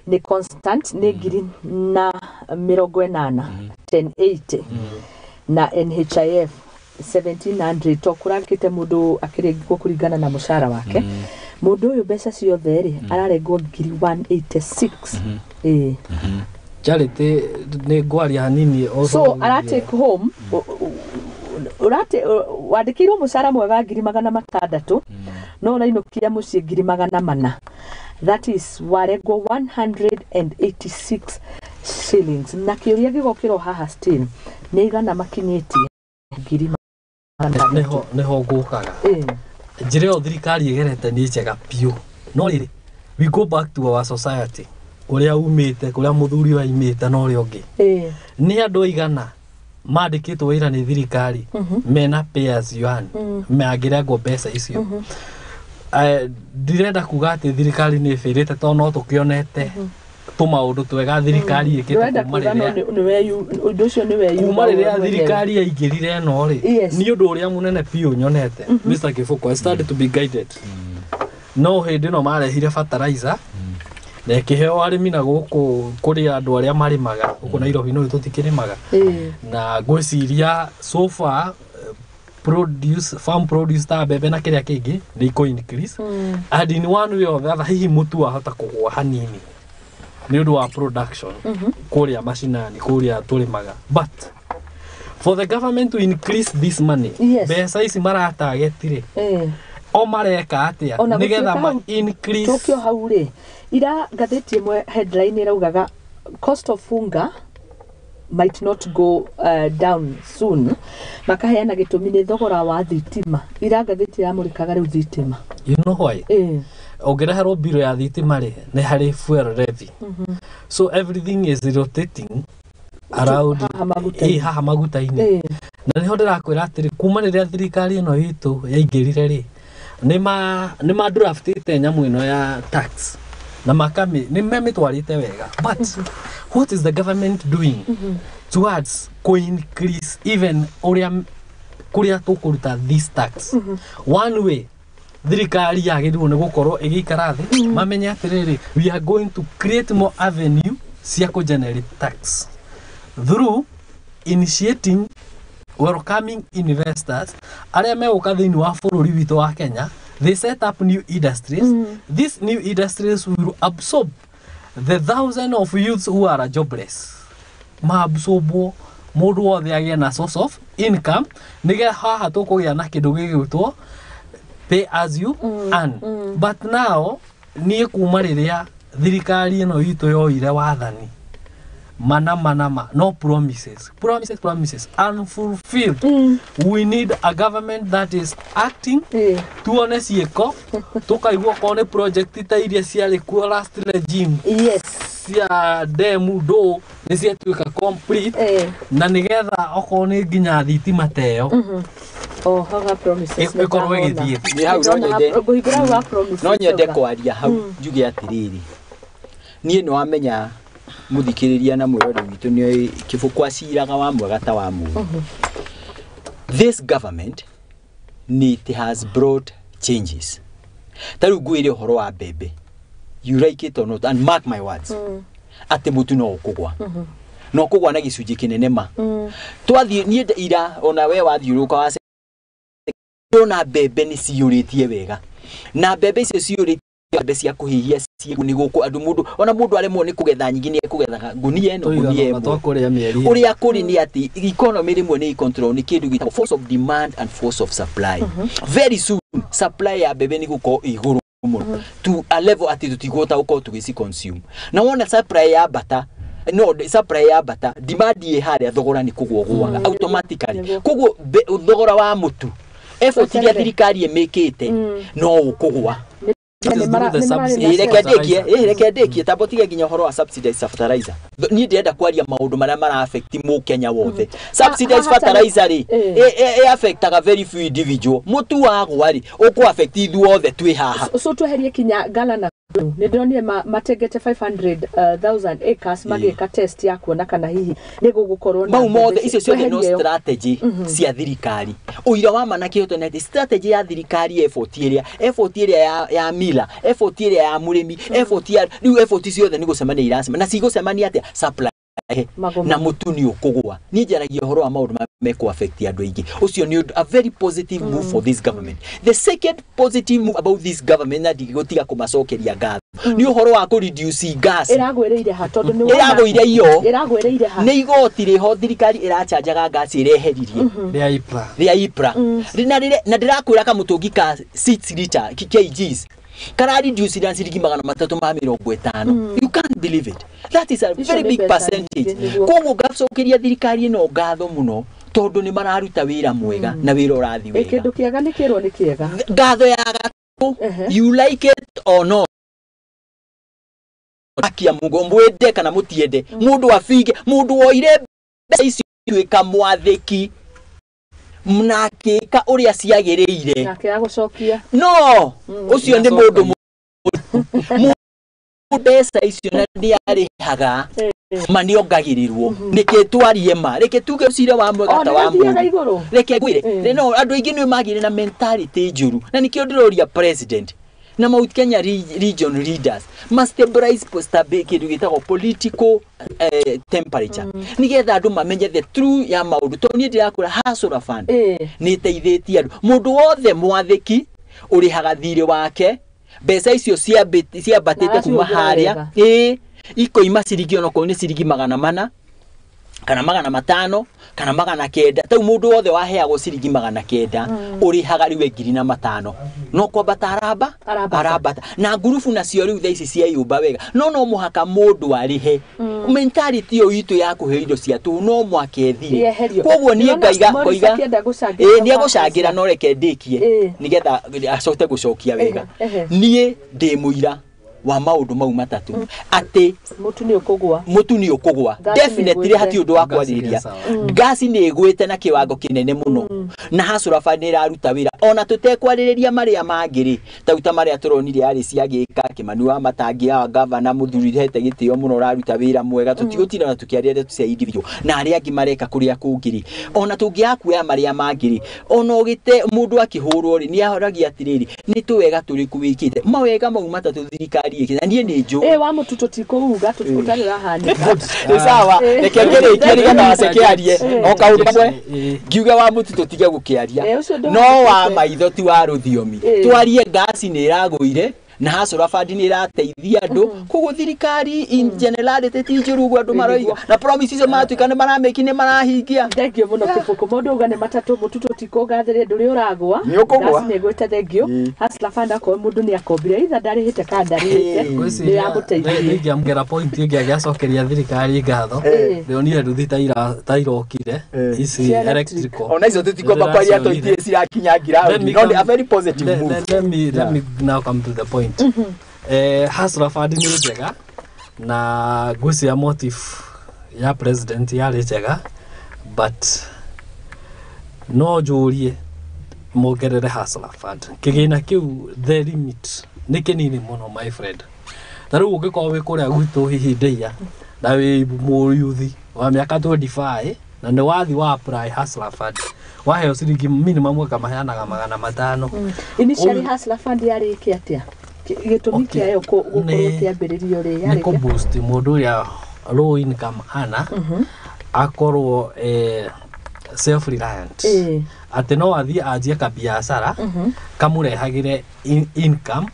nĩ constant nĩ 1,080 1080 na NHIF 1700 to kũrangĩte mũndũ akĩrengwo kũringana na mũcara wake mũndũ ũyũ mbeca ciothe rĩ ararengwo 186 Charity nĩ ngwaria hanini so ara take home urate wandĩkĩirwo mũcara mwega 600,000 no ũrainũkia mũciĩ 400,000 that is warengwo 186 shillings na kĩũria gĩgokĩrwo haha still nĩ igana makinyĩtie 600,000 nĩho ngũkaga njĩra ĩyo thirikari ĩgerete nĩ njega biũ no rĩrĩ we go back to our society kũrĩa umĩte kũrĩa mũthuri waimĩte na ũrĩa ũngĩ nĩ andũ aigana mandĩkĩtwo wĩra nĩ thirikari mena pay as you earn mangĩrengwo mbeca icio ndirenda kuga atĩ thirikari nĩ ĩbĩrĩte tondũ no tũkĩonete tũmaũndũ twega thirikari ĩkĩte kuma rĩrĩa thirikari yaingĩrire ĩno rĩ nĩ ũndũ ũrĩa mũnene biũ nyonete Mr. Kiboko I started to be guided no hĩndĩ ĩno marehire fertilizer na ĩkĩheo arĩmi na gũkũ kũrĩ andũ arĩa marĩmaga gũkũ Nairobi no tũtikĩrĩmaga na ngwĩciria so far produce farm produce ta mbembe na kĩrĩa kĩngĩ nĩ ikũ increase and in one way or the other hihi mũtu wahota kũgũa hanini nĩ ũndũ wa production kũrĩa macinani kũrĩa tũrĩmaga but for the government to increase this money mbeca ici maratageti rĩ o mareka atĩa nĩgetha ma increase tũkio hau rĩ ira ngathĩti ĩmwe headline ĩraugaga cost of unga might not go down soon makaheana gĩtũmi nĩ thogora wa thitima ira ngathĩti yamũrĩkaga rĩu thitima you know why ũngĩreherwo mbirũ ya thitima rĩ nĩ harĩ fuel levy so everything is rotating around haha maguta-inĩ na nĩho ndĩrakwĩra atĩrĩ kuma rĩrĩa thirikari ĩno itũ yaingĩrire rĩ nĩ ma draftĩte nyamũ ĩno ya tax na makami nĩ memĩtwarĩte wega but what is the government doing towards co increase even ũrĩa kũrĩa tũkũruta this tax one way thirikari yagĩrĩirwo nĩ gũkorwo ĩgĩikara thĩ mamenye atĩrĩrĩ we are going to create more avenue cia kũ generate tax through initiating welcoming investors arĩa megũka thĩinĩ wa bũrũri witũ wa Kenya they set up new industries these new industries will absorb the thousands of youths who are jobless maabsorbwo mũndũ wothe agĩe na source of income nĩgetha haha tũkũgĩa na kĩndũ gĩgwĩtwo pay as you earn but now niĩ kuma rĩrĩa thirikari ĩno itũ yoire wathani mana mana ma no promises promises promises unfulfilled we need a government that is acting tuone ciĩko tũkaigua okorwo nĩ project ta iria ciarĩ kuo last regime yes cia demu ndũ nĩ ciatuĩka complete na nĩgetha okorwo nĩ nginya thitima ta ĩyo haha promises ĩkorwo ĩgĩthiĩ thĩ hau no nyende kwaria hau njuge atĩrĩrĩ niĩ nĩ wamenya muthikiriria na mwirore witũ nĩ Kiboko aciraga wa mwega ta wa mũru this government it has brought changes ta rĩu ngwĩre ũhoro wa mbembe you like it or not and mark my words atĩ mũtu no ũkũgwa no ũkũgwa na gĩcunjĩ kĩnene ma twathiĩ niĩ ira ona we wathiũrũrũka wa ndona mbembe nĩ ciyũrĩtie wega na mbembe icio ciyũrĩtie mbembe cia kũhihia nĩ gũkũ andũ mũndũ ona mũndũ aremwo nĩ kũgetha nyingĩ nĩ ekũgetha ngunia ĩno ngunia ĩmwe ũrĩa kũrĩ nĩ atĩ economy rĩmwe nĩ control nĩ kĩndũ gĩtagwo force of demand and force of supply very soon supply ya mbembe nĩ gũkorwo igũrũ mũno to a level atĩ tũtikũhota gũkorwo tũgĩci consume na wona supply ya bata no supply ya bata demand ĩ harĩa thogora nĩ kũgwa ũgũaga automatically koguo thogora wa mũtu effort iria thirikari ĩmĩkĩte no ũkũgwa Reke ndĩkie tambo tige nginya ũhoro wa subsidized fertilizer. Niĩ ndĩrenda kwaria maũndũ marĩa mara affect mũkenya wothe. Subsidized fertilizer rĩ ĩ affectaga very few individual. Mũtu wagwa rĩ ũkũ affect ithuothe twĩ haha. So tweherie kinya gala na nĩ ndĩronire matengete 500,000 acres magĩka test ya kuona kana hihi nĩ gũgũkorwo na mau mothe. Icio ciothe no strategy cia thirikari. Ũira wa ma na kĩhoto nĩ atĩ strategy ya thirikari, effort ĩrĩa ya mila, effort ĩrĩa ya mũrĩmi, effort ya rĩu, effort ciothe nĩ gũcemania iracemania na cigũcemania atĩa? Supply na mũtu nĩ ũkũgũa. Niĩ njaragia ũhoro wa maũndũ marĩa mekũ affect andũ aingĩ. Ũcio nĩ a very positive move for this government. The second positive move about this government, na ndigũtiga kũmacokeria ngatho, nĩ ũhoro wa kũ reduce gas. Ĩragwĩrĩire ha? Tondũ nĩ Ĩragũire iyo. Ĩragwĩrĩire ha? Nĩ igoti rĩho thirikari ĩrachanjaga gas ĩreheririe. Rĩa IPRA. Rĩa IPRA. Na ndĩrakwĩra kamũtũngi ka 6 liter kgs kara reduce na ciringi 350. You can't believe it. That is a very big percentage. Koguo ngacokeria thirikari ĩno ngatho mũno tondũ nĩ mararuta wĩra mwega na wĩra ũrathiĩ wega. Kĩndũ kĩega nĩ kĩrwo nĩ kĩega. Ngatho ya gatatũ, you like it or not, akia mungu mwende kana mutiende, mundu abinge mundu woire mbeca icio tuĩka mwathĩki na akĩka ũrĩa ciagĩrĩire nake agũcokia. No ũcio nĩ mũndũ mbeca icio na nĩ arĩhaga ma nĩ ongagĩrĩrwo. Nĩkĩ twarie ma, reke tuge ũcire wa mwega ta wa mũndũ. Reke ngwĩre, no andũ aingĩ nĩ magĩrĩ na mentality njũru, na nĩkĩo ndĩroria president na Mount Kenya region leaders must stabilize kĩndũ gĩtagwo political temperature nĩgetha andũ mamenye the true ya maũndũ, tondũ niĩ ndĩrakũra Hustler Fund nĩ ĩteithĩtie andũ. Mũndũ wothe mwathĩki ũrĩhaga thirĩ wake, mbeca icio ciambatĩte kuma harĩa ĩĩ ikoima ciringi onokorwo nĩ ciringi 400 kana 500 kana 900. Tau mũndũ wothe waheagwo ciringi 900 ũrĩhaga rĩu 1,005, no kwambata aramba arambata na ngurubu nacio rĩu thaa ici cieyũmba wega. No mũhaka mũndũ arĩhe. Mentality ĩyo itũ ya kũheo indo cia tũhũ no mwaka ĩthire. Koguo niĩ ngaiga ngoiga ĩĩ nĩ egũcangĩra, no reke ndĩkie nĩgetha acoke gũcokia wega. Niĩ ndĩ mũira wa maũndũ mau matatũ atĩ mũtu nĩ ũkũgwa. Mũtu nĩ ũkũgwa, definitely, hatirĩ ũndũ wa kwarĩrĩria. Ngasi nĩ ĩgwĩte na kĩwango kĩnene mũno na Hustler Fund nĩ ĩraruta wĩra ona tũtekwarĩrĩria marĩa mangĩ rĩ tau ta marĩa tũronire arĩ ciagĩka Kĩmani wa Matangi wa gavana mũthuri hete gĩtĩo mũno ũraruta wĩra mwega. Tũtigũtinda na tũkĩaria ndeto cia individual na arĩa angĩ mareka kũrĩa kũngĩ rĩ, ona tũngĩaga kuoya marĩa mangĩ rĩ, ona ũgĩte mũndũ akĩhũrwo rĩ, nĩ ahoragia atĩrĩrĩ, nĩ tũwega tũrĩkũ wĩkĩte? Mawega mau matatũ thirikari ĩkĩte na niĩ nĩ njũĩ. Ĩ wa mũtu tũtikũuga ũtarĩ ũrahanĩka. Nĩ sawa, reke ngĩrĩkie nĩgetha waceke arie o kaũndũ kamwe. Ngiuga wa mũtu tũtige gũkĩaria, no wa maitho ti wa rũthiomi twarie. Ngasi nĩ ĩragũire na Hustler Fund nĩ ĩrateithia andũ. Koguo thirikari in generality ti njũru ũguo andũ maroiga, na promise icio maratuĩka nĩ maramĩki nĩ marahingia. Thengio mũno Kĩbũkũ. Maũndũ uga nĩ matatũ. Mũtu tũtikũgathĩrĩria ndũrĩ ũragwa. Nĩ ũkũgwa. Ngasi nĩ ĩgwĩte, thengio. Hustler Fund akorwo mũndũ nĩ akombire itha ndarĩhĩte kana ndarĩhĩte nĩ yamũteithirie. Ingĩamũkĩra point ĩngĩ agĩacokeria thirikari ngatho, ndĩronire nduthi ta irokire ici Cia electric. Electrical. Ona icio tũtikwamba kwaria tũ itirĩ cirakinya ground, no nĩ a very positive move. Let me now come to the point. Hustler Fund nĩ njega na ngwĩciria motive ya president yarĩ njega, but no njũrie mongerere Hustler Fund kĩgĩna kĩu. The limit nĩ kĩnini mũno, my friend. Ta rĩu ũngĩkorwo wĩ kũrĩa gwitũ hihi Ndeia na wĩ mũyuthi wa mĩaka 25 na nĩ wathi wa apply Hustler Fund, waheo ciringi minimum aka maheanaga 500. Initially Hustler Fund yarĩ ĩke atĩa? Gĩtũmi kĩayo gũkorwo kĩambĩrĩrio rĩ nĩ yarĩ kũ boost mũndũ ũrĩa low income ana akorwo self reliant, atĩ no athiĩ anjie kabiacara kamũrehagĩre income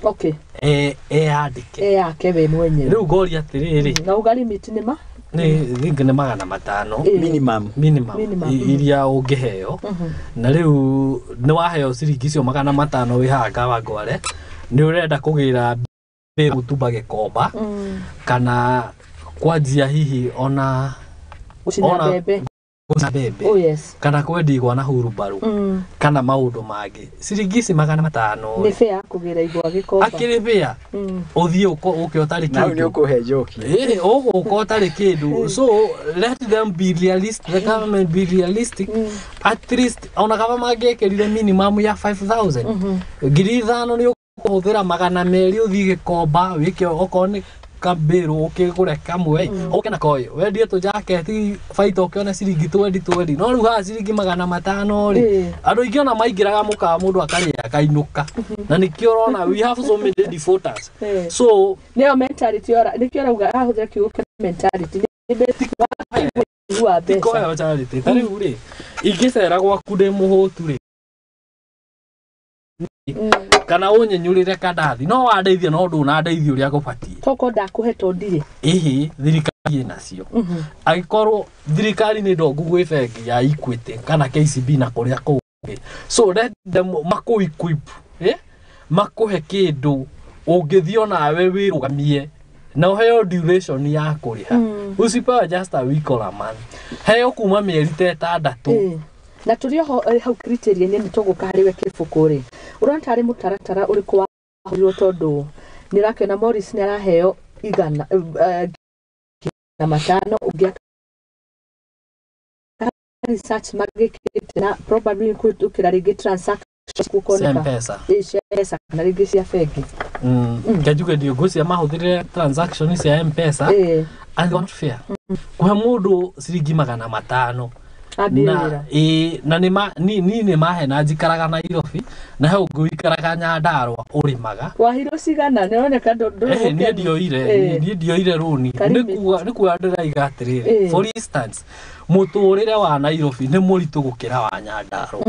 eyandĩke. E yake we mwenyewe. Rĩu ngoria atĩrĩrĩ, Na uga limit nĩ ma nĩ think nĩ 500. Minimum. Minimum, Minimum, iria ũngĩheo. Na rĩu nĩ waheo ciringi icio 500 wĩ haha Kawangware, nĩ ũrenda kũgĩra mũtumba gĩkomba kana kwanjia hihi ona gũcina Ona mbembe. Gũcina mbembe. Oh yes. Kana kwendia igwa na hurumbarũ kana maũndũ mangĩ, ciringi ici 500 Nĩ fair kũgĩra igwa Gĩkomba? Akĩrĩ fair ũthiĩ ũke ũtarĩ Na hau nĩ kĩndũ. ũkũhe njoki. Ĩĩ, ũgũka ũtarĩ kĩndũ. So let them be realistic, the government be realistic. At least ona kaba mangĩekĩrire minimum ya 5000, 5,000, nĩ ũkũhũthĩra 200 ũthiĩ Gĩkomba wĩke okorwo nĩ kambĩrũ ũkĩgũre kamwe, ũke na koyo wendie tũjaketi baita ũkĩone ciringi twendi twendi. No rĩu haha ciringi 500 rĩ, andũ aingĩ ona maingĩraga mũkawa mũndũ akarĩa akainũka, na nĩkĩo ũrona we have so many defaulters. So Nĩyo mentality ora nĩkĩo ũrauga ahũthĩra kiugo kĩa mentality nĩ wa mbeca. Tikoyo charity ta rĩu rĩ, ingĩcera gwaku ndĩ mũhũtu rĩ, kana ũnyenyũrĩre kandathi, no wandeithia no ndũnandeithia ũrĩa gũbatiĩ. Toko ndakũhe to ndirĩ. Ĩhĩ, thirikari ĩnacio. Angĩkorwo thirikari nĩ ndongu gwĩ bengi ya Equity kana KCB na kũrĩa kũngĩ, so let them makũ equip, eh? Makũhe kĩndũ ũngĩthiĩ onawe wĩrũgamie na ũheo duration ya kũrĩha. Usipewe just a week or a month, heo kuma mĩeri ta 6. Na tũrĩ oho hau criteria-inĩ nĩ tũgũka harĩ we Kĩbũkũ rĩ, ũrona tarĩ mũtaratara ũrĩkũ wahũrirwo, tondũ nĩ ũrakĩona Morris nĩ araheo 105, ũngĩ research magĩkĩte na probably kũhĩtũkĩra rĩngĩ transactions gũkoneka. Cia M-Pesa. Ĩ, cia M-Pesa kana rĩngĩ cia bengi. Ngenjuge ndio ngwĩciria mahũthĩrire transaction cia M-Pesa and they were not fair kũhe mũndũ ciringi 500. Ambie Na wĩra. Ĩ, na nĩ ma ni ni nĩ mahe na njikaraga Nairobi na he ũngĩ ũikaraga Nyandarua ũrĩmaga. Wahirwo cigana? Nĩ ũroneka ndũrĩ Niĩ mũkenu. ndioire, niĩ ndioire rũni. Karimi. Nĩ kuga ndĩraiga atĩrĩrĩ, for instance, mũtũrĩre wa Nairobi nĩ mũritũ gũkĩra wa Nyandarua.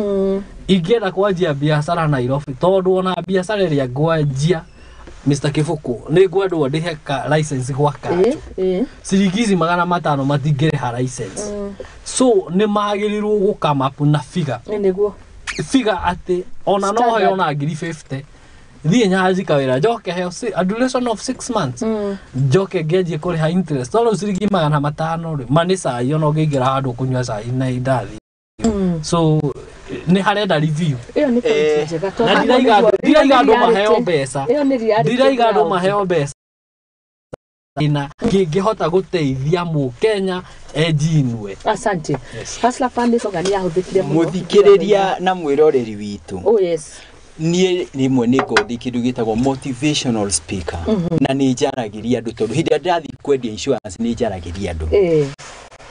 Ingĩenda kwanjia biacara Nairobi, tondũ ona biacara ĩrĩa ngwanjia, Mr. Kĩbũkũ, nĩ ngwendwo ndĩhe ka license gwa kanjũ. Ciringi ici 500 matingĩrĩha license. So nĩ magĩrĩirwo gũ come up na figure. Nĩguo. Figure atĩ ona no Standard. heo ona ngiri 50 thiĩ nyanji kawĩra njoke heo a duration of 6 months, njoke ngĩanjie kũrĩha interest, tondũ rĩu ciringi 500 rĩ, ma nĩ cai, ona ũngĩingĩra handũ kũnyua cai na indathi. So nĩ harenda review. Ĩyo nĩ point njega tondũ Na hau ndiraiga nĩguo- ndiraiga ĩyo nĩ andũ maheo reality. mbeca. Ĩyo nĩ reality Ndiraiga andũ ground. maheo mbeca na kĩngĩhota gũteithia mũkenya enjinwe. Asante. Hustler Fund nĩ slogan yahũthĩkire mũno. Mũthikĩrĩria na mwĩroreri witũ, Oh yes. niĩ rĩmwe nĩ ngorwo kĩndũ gĩtagwo motivational speaker, na nĩ njaragĩria andũ, tondũ hĩndĩ ĩrĩa ndĩrathiĩ kwendia insurance nĩ njaragĩria andũ.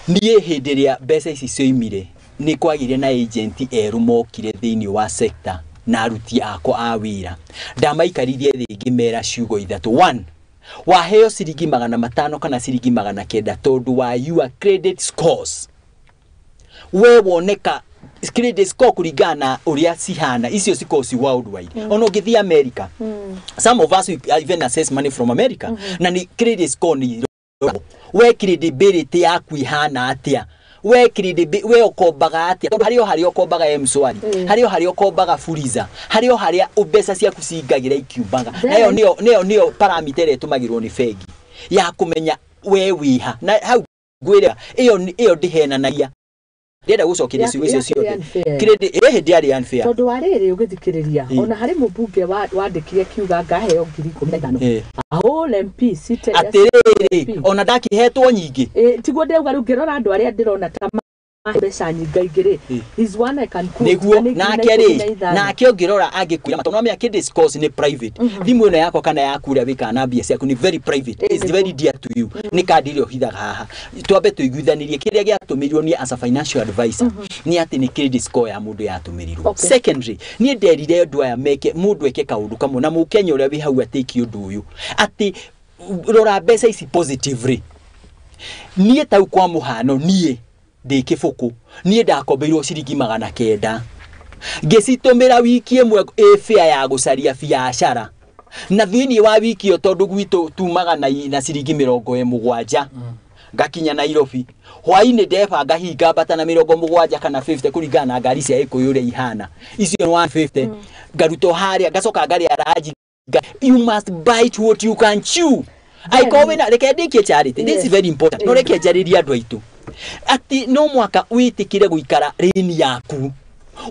Niĩ hĩndĩ ĩrĩa mbeca ici cioimire, nĩ kwagĩire na agent erũ mokire thĩinĩ wa sector na aruti akwa a wĩra. Ndamaikaririe thĩ ngĩmera ciugo ithatũ. One, waheo ciringi 500 kana ciringi 900 tondũ wa your credit scores, we woneka credit score kũringana na ũrĩa cihana icio cikoragwo ci worldwide. Ona ũngĩthiĩ America, some of us, we even access money from America, na nĩ credit score nĩ we credibility yaku ihana atĩa, we credibility, we ũkombaga atĩa, tondũ harĩ o harĩa ũkombaga M-Shwari, harĩ o harĩa ũkombaga Fuliza, harĩ o harĩa mbeca ciaku cingagĩra ikiumbaga. Nayo nĩyo parameter ĩrĩa ĩtũmagĩrwo nĩ bengi ya kũmenya we wĩha. Na hau ngwĩra ĩyo ndĩhenanagia, ndĩrenda gũcokeria ciugo icio ciothe. Unfair. Credit ĩhĩ ndĩarĩ unfair. Tondũ wa rĩrĩ ũgĩthikĩrĩria, ona harĩ mũmbunge wandĩkire kiuga ngaheo 15,000. A whole MP seated. Atĩrĩrĩ, ona ndakĩhetwo nyingĩ. Tiguo ndĩrauga, rĩu ngĩrora andũ arĩa ndĩrona ta mbeca nyingaingĩ rĩ, is one I can quote, Nĩguo. na nĩ ngiri na Nake ikũmi na rĩ, ithano. nake ũngĩrora angĩkwĩra tondũ no menya discourse nĩ private. Thimũ ĩno yakwa kana yaku ũrĩa wĩkaga na mbia ciaku nĩ very private. It's very dear to you. Nĩ kandi ĩrĩa ũhithaga haha. Twambe tũiguithanĩrie kĩrĩa gĩatũmĩrirwo niĩ as a financial advisor nĩ atĩ nĩ credit score ya mũndũ yatũmĩrirwo. Secondary, niĩ nderire andũ aya meke mũndũ eke kaũndũ kamwe, na mũkenya ũrĩa wĩ hau atĩki ũndũ ũyũ, atĩ rora mbeca ici positively. Niĩ tau kwa mũhano, niĩ ndĩ Kĩbũkũ, niĩ ndakombeirwo ciringi 900, ngĩcitũmĩra wiki ĩmwe ĩ fare ya gũcaria biacara, na thĩinĩ wa wiki ĩyo, tondũ gwitũ tumaga na ciringi 70 ngakinya Nairobi hwainĩ, ndebanga hinga mbata na 70 kana 50 kũringana na ngari cia Gĩkũyũ ũrĩa ihana icio, nĩ 150 ngarutwo harĩa, ngacoka ngarĩa ranji. You must bite what you can chew. Angĩkorwo wĩna, reke ndĩkie, Charity, this is very important. No reke njarĩrie andũ aitũ. Ati no mwaka wĩtĩkĩre gũikara rĩni yaku.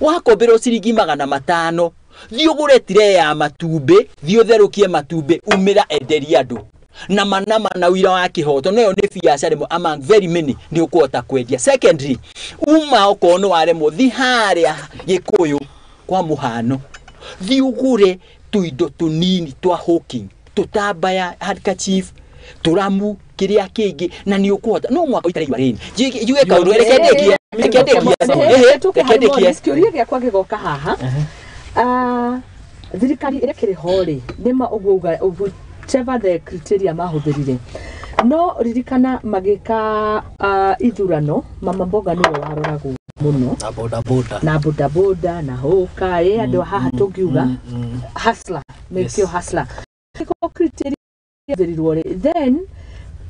Wakomberwo ciringi 500 thiĩ ũgũre tire ya matumbĩ, thiĩ ũtherũkie matumbĩ, umĩra enderia andũ. Na manama na wira wa kĩhoto nayo nĩ biacara ĩmwe among very many nĩ ũkũhota kwendia. Secondary, uma okorwo nĩ waremwo thiĩ harĩa Gĩkũyũ kwa mũhano, thiĩ ũgũre tũindo tũnini twa hawking, tũtambaya, handkerchief, tũramu, kĩrĩa kĩngĩ, na nĩ ũkũhota. No mwaka ũikare rĩni. Njuge kaũndũ, reke ndĩkie, reke ndĩkie. Kĩũria gĩakwa gĩgoka haha. Thirikari ĩrĩa kĩrĩ ho rĩ, nĩma ũguo uga whichever the criteria mahũthĩrire. No ririkana magĩka ithurano, mama mboga nĩwe waroragwo mũno. Na boda boda. Na boda boda, na hũka, andũ haha tũngiuga hustler, nĩkĩo hustler. Gĩko criteria hũthĩrirwo rĩ, then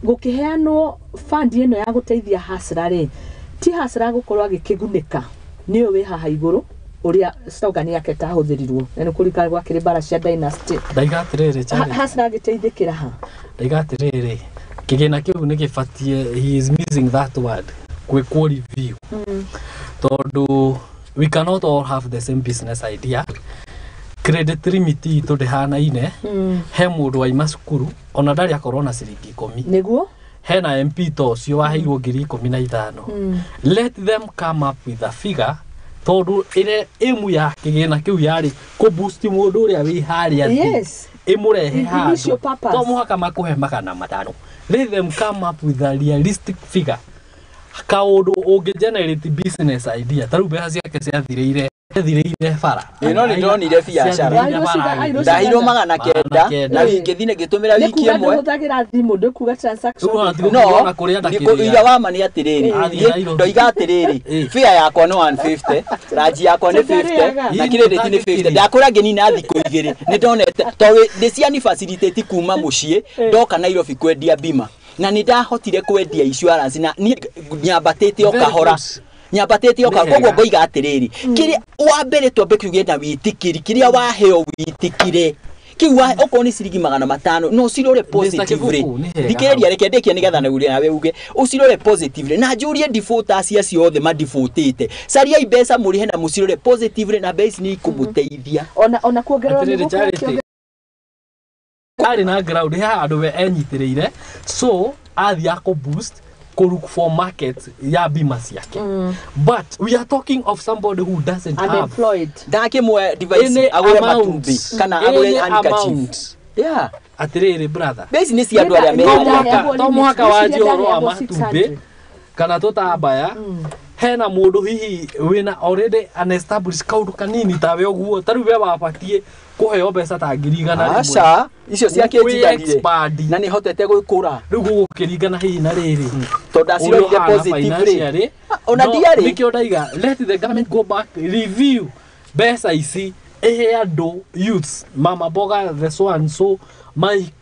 gũkĩheanwo fund ĩno ya gũteithia hustler rĩ, ti hustler gũkorwo agĩkĩgunĩka nĩwe wĩ haha igũrũ ũrĩa slogan yake tahũthĩrirwo na nĩ kũrikana gwakĩrĩ mbara cia dynasty. Ndaiga atĩrĩrĩ Charity. Hustler agĩteithĩkĩra ha? Ndaiga atĩrĩrĩ, kĩgĩna kĩu nĩ gĩbatiĩ, he is missing that word, gwĩkwo review. Tondũ we cannot all have the same business idea. Credit limit itũ ndĩhanaine. He mũndũ waima cukuru ona ndarĩ akorwo na ciringi 10. Nĩguo? Hena MP ta ũcio waheirwo ngiri 15. Let them come up with a figure tondũ ĩrĩa ĩmu ya kĩgĩna kĩu yarĩ kũ boost mũndũ ũrĩa wĩ harĩa thĩ. Yes. Ĩmũrehe Initial handũ. purpose. To mũhaka makũhe 500. Let them come up with a realistic figure. Kaũndũ ũngĩ generate business idea. Ta rĩu mbeca ciake ciathirĩire bara. No nĩ ndonire biacara. Ndaheirwo 900 na ngĩthiĩ ngĩtũmĩra wiki Nĩ kuga ĩmwe. ndũhũthagĩra thimũ, ndũkuga transaction. No, ira wa ma nĩ atĩrĩrĩ, ndoiga atĩrĩrĩ, fare yakwa nĩ 150, ranji yakwa nĩ 50, na credit nĩ 50. Ndakũra ngĩnina thikũ igĩrĩ, nĩ ndonete tondũ nĩ ciani facilitate kuma mũciĩ ndoka Nairobi kwendia bima. Na nĩ ndahotire kwendia insurance na niĩ nyambatĩte o kahora. Nyambatĩte o kahora. Koguo ngoiga atĩrĩrĩ, kĩrĩa wa mbere twambe kiuge na wĩtĩkĩri, kĩrĩa waheo wĩtĩkĩre. Kĩu okorwo nĩ ciringi 500 no ũcirore positively. Thikĩrĩria reke ndĩkie nĩgetha nawe uge ũcirore positively na njũrie defaulters acio othe madefaultĩte. Cariai mbeca mũrĩhe na mũcirore positively na mbeca ici nĩ ikũmũteithia. Ona kuongererwo nĩ gũkũra. Arĩ na ground he handũ we enyitĩrĩire, so athiĩ akũ boost kũ look for market ya bima ciake. But we are talking of somebody who doesn't have unemployed. Ndakĩmwe device agũre matumbĩ kana agũre handkerchief. Yeah. Atĩrĩrĩ brother. Mbeca nĩ cia andũ arĩa me harĩa. To mũhaka wanjie ũhoro wa matumbĩ kana tũtambaya. Hena mũndũ hihi wĩna already an established kaũndũ kanini tawe ũguo, ta rĩu we wabatiĩ kũheo mbeca ta 100,000. Aca, icio ciake njiganire na nĩ hotete gwĩkũra. Rĩu gũgũkĩringana hihi na rĩrĩ tondũ ndacirorire positively. Ona ndiarĩ. Nĩkĩo ndaiga let the government go back review mbeca ici ĩhe andũ youths, mama mboga the so and so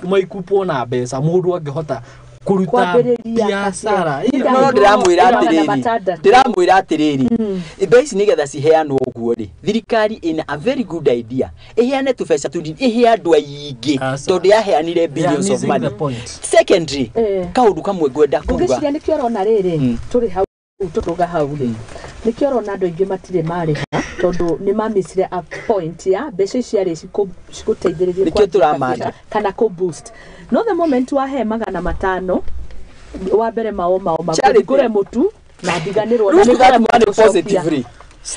maikupwo na mbeca mũndũ angĩhota kũruta biacara. No ndĩramwĩra atĩrĩrĩ, mbeca ici nĩgetha ciheanwo ũguo rĩ, thirikari ĩna a very good idea ĩheane tũbeca tũnini ĩhe andũ aingĩ tondũ yaheanire billions of money. Secondary, kaũndũ kamwe ngwenda kuga. Ngwĩciria nĩkĩo ũrona rĩrĩ tũrĩ hau tũrũga hau rĩ, nĩkĩo ũrona andũ aingĩ matirĩ marĩha tondũ nĩ mamissire a point ya mbeca ici ciarĩ cigũteithĩrĩrie kana kũ boost. No the moment wahe 500 wa mbere mao ngũre mũtu na ndiganĩrwo na nĩ ngũre positively.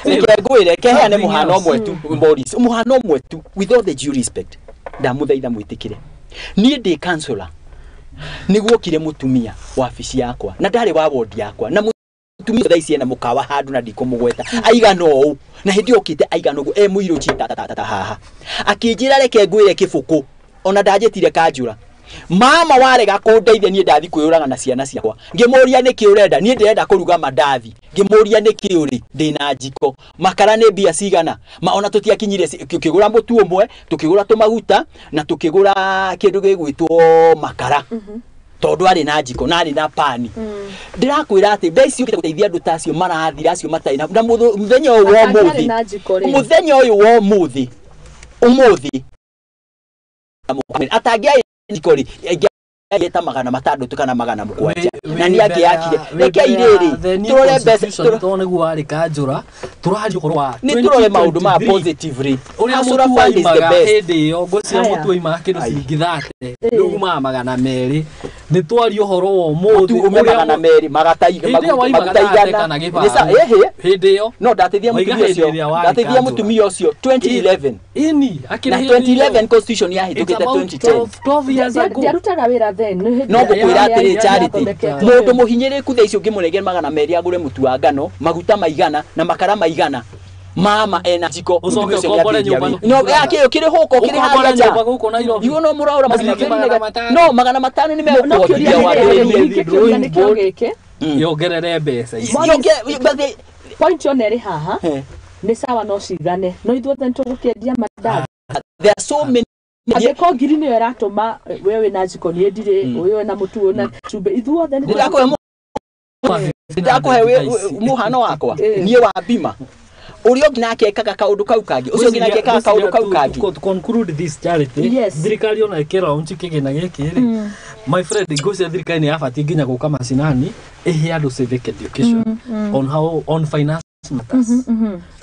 Reke ngwĩre keheane mũhano ũmwe tu Morris, mũhano ũmwe tu with all the due respect, ndamũthaitha mwĩtĩkĩre. Niĩ ndĩ counselor nĩguokire mũtumia wabici yakwa na ndarĩ wa ward yakwa na mũtumia thaa ici ena mũkawa handũ na ndikũmũgweta aigana ũũ na hĩndĩ okĩte aigana ũguo e mũirũ chita haha akĩnjĩra reke ngwĩre kĩbũkũ ona ndanjĩtire kanjũra. Mama warega kũndeithia niĩ ndathi kwĩyũraga na ciana ciakwa. Ngĩmũria nĩkĩ ũrenda, niĩ ndĩrenda kũruga mandathi. Ngĩmũria nĩkĩ ũrĩ, ndĩna njiko. Makara nĩ mbia cigana. Ma ona tũtiakinyire tũkĩgũra mũtu ũmwe, tũkĩgũra tũmaguta na tũkĩgũra kĩndũ gĩgwĩtwo makara. Tondũ arĩ na njiko na arĩ na pani. Ndĩrakwĩra atĩ mbeca icio gũteithia andũ ta acio marathira acio matarĩ na mũthenya ũyũ wa ũmũthĩ. Mũthenya ũyũ wa ũmũthĩ. Ũmũthĩ. Atangĩarĩ njiko rĩ, ta 600 kana 700 na nĩ angĩakire. Reke irĩrĩ tũrore mbeca tondũ nĩguo warĩ kanjũra tũraria ũhoro wa nĩ tũrore maũndũ ma positively. Ũrĩa Hustler Fund is the best. Hĩndĩ ĩyo ngwĩciria mũtu oimaga kĩndũ ciringi 30 rĩu umaga 200. Nĩ twaria ũhoro wa ũmũthĩ ume 200 maguta igana hĩndĩ ĩyo. No ndateithia mũtumia ũcio, ndateithia mũtumia ũcio 2011 ini na 2011 constitution yahĩtũkĩte 2010 12 years ago. Ndiarutaga wĩra then. No ngũkwĩra atĩrĩ Charity, mũndũ mũhinyĩrĩku thaa ici ũngĩmũnengera 200 agũre mũtu wa ngano, maguta maigana na makara maigana, mama ena jiko Ũcoke ũkombore nyũmba. No akĩyo kĩrĩ hũko kĩrĩ harĩa nja. Igo no mũraũra no 500 nĩ megũkũhotithia wambĩrĩrie yongerere mbeca ici. Point yona ĩrĩ haha nĩ sawa no cigane no ithuothe nĩtũgũkĩendia mandathi. There are so many. Angĩkorwo ngiri nĩyo ĩratũma we wĩna jiko niĩ ndirĩ, ũyũ wĩna mũtu ũyũ na cumbĩ, ithuothe ndakũhe mũhano wakwa niĩ wa bima ũrĩa ũngĩ nake ekaga kaũndũ kau kangĩ, ũcio ũngĩ nake ekaga kaũndũ kau kangĩ. To conclude this Charity, thirikari ona ĩkĩ launch kĩgĩna gĩkĩ rĩ, my friend, ngwĩciria thirikari nĩ yabatiĩ nginya gũka macinani ĩhe andũ civic education on how on finance matters.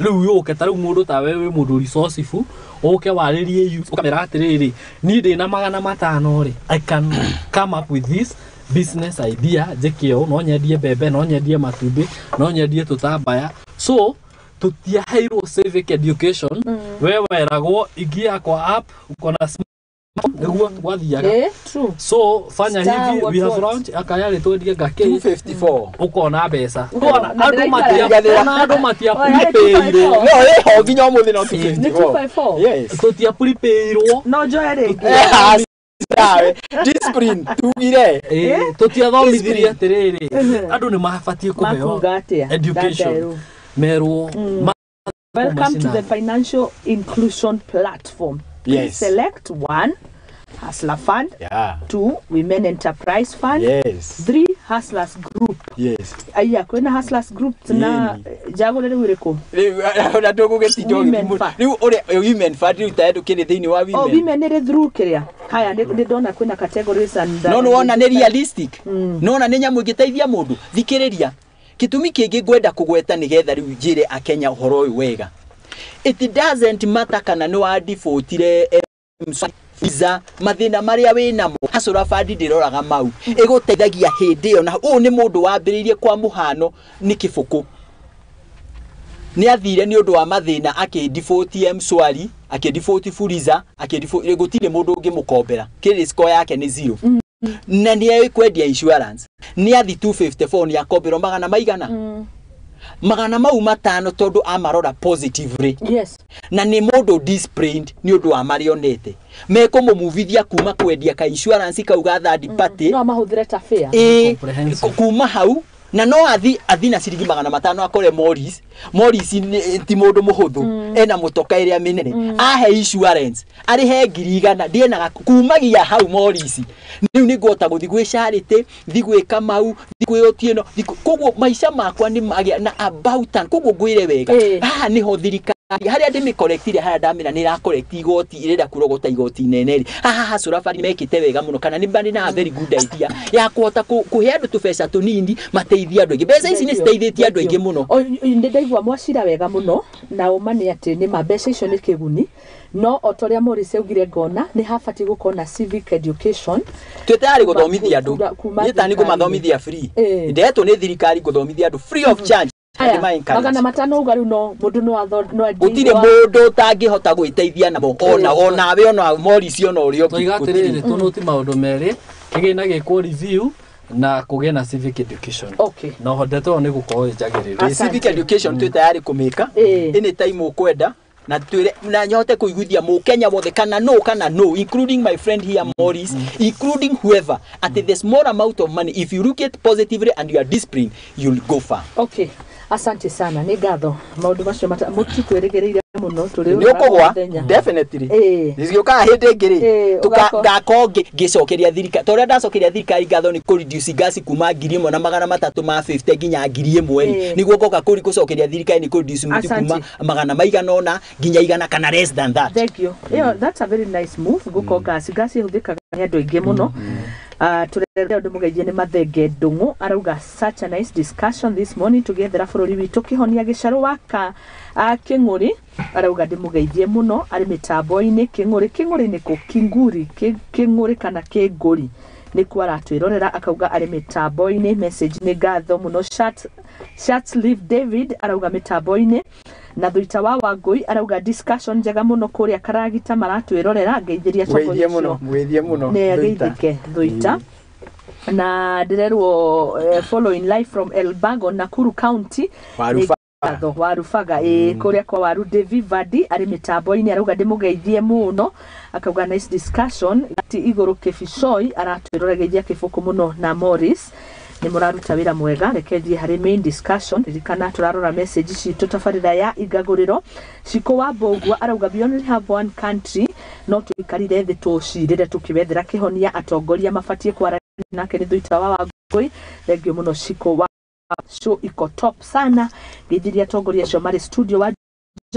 Rĩu yũke ta rĩu mũndũ tawe wĩ mũndũ resourceful ũke warĩrie youth ũkamera atĩrĩrĩ, niĩ ndĩna 500 rĩ, I can come up with this business idea njĩke ũũ, no nyendie mbembe, no nyendie matumbĩ, no nyendie tũtambaya. So tũtiaheirwo civic education. We weragwo ingia kwa app uko na nĩguo gwathiaga. So fanya hivi, we have launched akayarĩ twendie ngakĩ 254 ũkona mbeca. Ona andũ matia prepairwo. No ĩho nginya ũmũthĩ no 254. Yes, tũtia prepairwo. No njoe rĩngĩ. Discipline tugire tũtiathomithirie atĩrĩrĩ, andũ nĩ mabatiĩ kũheo education merwo. Welcome to the financial inclusion platform. Yes. Select 1 Hustler Fund, 2 Women Enterprise Fund, 3 Hustlers Group. Yes. Aya kwĩna Hustlers Group na njagũre rĩu ĩrĩkũ? Rĩu ona ndũgũgĩtinda ũgĩthimwo. Rĩu ũrĩa Women Fund rĩu ta ndũkĩrĩ thĩinĩ wa women. Oh, women nĩ through kĩrĩa. Haya nĩ ndona kwĩna categories and no nĩwona nĩ realistic. Nĩwona nĩ nyamũ ĩngĩteithia mũndũ. Thikĩrĩria. Gĩtũmi kĩngĩ ngwenda kũgweta nĩgetha rĩu njĩre Akenya ũhoro ũyũ wega. It doesn't matter kana nĩ wa defaultire visa mathĩna marĩa wĩnamo, Hustler Fund ndĩroraga mau, ĩgũteithagia hĩndĩ ĩyo. Na ũyũ nĩ mũndũ wambĩrĩirie kwa mũhano nĩ kĩbũkũ, nĩ athire nĩ ũndũ wa mathĩna akĩ-default M-Shwari, akĩ-default Fuliza, akĩ-default, gũtirĩ mũndũ ũngĩmũkombera, credit score yake nĩ zero. Na nĩ ekwendia insurance, nĩ athi 254 nĩ akomberwo magana maigana magana mau 500 tondũ amarora positively. Yes. Na nĩ mũndũ disciplined nĩ ũndũ wa marĩa onete. Mekũmũmuvithia kuma kwendia ka insurance kau ga third party. No amahũthĩre ta fair. Kuma hau na no athi na ciringi 500 akore Morris. Morris ti mũndũ mũhũthũ, ena mũtoka ĩrĩa mĩnene, ahe insurance arĩhe 100,000 ndienaga kumagia hau Morris. Rĩu nĩ ngũhota gũthiĩ gwĩ Charity, thiĩ gwĩ Kamau, thiĩ gwĩ Otieno, koguo maica makwa nĩ magĩa na about time. Koguo ngwĩre wega, haha nĩho thirikari harĩa ndĩmĩkorektire, harĩa ndamĩra nĩ ĩrakorekti igoti, ĩrenda kũrogota igoti inene rĩ, haha Hustler Fund mekĩte wega mũno, kana nĩ marĩ na very good idea ya kũhota kũhe andũ tũbeca tũnini mateithie andũ aingĩ. Mbeca ici nĩ citeithĩtie andũ aingĩ mũno. Nĩ ndaigua mwacira wega mũno, na ũma nĩ atĩ nĩ ma mbeca icio nĩ kĩguni, no o ta ũrĩa Morris augire ngona nĩ habatiĩ gũkorwo na civic education. Twĩ tayari gũthomithia andũ, niĩ tani ngũmathomithia free, ndetwo nĩ thirikari ngũthomithia andũ free of charge. 500 uga rĩu no mũndũ no no gũtirĩ mũndũ ũtangĩhota gwĩteithia namo, ona onawe ona Morris ona ũrĩa ũngĩ. Tũiga atĩrĩrĩ, tũnũti maũndũ merĩ, kĩgĩna gĩkwo review na kũgĩe na civic education. Okay. Na ndeto ĩyo nĩ gũkorwo ĩnjagĩrĩire. Civic education twĩ tayari kũmĩka anytime ũkwenda, na twĩre na nyote kũiguithia mũkenya wothe kana no including my friend here Morris, including whoever, at the small amount of money, if you look at positively and you are disciplined, you'll go far. Okay. Asante sana, nĩ ngatho maũndũ macio mũtikwĩrĩgĩrĩire mũno tũrĩ nĩ ũkũgwa definitely nĩgĩũkaga hĩndĩ ĩngĩ rĩ ngakorwo ngĩcokeria thirikari ta ũrĩa ndacokeria thirikari ngatho nĩ kũ reduce gas kuma 1350 nginya 1000 rĩ, nĩguo ngoka kũri gũcokeria thirikari nĩ kũ reduce mũtu kuma 800 nginya 100 kana less than that. Thank you. Yeah, that's a very nice move. Gũkorwo gas ĩhũthĩkaga nĩ andũ aingĩ mũno. Turerera undu mugeithie nĩ Mathenge Ndung'u arauga such a nice discussion this morning tũgĩethera bũrũri witũ kĩhonia gĩcarũ waka Kĩng'ũri arauga ndĩmũgeithie mũno arĩ mĩtambo-inĩ. Kĩng'ũri, Kĩng'ũri nĩ kũ? Kinguri, Kĩng'ũri kana Kĩngũri nĩkuo aratwĩrorera, akauga arĩ mĩtambo-inĩ. Message nĩ ngatho mũno. Shatlive David arauga mĩtambo-inĩ, na Thuita wa Wangũi arauga discussion njega mũno kũrĩa Karagita maratwĩrorera, ngeithĩria Mũgeithie mũno, mũgeithie mũno. Nĩ Thuita. Ageithĩke Thuita. Na ndĩrerwo following live from Elbagon, Nakuru County. Warubaga. Ngatho Warubaga, ĩ kũrĩa kwa Waru. Devi Vadi arĩ mĩtambo-inĩ arauga ndĩmũgeithie mũno, akauga nice discussion. Ti igũrũ Kĩbicoi aratwĩrora, geithia Kĩbũkũ mũno na Morris, nĩ mũraruta wĩra mwega. Reke thiĩ harĩ main discussion. Ririkana tũrarora message citũ tabarĩra ya ingagũrĩro. Ciko wa Mbũgua arauga we only have one country, no tũikarire thĩ tũcirĩre tũkĩwethera kĩhonia, atongoria mabatiĩ kwaranĩria nake nĩ Thuita wa Wangũi. Thank you mũno Ciko wa show iko top sana. Geithiria atongoria acio marĩ studio wa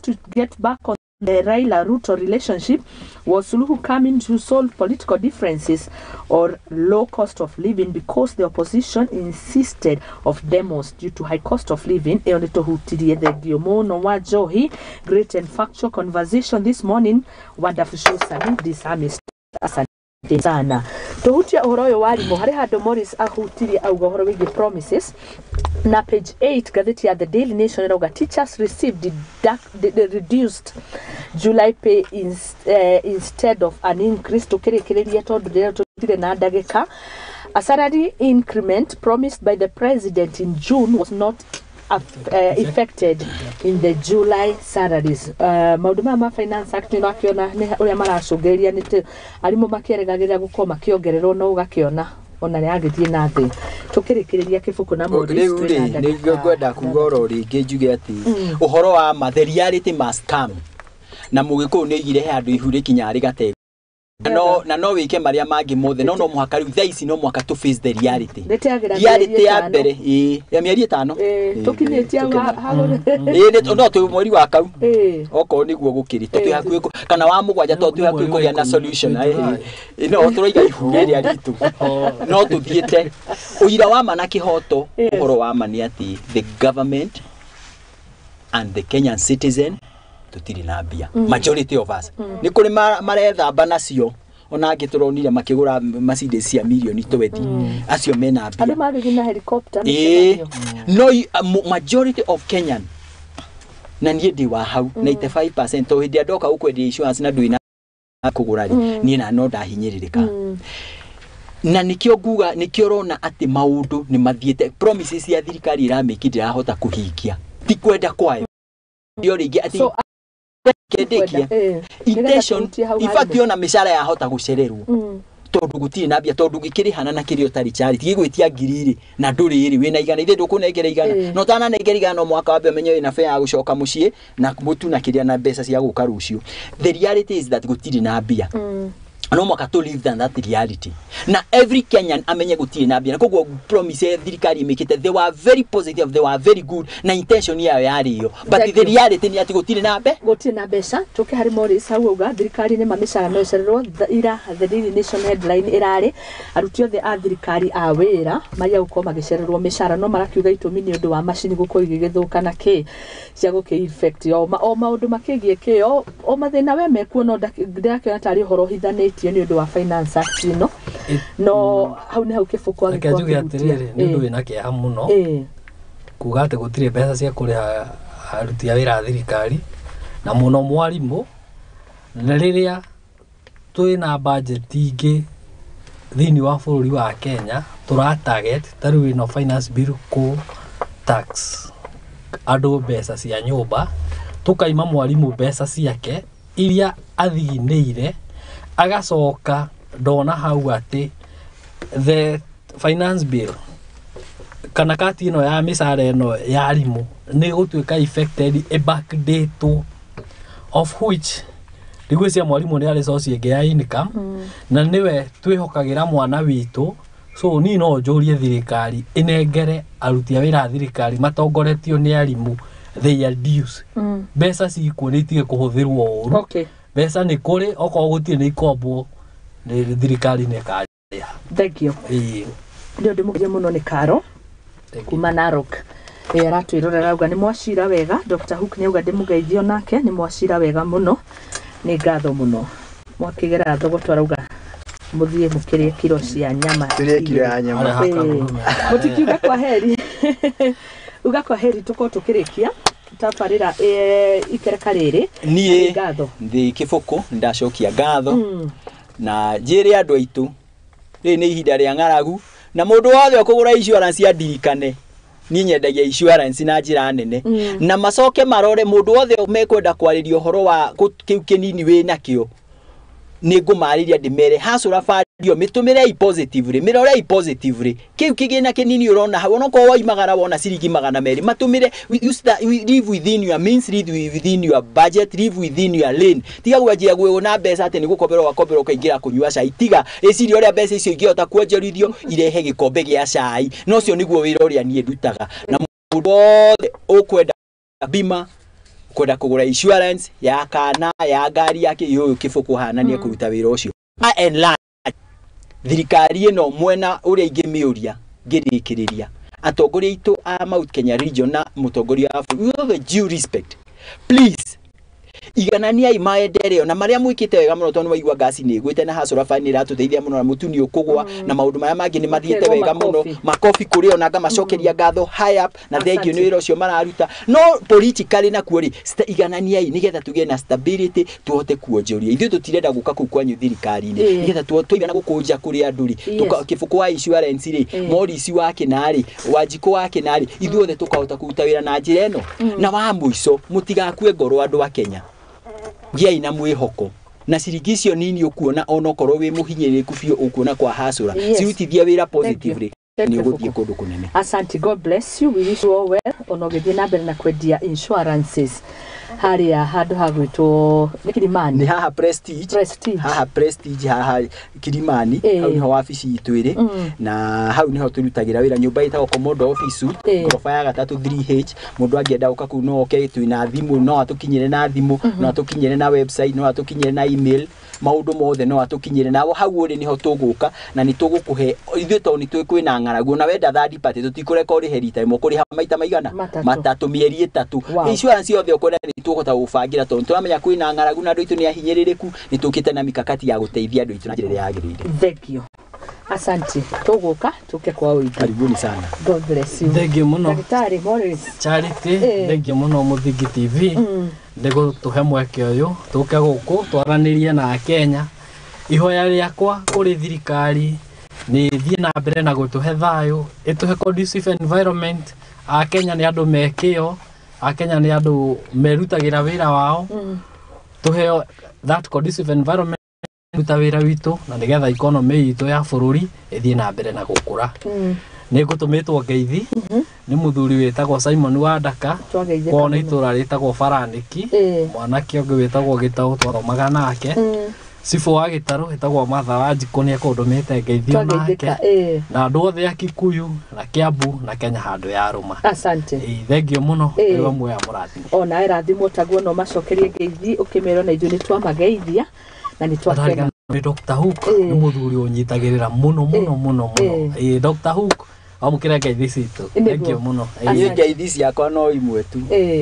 to get back on the Raila Ruto relationship. Was Suluhu coming to solve political differences or low cost of living, because the opposition insisted of demos due to high cost of living? Ĩyo nĩ tũhutirie. Thengio mũno wa Njohi. Great and factual conversation this morning, wonderful show. Sami Disamis, asante sana. Tũhutie ũhoro ũyũ wa arimũ. Harĩ handũ Morris ahutirie auga ũhoro wĩgiĩ promises, na page 8 ngathĩti ya The Daily Nation ĩrauga teachers received the reduced July pay instead of an increase. Tũkĩrĩkĩrĩria tondũ rĩrĩa tũtirĩ na ndagĩka, a salary increment promised by the president in June was not affected in the July salaries. Maũndũ maya ma Finance Act nĩ ũrakĩona nĩ ũrĩa maracũngĩrĩria nĩ arimũ makĩerĩgagĩrĩra gũkorwo makĩongererwo, no ũgakĩona ona nĩ agĩthiĩ na thĩ. Tũkĩrĩkĩrĩria, Kĩbũkũ na Morris, Rĩu twĩna rĩ ndagĩka nĩ ngwenda kuga oro rĩngĩ njuge atĩ ũhoro wa ma, the reality must come, na Mũgĩkũyũ nĩ oigire he handũ ihu rĩkinyaga rĩgate na no wĩke marĩa mangĩ mothe, no no mũhaka rĩu thaa ici no mũhaka to face the reality. Rĩteagĩra Reality mĩeri ya ĩtano. mbere, ĩ ya mĩeri 5. Tũkinyĩtie hau. Ĩ no twĩ mweri wa kau Ĩ. okorwo nĩguo gũkĩrĩ to twĩ hakuhĩ kana wa mũgwanja, to twĩ hakuhĩ kũgĩa na solution. July. No tũraiga ihu rĩrĩa ritũ no tũthiĩte ũira wa ma na kĩhoto. Ũhoro wa ma nĩ atĩ the government and the Kenyan citizen tũtirĩ na mbia. Majority of us nĩ kũrĩ marethamba nacio, ona angĩ tũronire makĩgũra Mercedes cia mirioni 20, acio mena mbia. Andũ magĩthiĩ na helicopter Ĩĩ, mĩcemanio. No majority of Kenyan, na niĩ ndĩ wa hau 95%, to hĩndĩ ĩrĩa ndoka gũkwendia insurance na ndũrĩ na kũgũra rĩ, niĩ na no ndahinyĩrĩrĩka. Na nĩkĩo nguga, nĩkĩo ũrona atĩ maũndũ nĩ mathiĩte, promises cia thirikari ĩramĩki ndĩrahota kũhingia, ti kwenda kwayo ndio rĩngĩ atĩ So, kendĩkia Nĩgetha intention tũhutie hau in fact harimo. ona mĩcara yahota gũcererwo tondũ gũtirĩ na mbia, tondũ gĩkĩrĩhana na kĩrĩa ũtarĩ charity gĩgwĩtia 2,000 rĩ, na ndũrĩ rĩ wĩna 100, ithe ndũkũnengera 100. Na ũtananengera 100 no mwaka wambe ũmenye wĩna fare ya gũcoka mũciĩ na mũtu na kĩrĩa na mbeca cia gũka rũciũ. The reality is that gũtirĩ na mbia. No mwaka to live than that reality, na every Kenyan amenye gũtirĩ na mbia, na koguo promise ya thirikari ĩmĩkĩte, they were very positive, they were very good, na intention yayo yarĩ ĩyo, but Thank the you. reality nĩ atĩ gũtirĩ na mbe. Gũtirĩ na mbeca. Tũke harĩ Morris. Hau auga thirikari nĩ ma mĩcara no ĩcererwo. Ira The Daily Nation headline ĩrarĩ aruti othe a thirikari a wĩra maria gũkorwo magĩcererwo mĩcara, no marakiuga itũmi nĩ ũndũ wa macini gũkorwo igĩgĩthũka na kĩ cia gũkĩ effect o maũndũ makĩgiĩ kĩ o mathĩna we mekuo, no ndĩrakĩona tarĩ ũhoro ũhithanĩtio nĩ ũndũ wa Finance Act ĩno, no hau nĩ hau Kĩbũkũ Reke angĩkorwo njuge akĩhutia. atĩrĩrĩ, nĩ ũndũ wĩna kĩeha mũno kuga atĩ gũtirĩ mbeca cia kũrĩha aruti a wĩra a thirikari na mũno mwarimũ, na rĩrĩa twĩna bajeti ingĩ thĩinĩ wa bũrũri wa Kenya tũra target, ta rĩu ĩno finance bill kũ tax andũ mbeca cia nyũmba, tũkaima mwarimũ mbeca ciake iria athiginĩire, agacoka ndona hau atĩ the finance bill kana kati ĩno ya mĩcara ĩno ya arimũ nĩ gũtuĩka affected, ĩbackdatwo, of which ndigwĩciria mwarimũ nĩ arĩ source ĩngĩ ya income na nĩwe twĩhokagĩra mwana witũ. So niĩ no njũrie thirikari ĩnengere aruti a wĩra a thirikari matongoretio nĩ arimũ their dues. Mbeca cikuo, nĩ itige kũhũthĩrwo ũru. Mbeca nĩ kũrĩ, okorwo gũtirĩ nĩ ikombwo nĩ thirikari nĩ ĩkarĩha. Thank you. Ĩĩ. Nĩ ũndũ mũgerie mũno nĩ Karo kuma Narok. Aratwĩrorera auga nĩ mwacira wega. Dr. Hook nĩ auga ndĩmũgeithio nake nĩ mwacira wega mũno, nĩ ngatho mũno. Mwakĩgera thogo arauga mũthiĩ mũkĩrĩe kiro cia nyama. Tũrĩe kiro ya nyama. Mũtikiuga kwa heri. Uga kwa heri tũkorwo tũkĩrĩkia tabarĩra ikereka rĩrĩ. Niĩ ngatho. Ndĩ Kĩbũkũ ndacokia ngatho na njĩre andũ aitũ rĩrĩ nĩ ihinda rĩa ng'aragu na mũndũ wothe ũkũgũra insurance andirikane niĩ nyendagia insurance na njĩra nene na macoke marore mũndũ wothe mekwenda kwarĩria ũhoro wa kĩu kĩnini wĩ nakĩo nĩ ngũmarĩria ndĩmere hacũra bandio mĩtũmĩrei positively, mĩrorei positively kĩu kĩgĩna kĩnini ũrona hau onokorwo waimagara wona ciringi 200 matũmĩre. Live within your means, live within your budget, live within your lane. Tiga gwanjia gwĩna mbeca atĩ nĩ gũkomberwo wakomberwo ũkaingĩra kũnyua cai, tiga ĩciria ũrĩa mbeca icio ingĩhota kuonjorithio irehe gĩkombe gĩa cai, na ũcio nĩguo wĩra ũrĩa niĩ ndutaga. Na mũndũ wothe ũkwenda bima, kwenda kũgũra insurance ya kana ya ngari yake ũyũ Kĩbũkũ hana nĩ ekũruta wĩra ũcio. By and large thirikari ĩno mwena ũrĩa ingĩmĩũria ngĩrĩkĩrĩria atongoria aitũ a Mount Kenya region na mũtongoria wa bũrũri, with all the due respect, please igananiai maendeleo na marĩa mwĩkĩte wega mũno tondũ waigua ngasi nĩ ĩgwĩte na Hustler Fund nĩ ĩratũteithia mũno na mũtu nĩ ũkũgwa na maũndũ marĩa mangĩ nĩ mathiĩte wega mũno, makobi kũrĩ ona ngamacokeria ngatho high up na thengio nĩ wĩra ũcio mararuta. No politically nakuo rĩ, igananiai nĩgetha tũgĩe na stability tũhote kuonjoria. Ithuĩ tũtirenda gũka kũu kwanyu thirikari-inĩ nĩgetha tũigana gũkũnja kũrĩ andũ rĩ, Kĩbũkũ wa insurance rĩ, Morris wa Kĩna rĩ, Wanjikũ wa Kĩna rĩ, ithuothe tũkahota kũruta wĩra na njĩra ĩno. Na wa mũico mũtigakue ngoro andũ a Kenya, gĩai na mwĩhoko na ciringi icio nini ũkuona onokorwo wĩ mũhinyĩrĩrĩku biũ ũkuona kwa Hustler cirutithia wĩra positively nĩ ũgũthiĩ kũndũ kũnene. Asante, God bless you, we wish you all well. Ona ũgĩthiĩ na mbere na kwendia insurances harĩa handũ ha gwĩtwo nĩ Kilimani, nĩ haha Prestige, haha Prestige, haha Kilimani, hau niho wabici itũ ĩrĩ na hau niho tũrutagĩra wĩra nyũmba ĩtagwo Komodo Office Suite, ngoroba ya gatatũ 3H. Mũndũ angĩenda gũka kũu no oke, twĩna thimũ, no atũkinyĩre na thimũ, no atũkinyĩre na website, no atũkinyĩre na email, maũndũ mothe no atũkinyĩre nao. Hau ũrĩ niho tũgũka na nĩ tũgũkũhe ithuĩ tondũ nĩ tũĩ kwĩna ng'aragu na wenda third party tũtikũreka ũrĩhe rita ĩmwe, ũkũrĩha maita maigana matatũ mĩeri ĩtatũ. Insurance yothe ũkwenda nĩ tũkũhota gũbangĩra tondũ tũramenya kwĩna ng'aragu na andũ aitũ nĩ ahinyĩrĩrĩku, nĩ tũkĩte na mikakati ya gũteithia andũ aitũ na njĩra ĩrĩa yagĩrĩire. Thank you. Asante. Tũgũka tũke kwa ũingĩ. Karibuni sana. God bless you. Thank you mũno. Daktari Morris. Charity, thank you mũno Mũthingi TV nĩ gũtũhe mweke ũyũ tũke gũkũ twaranĩrie na Akenya. Ihoya rĩakwa kũrĩ thirikari nĩ ĩthiĩ na mbere na gũtũhe thayũ, ĩtũhe conducive environment. Akenya nĩ andũ me kĩo, Akenya nĩ andũ merutagĩra wĩra wao, tũheo that conducive environment ruta wĩra witũ na nĩgetha economy itũ ya bũrũri ĩthiĩ na mbere na gũkũra. Nĩ ngũtũmĩtwo ngeithi nĩ mũthuri wĩtagwo Simon Wandaka kwao nĩ itũra rĩtagwo Baranĩki, mwanake ũngĩ wĩtagwo Gĩtaũ twathomaga nake, cibũ wa Gĩtarũ wĩtagwo Martha Wanjikũ nĩ ekũndũmĩte ngeithio nake, na andũ othe a Kikuyu na Kiambu na Kenya handũ ya rũma. Asante. Thengio mũno, Ngai muoya mũrathime. Ona ĩrathimwo taguo no macokerie ngeithi ũkĩmerwo na ithuĩ nĩ twamageithia na nĩ twakena. Nĩ Dr. Hook nĩ mũthuri ũnyitagĩrĩra mũno mũno mũno mũno. Dr. Hook amũkĩre ngeithi citũ. Thengio mũno. Niĩ ngeithi ciakwa no imwe tu,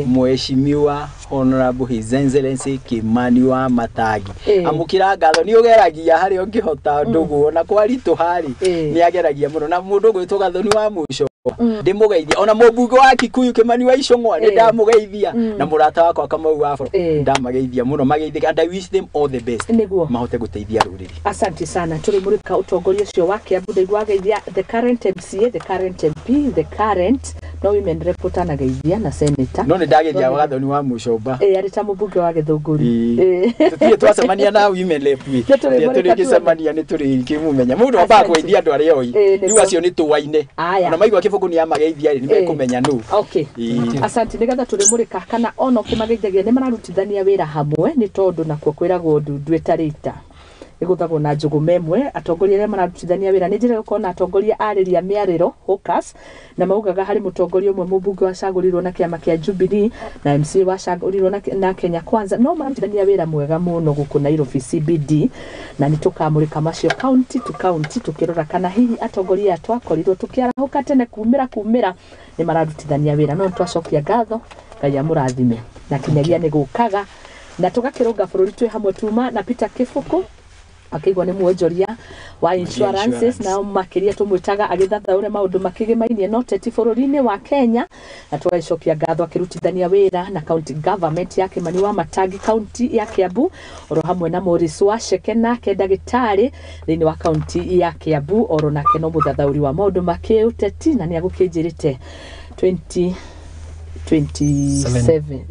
Mheshimiwa Honorable His Excellency Kimani wa Matangi, amũkĩra ngatho nĩ ũgeragia harĩa ũngĩhota ndũgũ ona kwaritũha rĩ nĩ ageragia mũno, na mũndũ ũgwĩtwo Gathoni wa mũico ndĩmũgeithia, ona mũmbunge wa Kikuyu Kimani wa Ichung'wa nĩ ndamũgeithia, na mũrata wakwa Kamau wa Boro ndamageithia mũno, mageithĩke and I wish them all the best mahote gũteithia rũrĩrĩ. Asante sana. Tũrĩ mũrĩka ũtongoria ũcio wa Kiambu ndaigua ageithia the current MCA, the current MP, the current no women rep ũtanageithia na senator. No nĩ ndageithia Gathoni wa Mũcomba arĩ ta mũmbunge wa Gĩthũngũri. Tũtirĩ twacemania na women rep tũrĩgĩcemania nĩ tũrĩkĩmũmenya mũndũ ambaga kũgeithia andũ arĩa oi rĩu acio nĩ tũwaine ona maigua Kĩbũkũ nĩ amageithia rĩ nĩ mekũmenya nũ. Okay. Asante. Nĩgetha tũrĩmũrĩka kana ona ũkĩmageithagia nĩ mararutithania wĩra hamwe nĩ tondũ nakuo kwĩragwo ndundu ĩtarĩ ita. Ĩgũthagwo na njũgũma ĩmwe. Atongoria arĩa mararutithania wĩra nĩ njĩra gũkorwo na atongoria arĩria mĩarĩro hawkers, na maugaga harĩ mũtongoria ũmwe mũmbunge wacagũrirwo na kĩama kĩa Jubilee na MCA wacagũrirwo na Kenya Kwanza, no mararutithania wĩra mwega mũno gũkũ Nairobi CBD, na nĩ tũkamũrĩka macio county to county tũkĩrora kana hihi atongoria aya twakorirwo tũkĩarahũka tene kumĩra nĩ mararutithania wĩra. No twacokia ngatho, Ngai amũrathime na kinyagia nĩ gũkaga na tũgakĩrũnga bũrũri twĩ hamwe. Tuma na Peter Kĩbũkũ akĩigua nĩ mwonjoria wa insurances, na makĩria tũmwĩtaga agĩthathaũre maũndũ makĩgĩmainie no teti bũrũri-inĩ wa Kenya, na tũgagĩcokia ngatho akĩrutithania wĩra na county government ya Kimani wa Matangi, county ya Kiambu, oro hamwe na Morris Wacheke, nake ndagĩtarĩ thĩinĩ wa county ya Kiambu, oro nake no mũthathaũri wa maũndũ makĩũteti, na nĩ agũkĩnjĩrĩte 2027.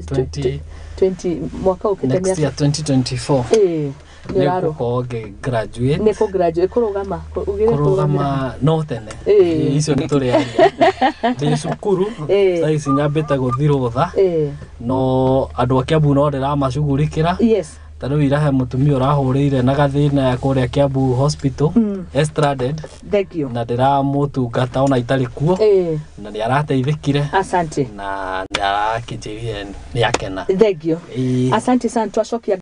20 20 mwaka ũkĩte. Next year, 2024. Ĩĩ, nĩ ũrarũ nĩ ngũkorwo graduate. Nĩ kũ graduate kũrũgama ugire? Kũrũgama no tene. Icio nĩ tũrĩaria ndĩ cukuru. Thaa ici nyambĩte gũthi rũtha, no andũ a Kiambu no ndĩramacugurikĩra. Ta rĩu ira he mũtumia ũrahũrĩire na gathĩna kũrĩa Kiambu Hospital, stranded. Thank you. Na ndĩramũtungata ona itarĩ kuo, na nĩ arateithĩkire. Asante. Na nĩ arakĩnjĩrire nĩ akena. Thank you. Asante sana. Twacokia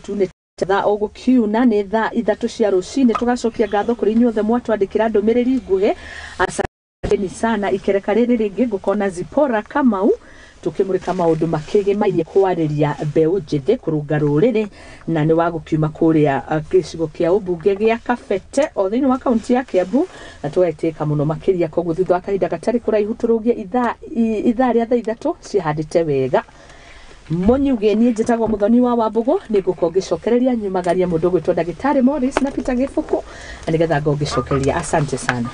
tu nĩ thaa ũgũkiuna nĩ thaa 3 cia rũcinĩ. Tũgacokia ngatho kũrĩ inyuothe mwatwandĩkĩra ndũmĩrĩri nguhĩ, asanteni sana. Ikereka rĩrĩ rĩngĩ ngũkona Zipora Kamau tũkĩmũrĩka maũndũ makĩgĩmairie kwarĩria mbeũ njĩthĩ kũrũnga rũrĩrĩ, na nĩ wa gũkiuma kũrĩa gĩcigo kĩa ũmbunge gĩa Kabete o thĩinĩ wa kaunti ya Kiambu, na tũgaitĩka mũno makĩria. Koguo thutha wa kahinda gatarĩ kũraihu tũrũgie ithaa rĩa thaa 3 cihandĩte wega mũnyuge. Niĩ njĩtagwo Mũthoni wa Wambũgũ, nĩ ngũkorwo ngĩcokereria nyumagaria mũndũ ũgwĩtwo ndagĩtarĩ Morris na Peter Gĩbũkũ, na nĩgetha ngorwo ngĩcokereria. Asante sana.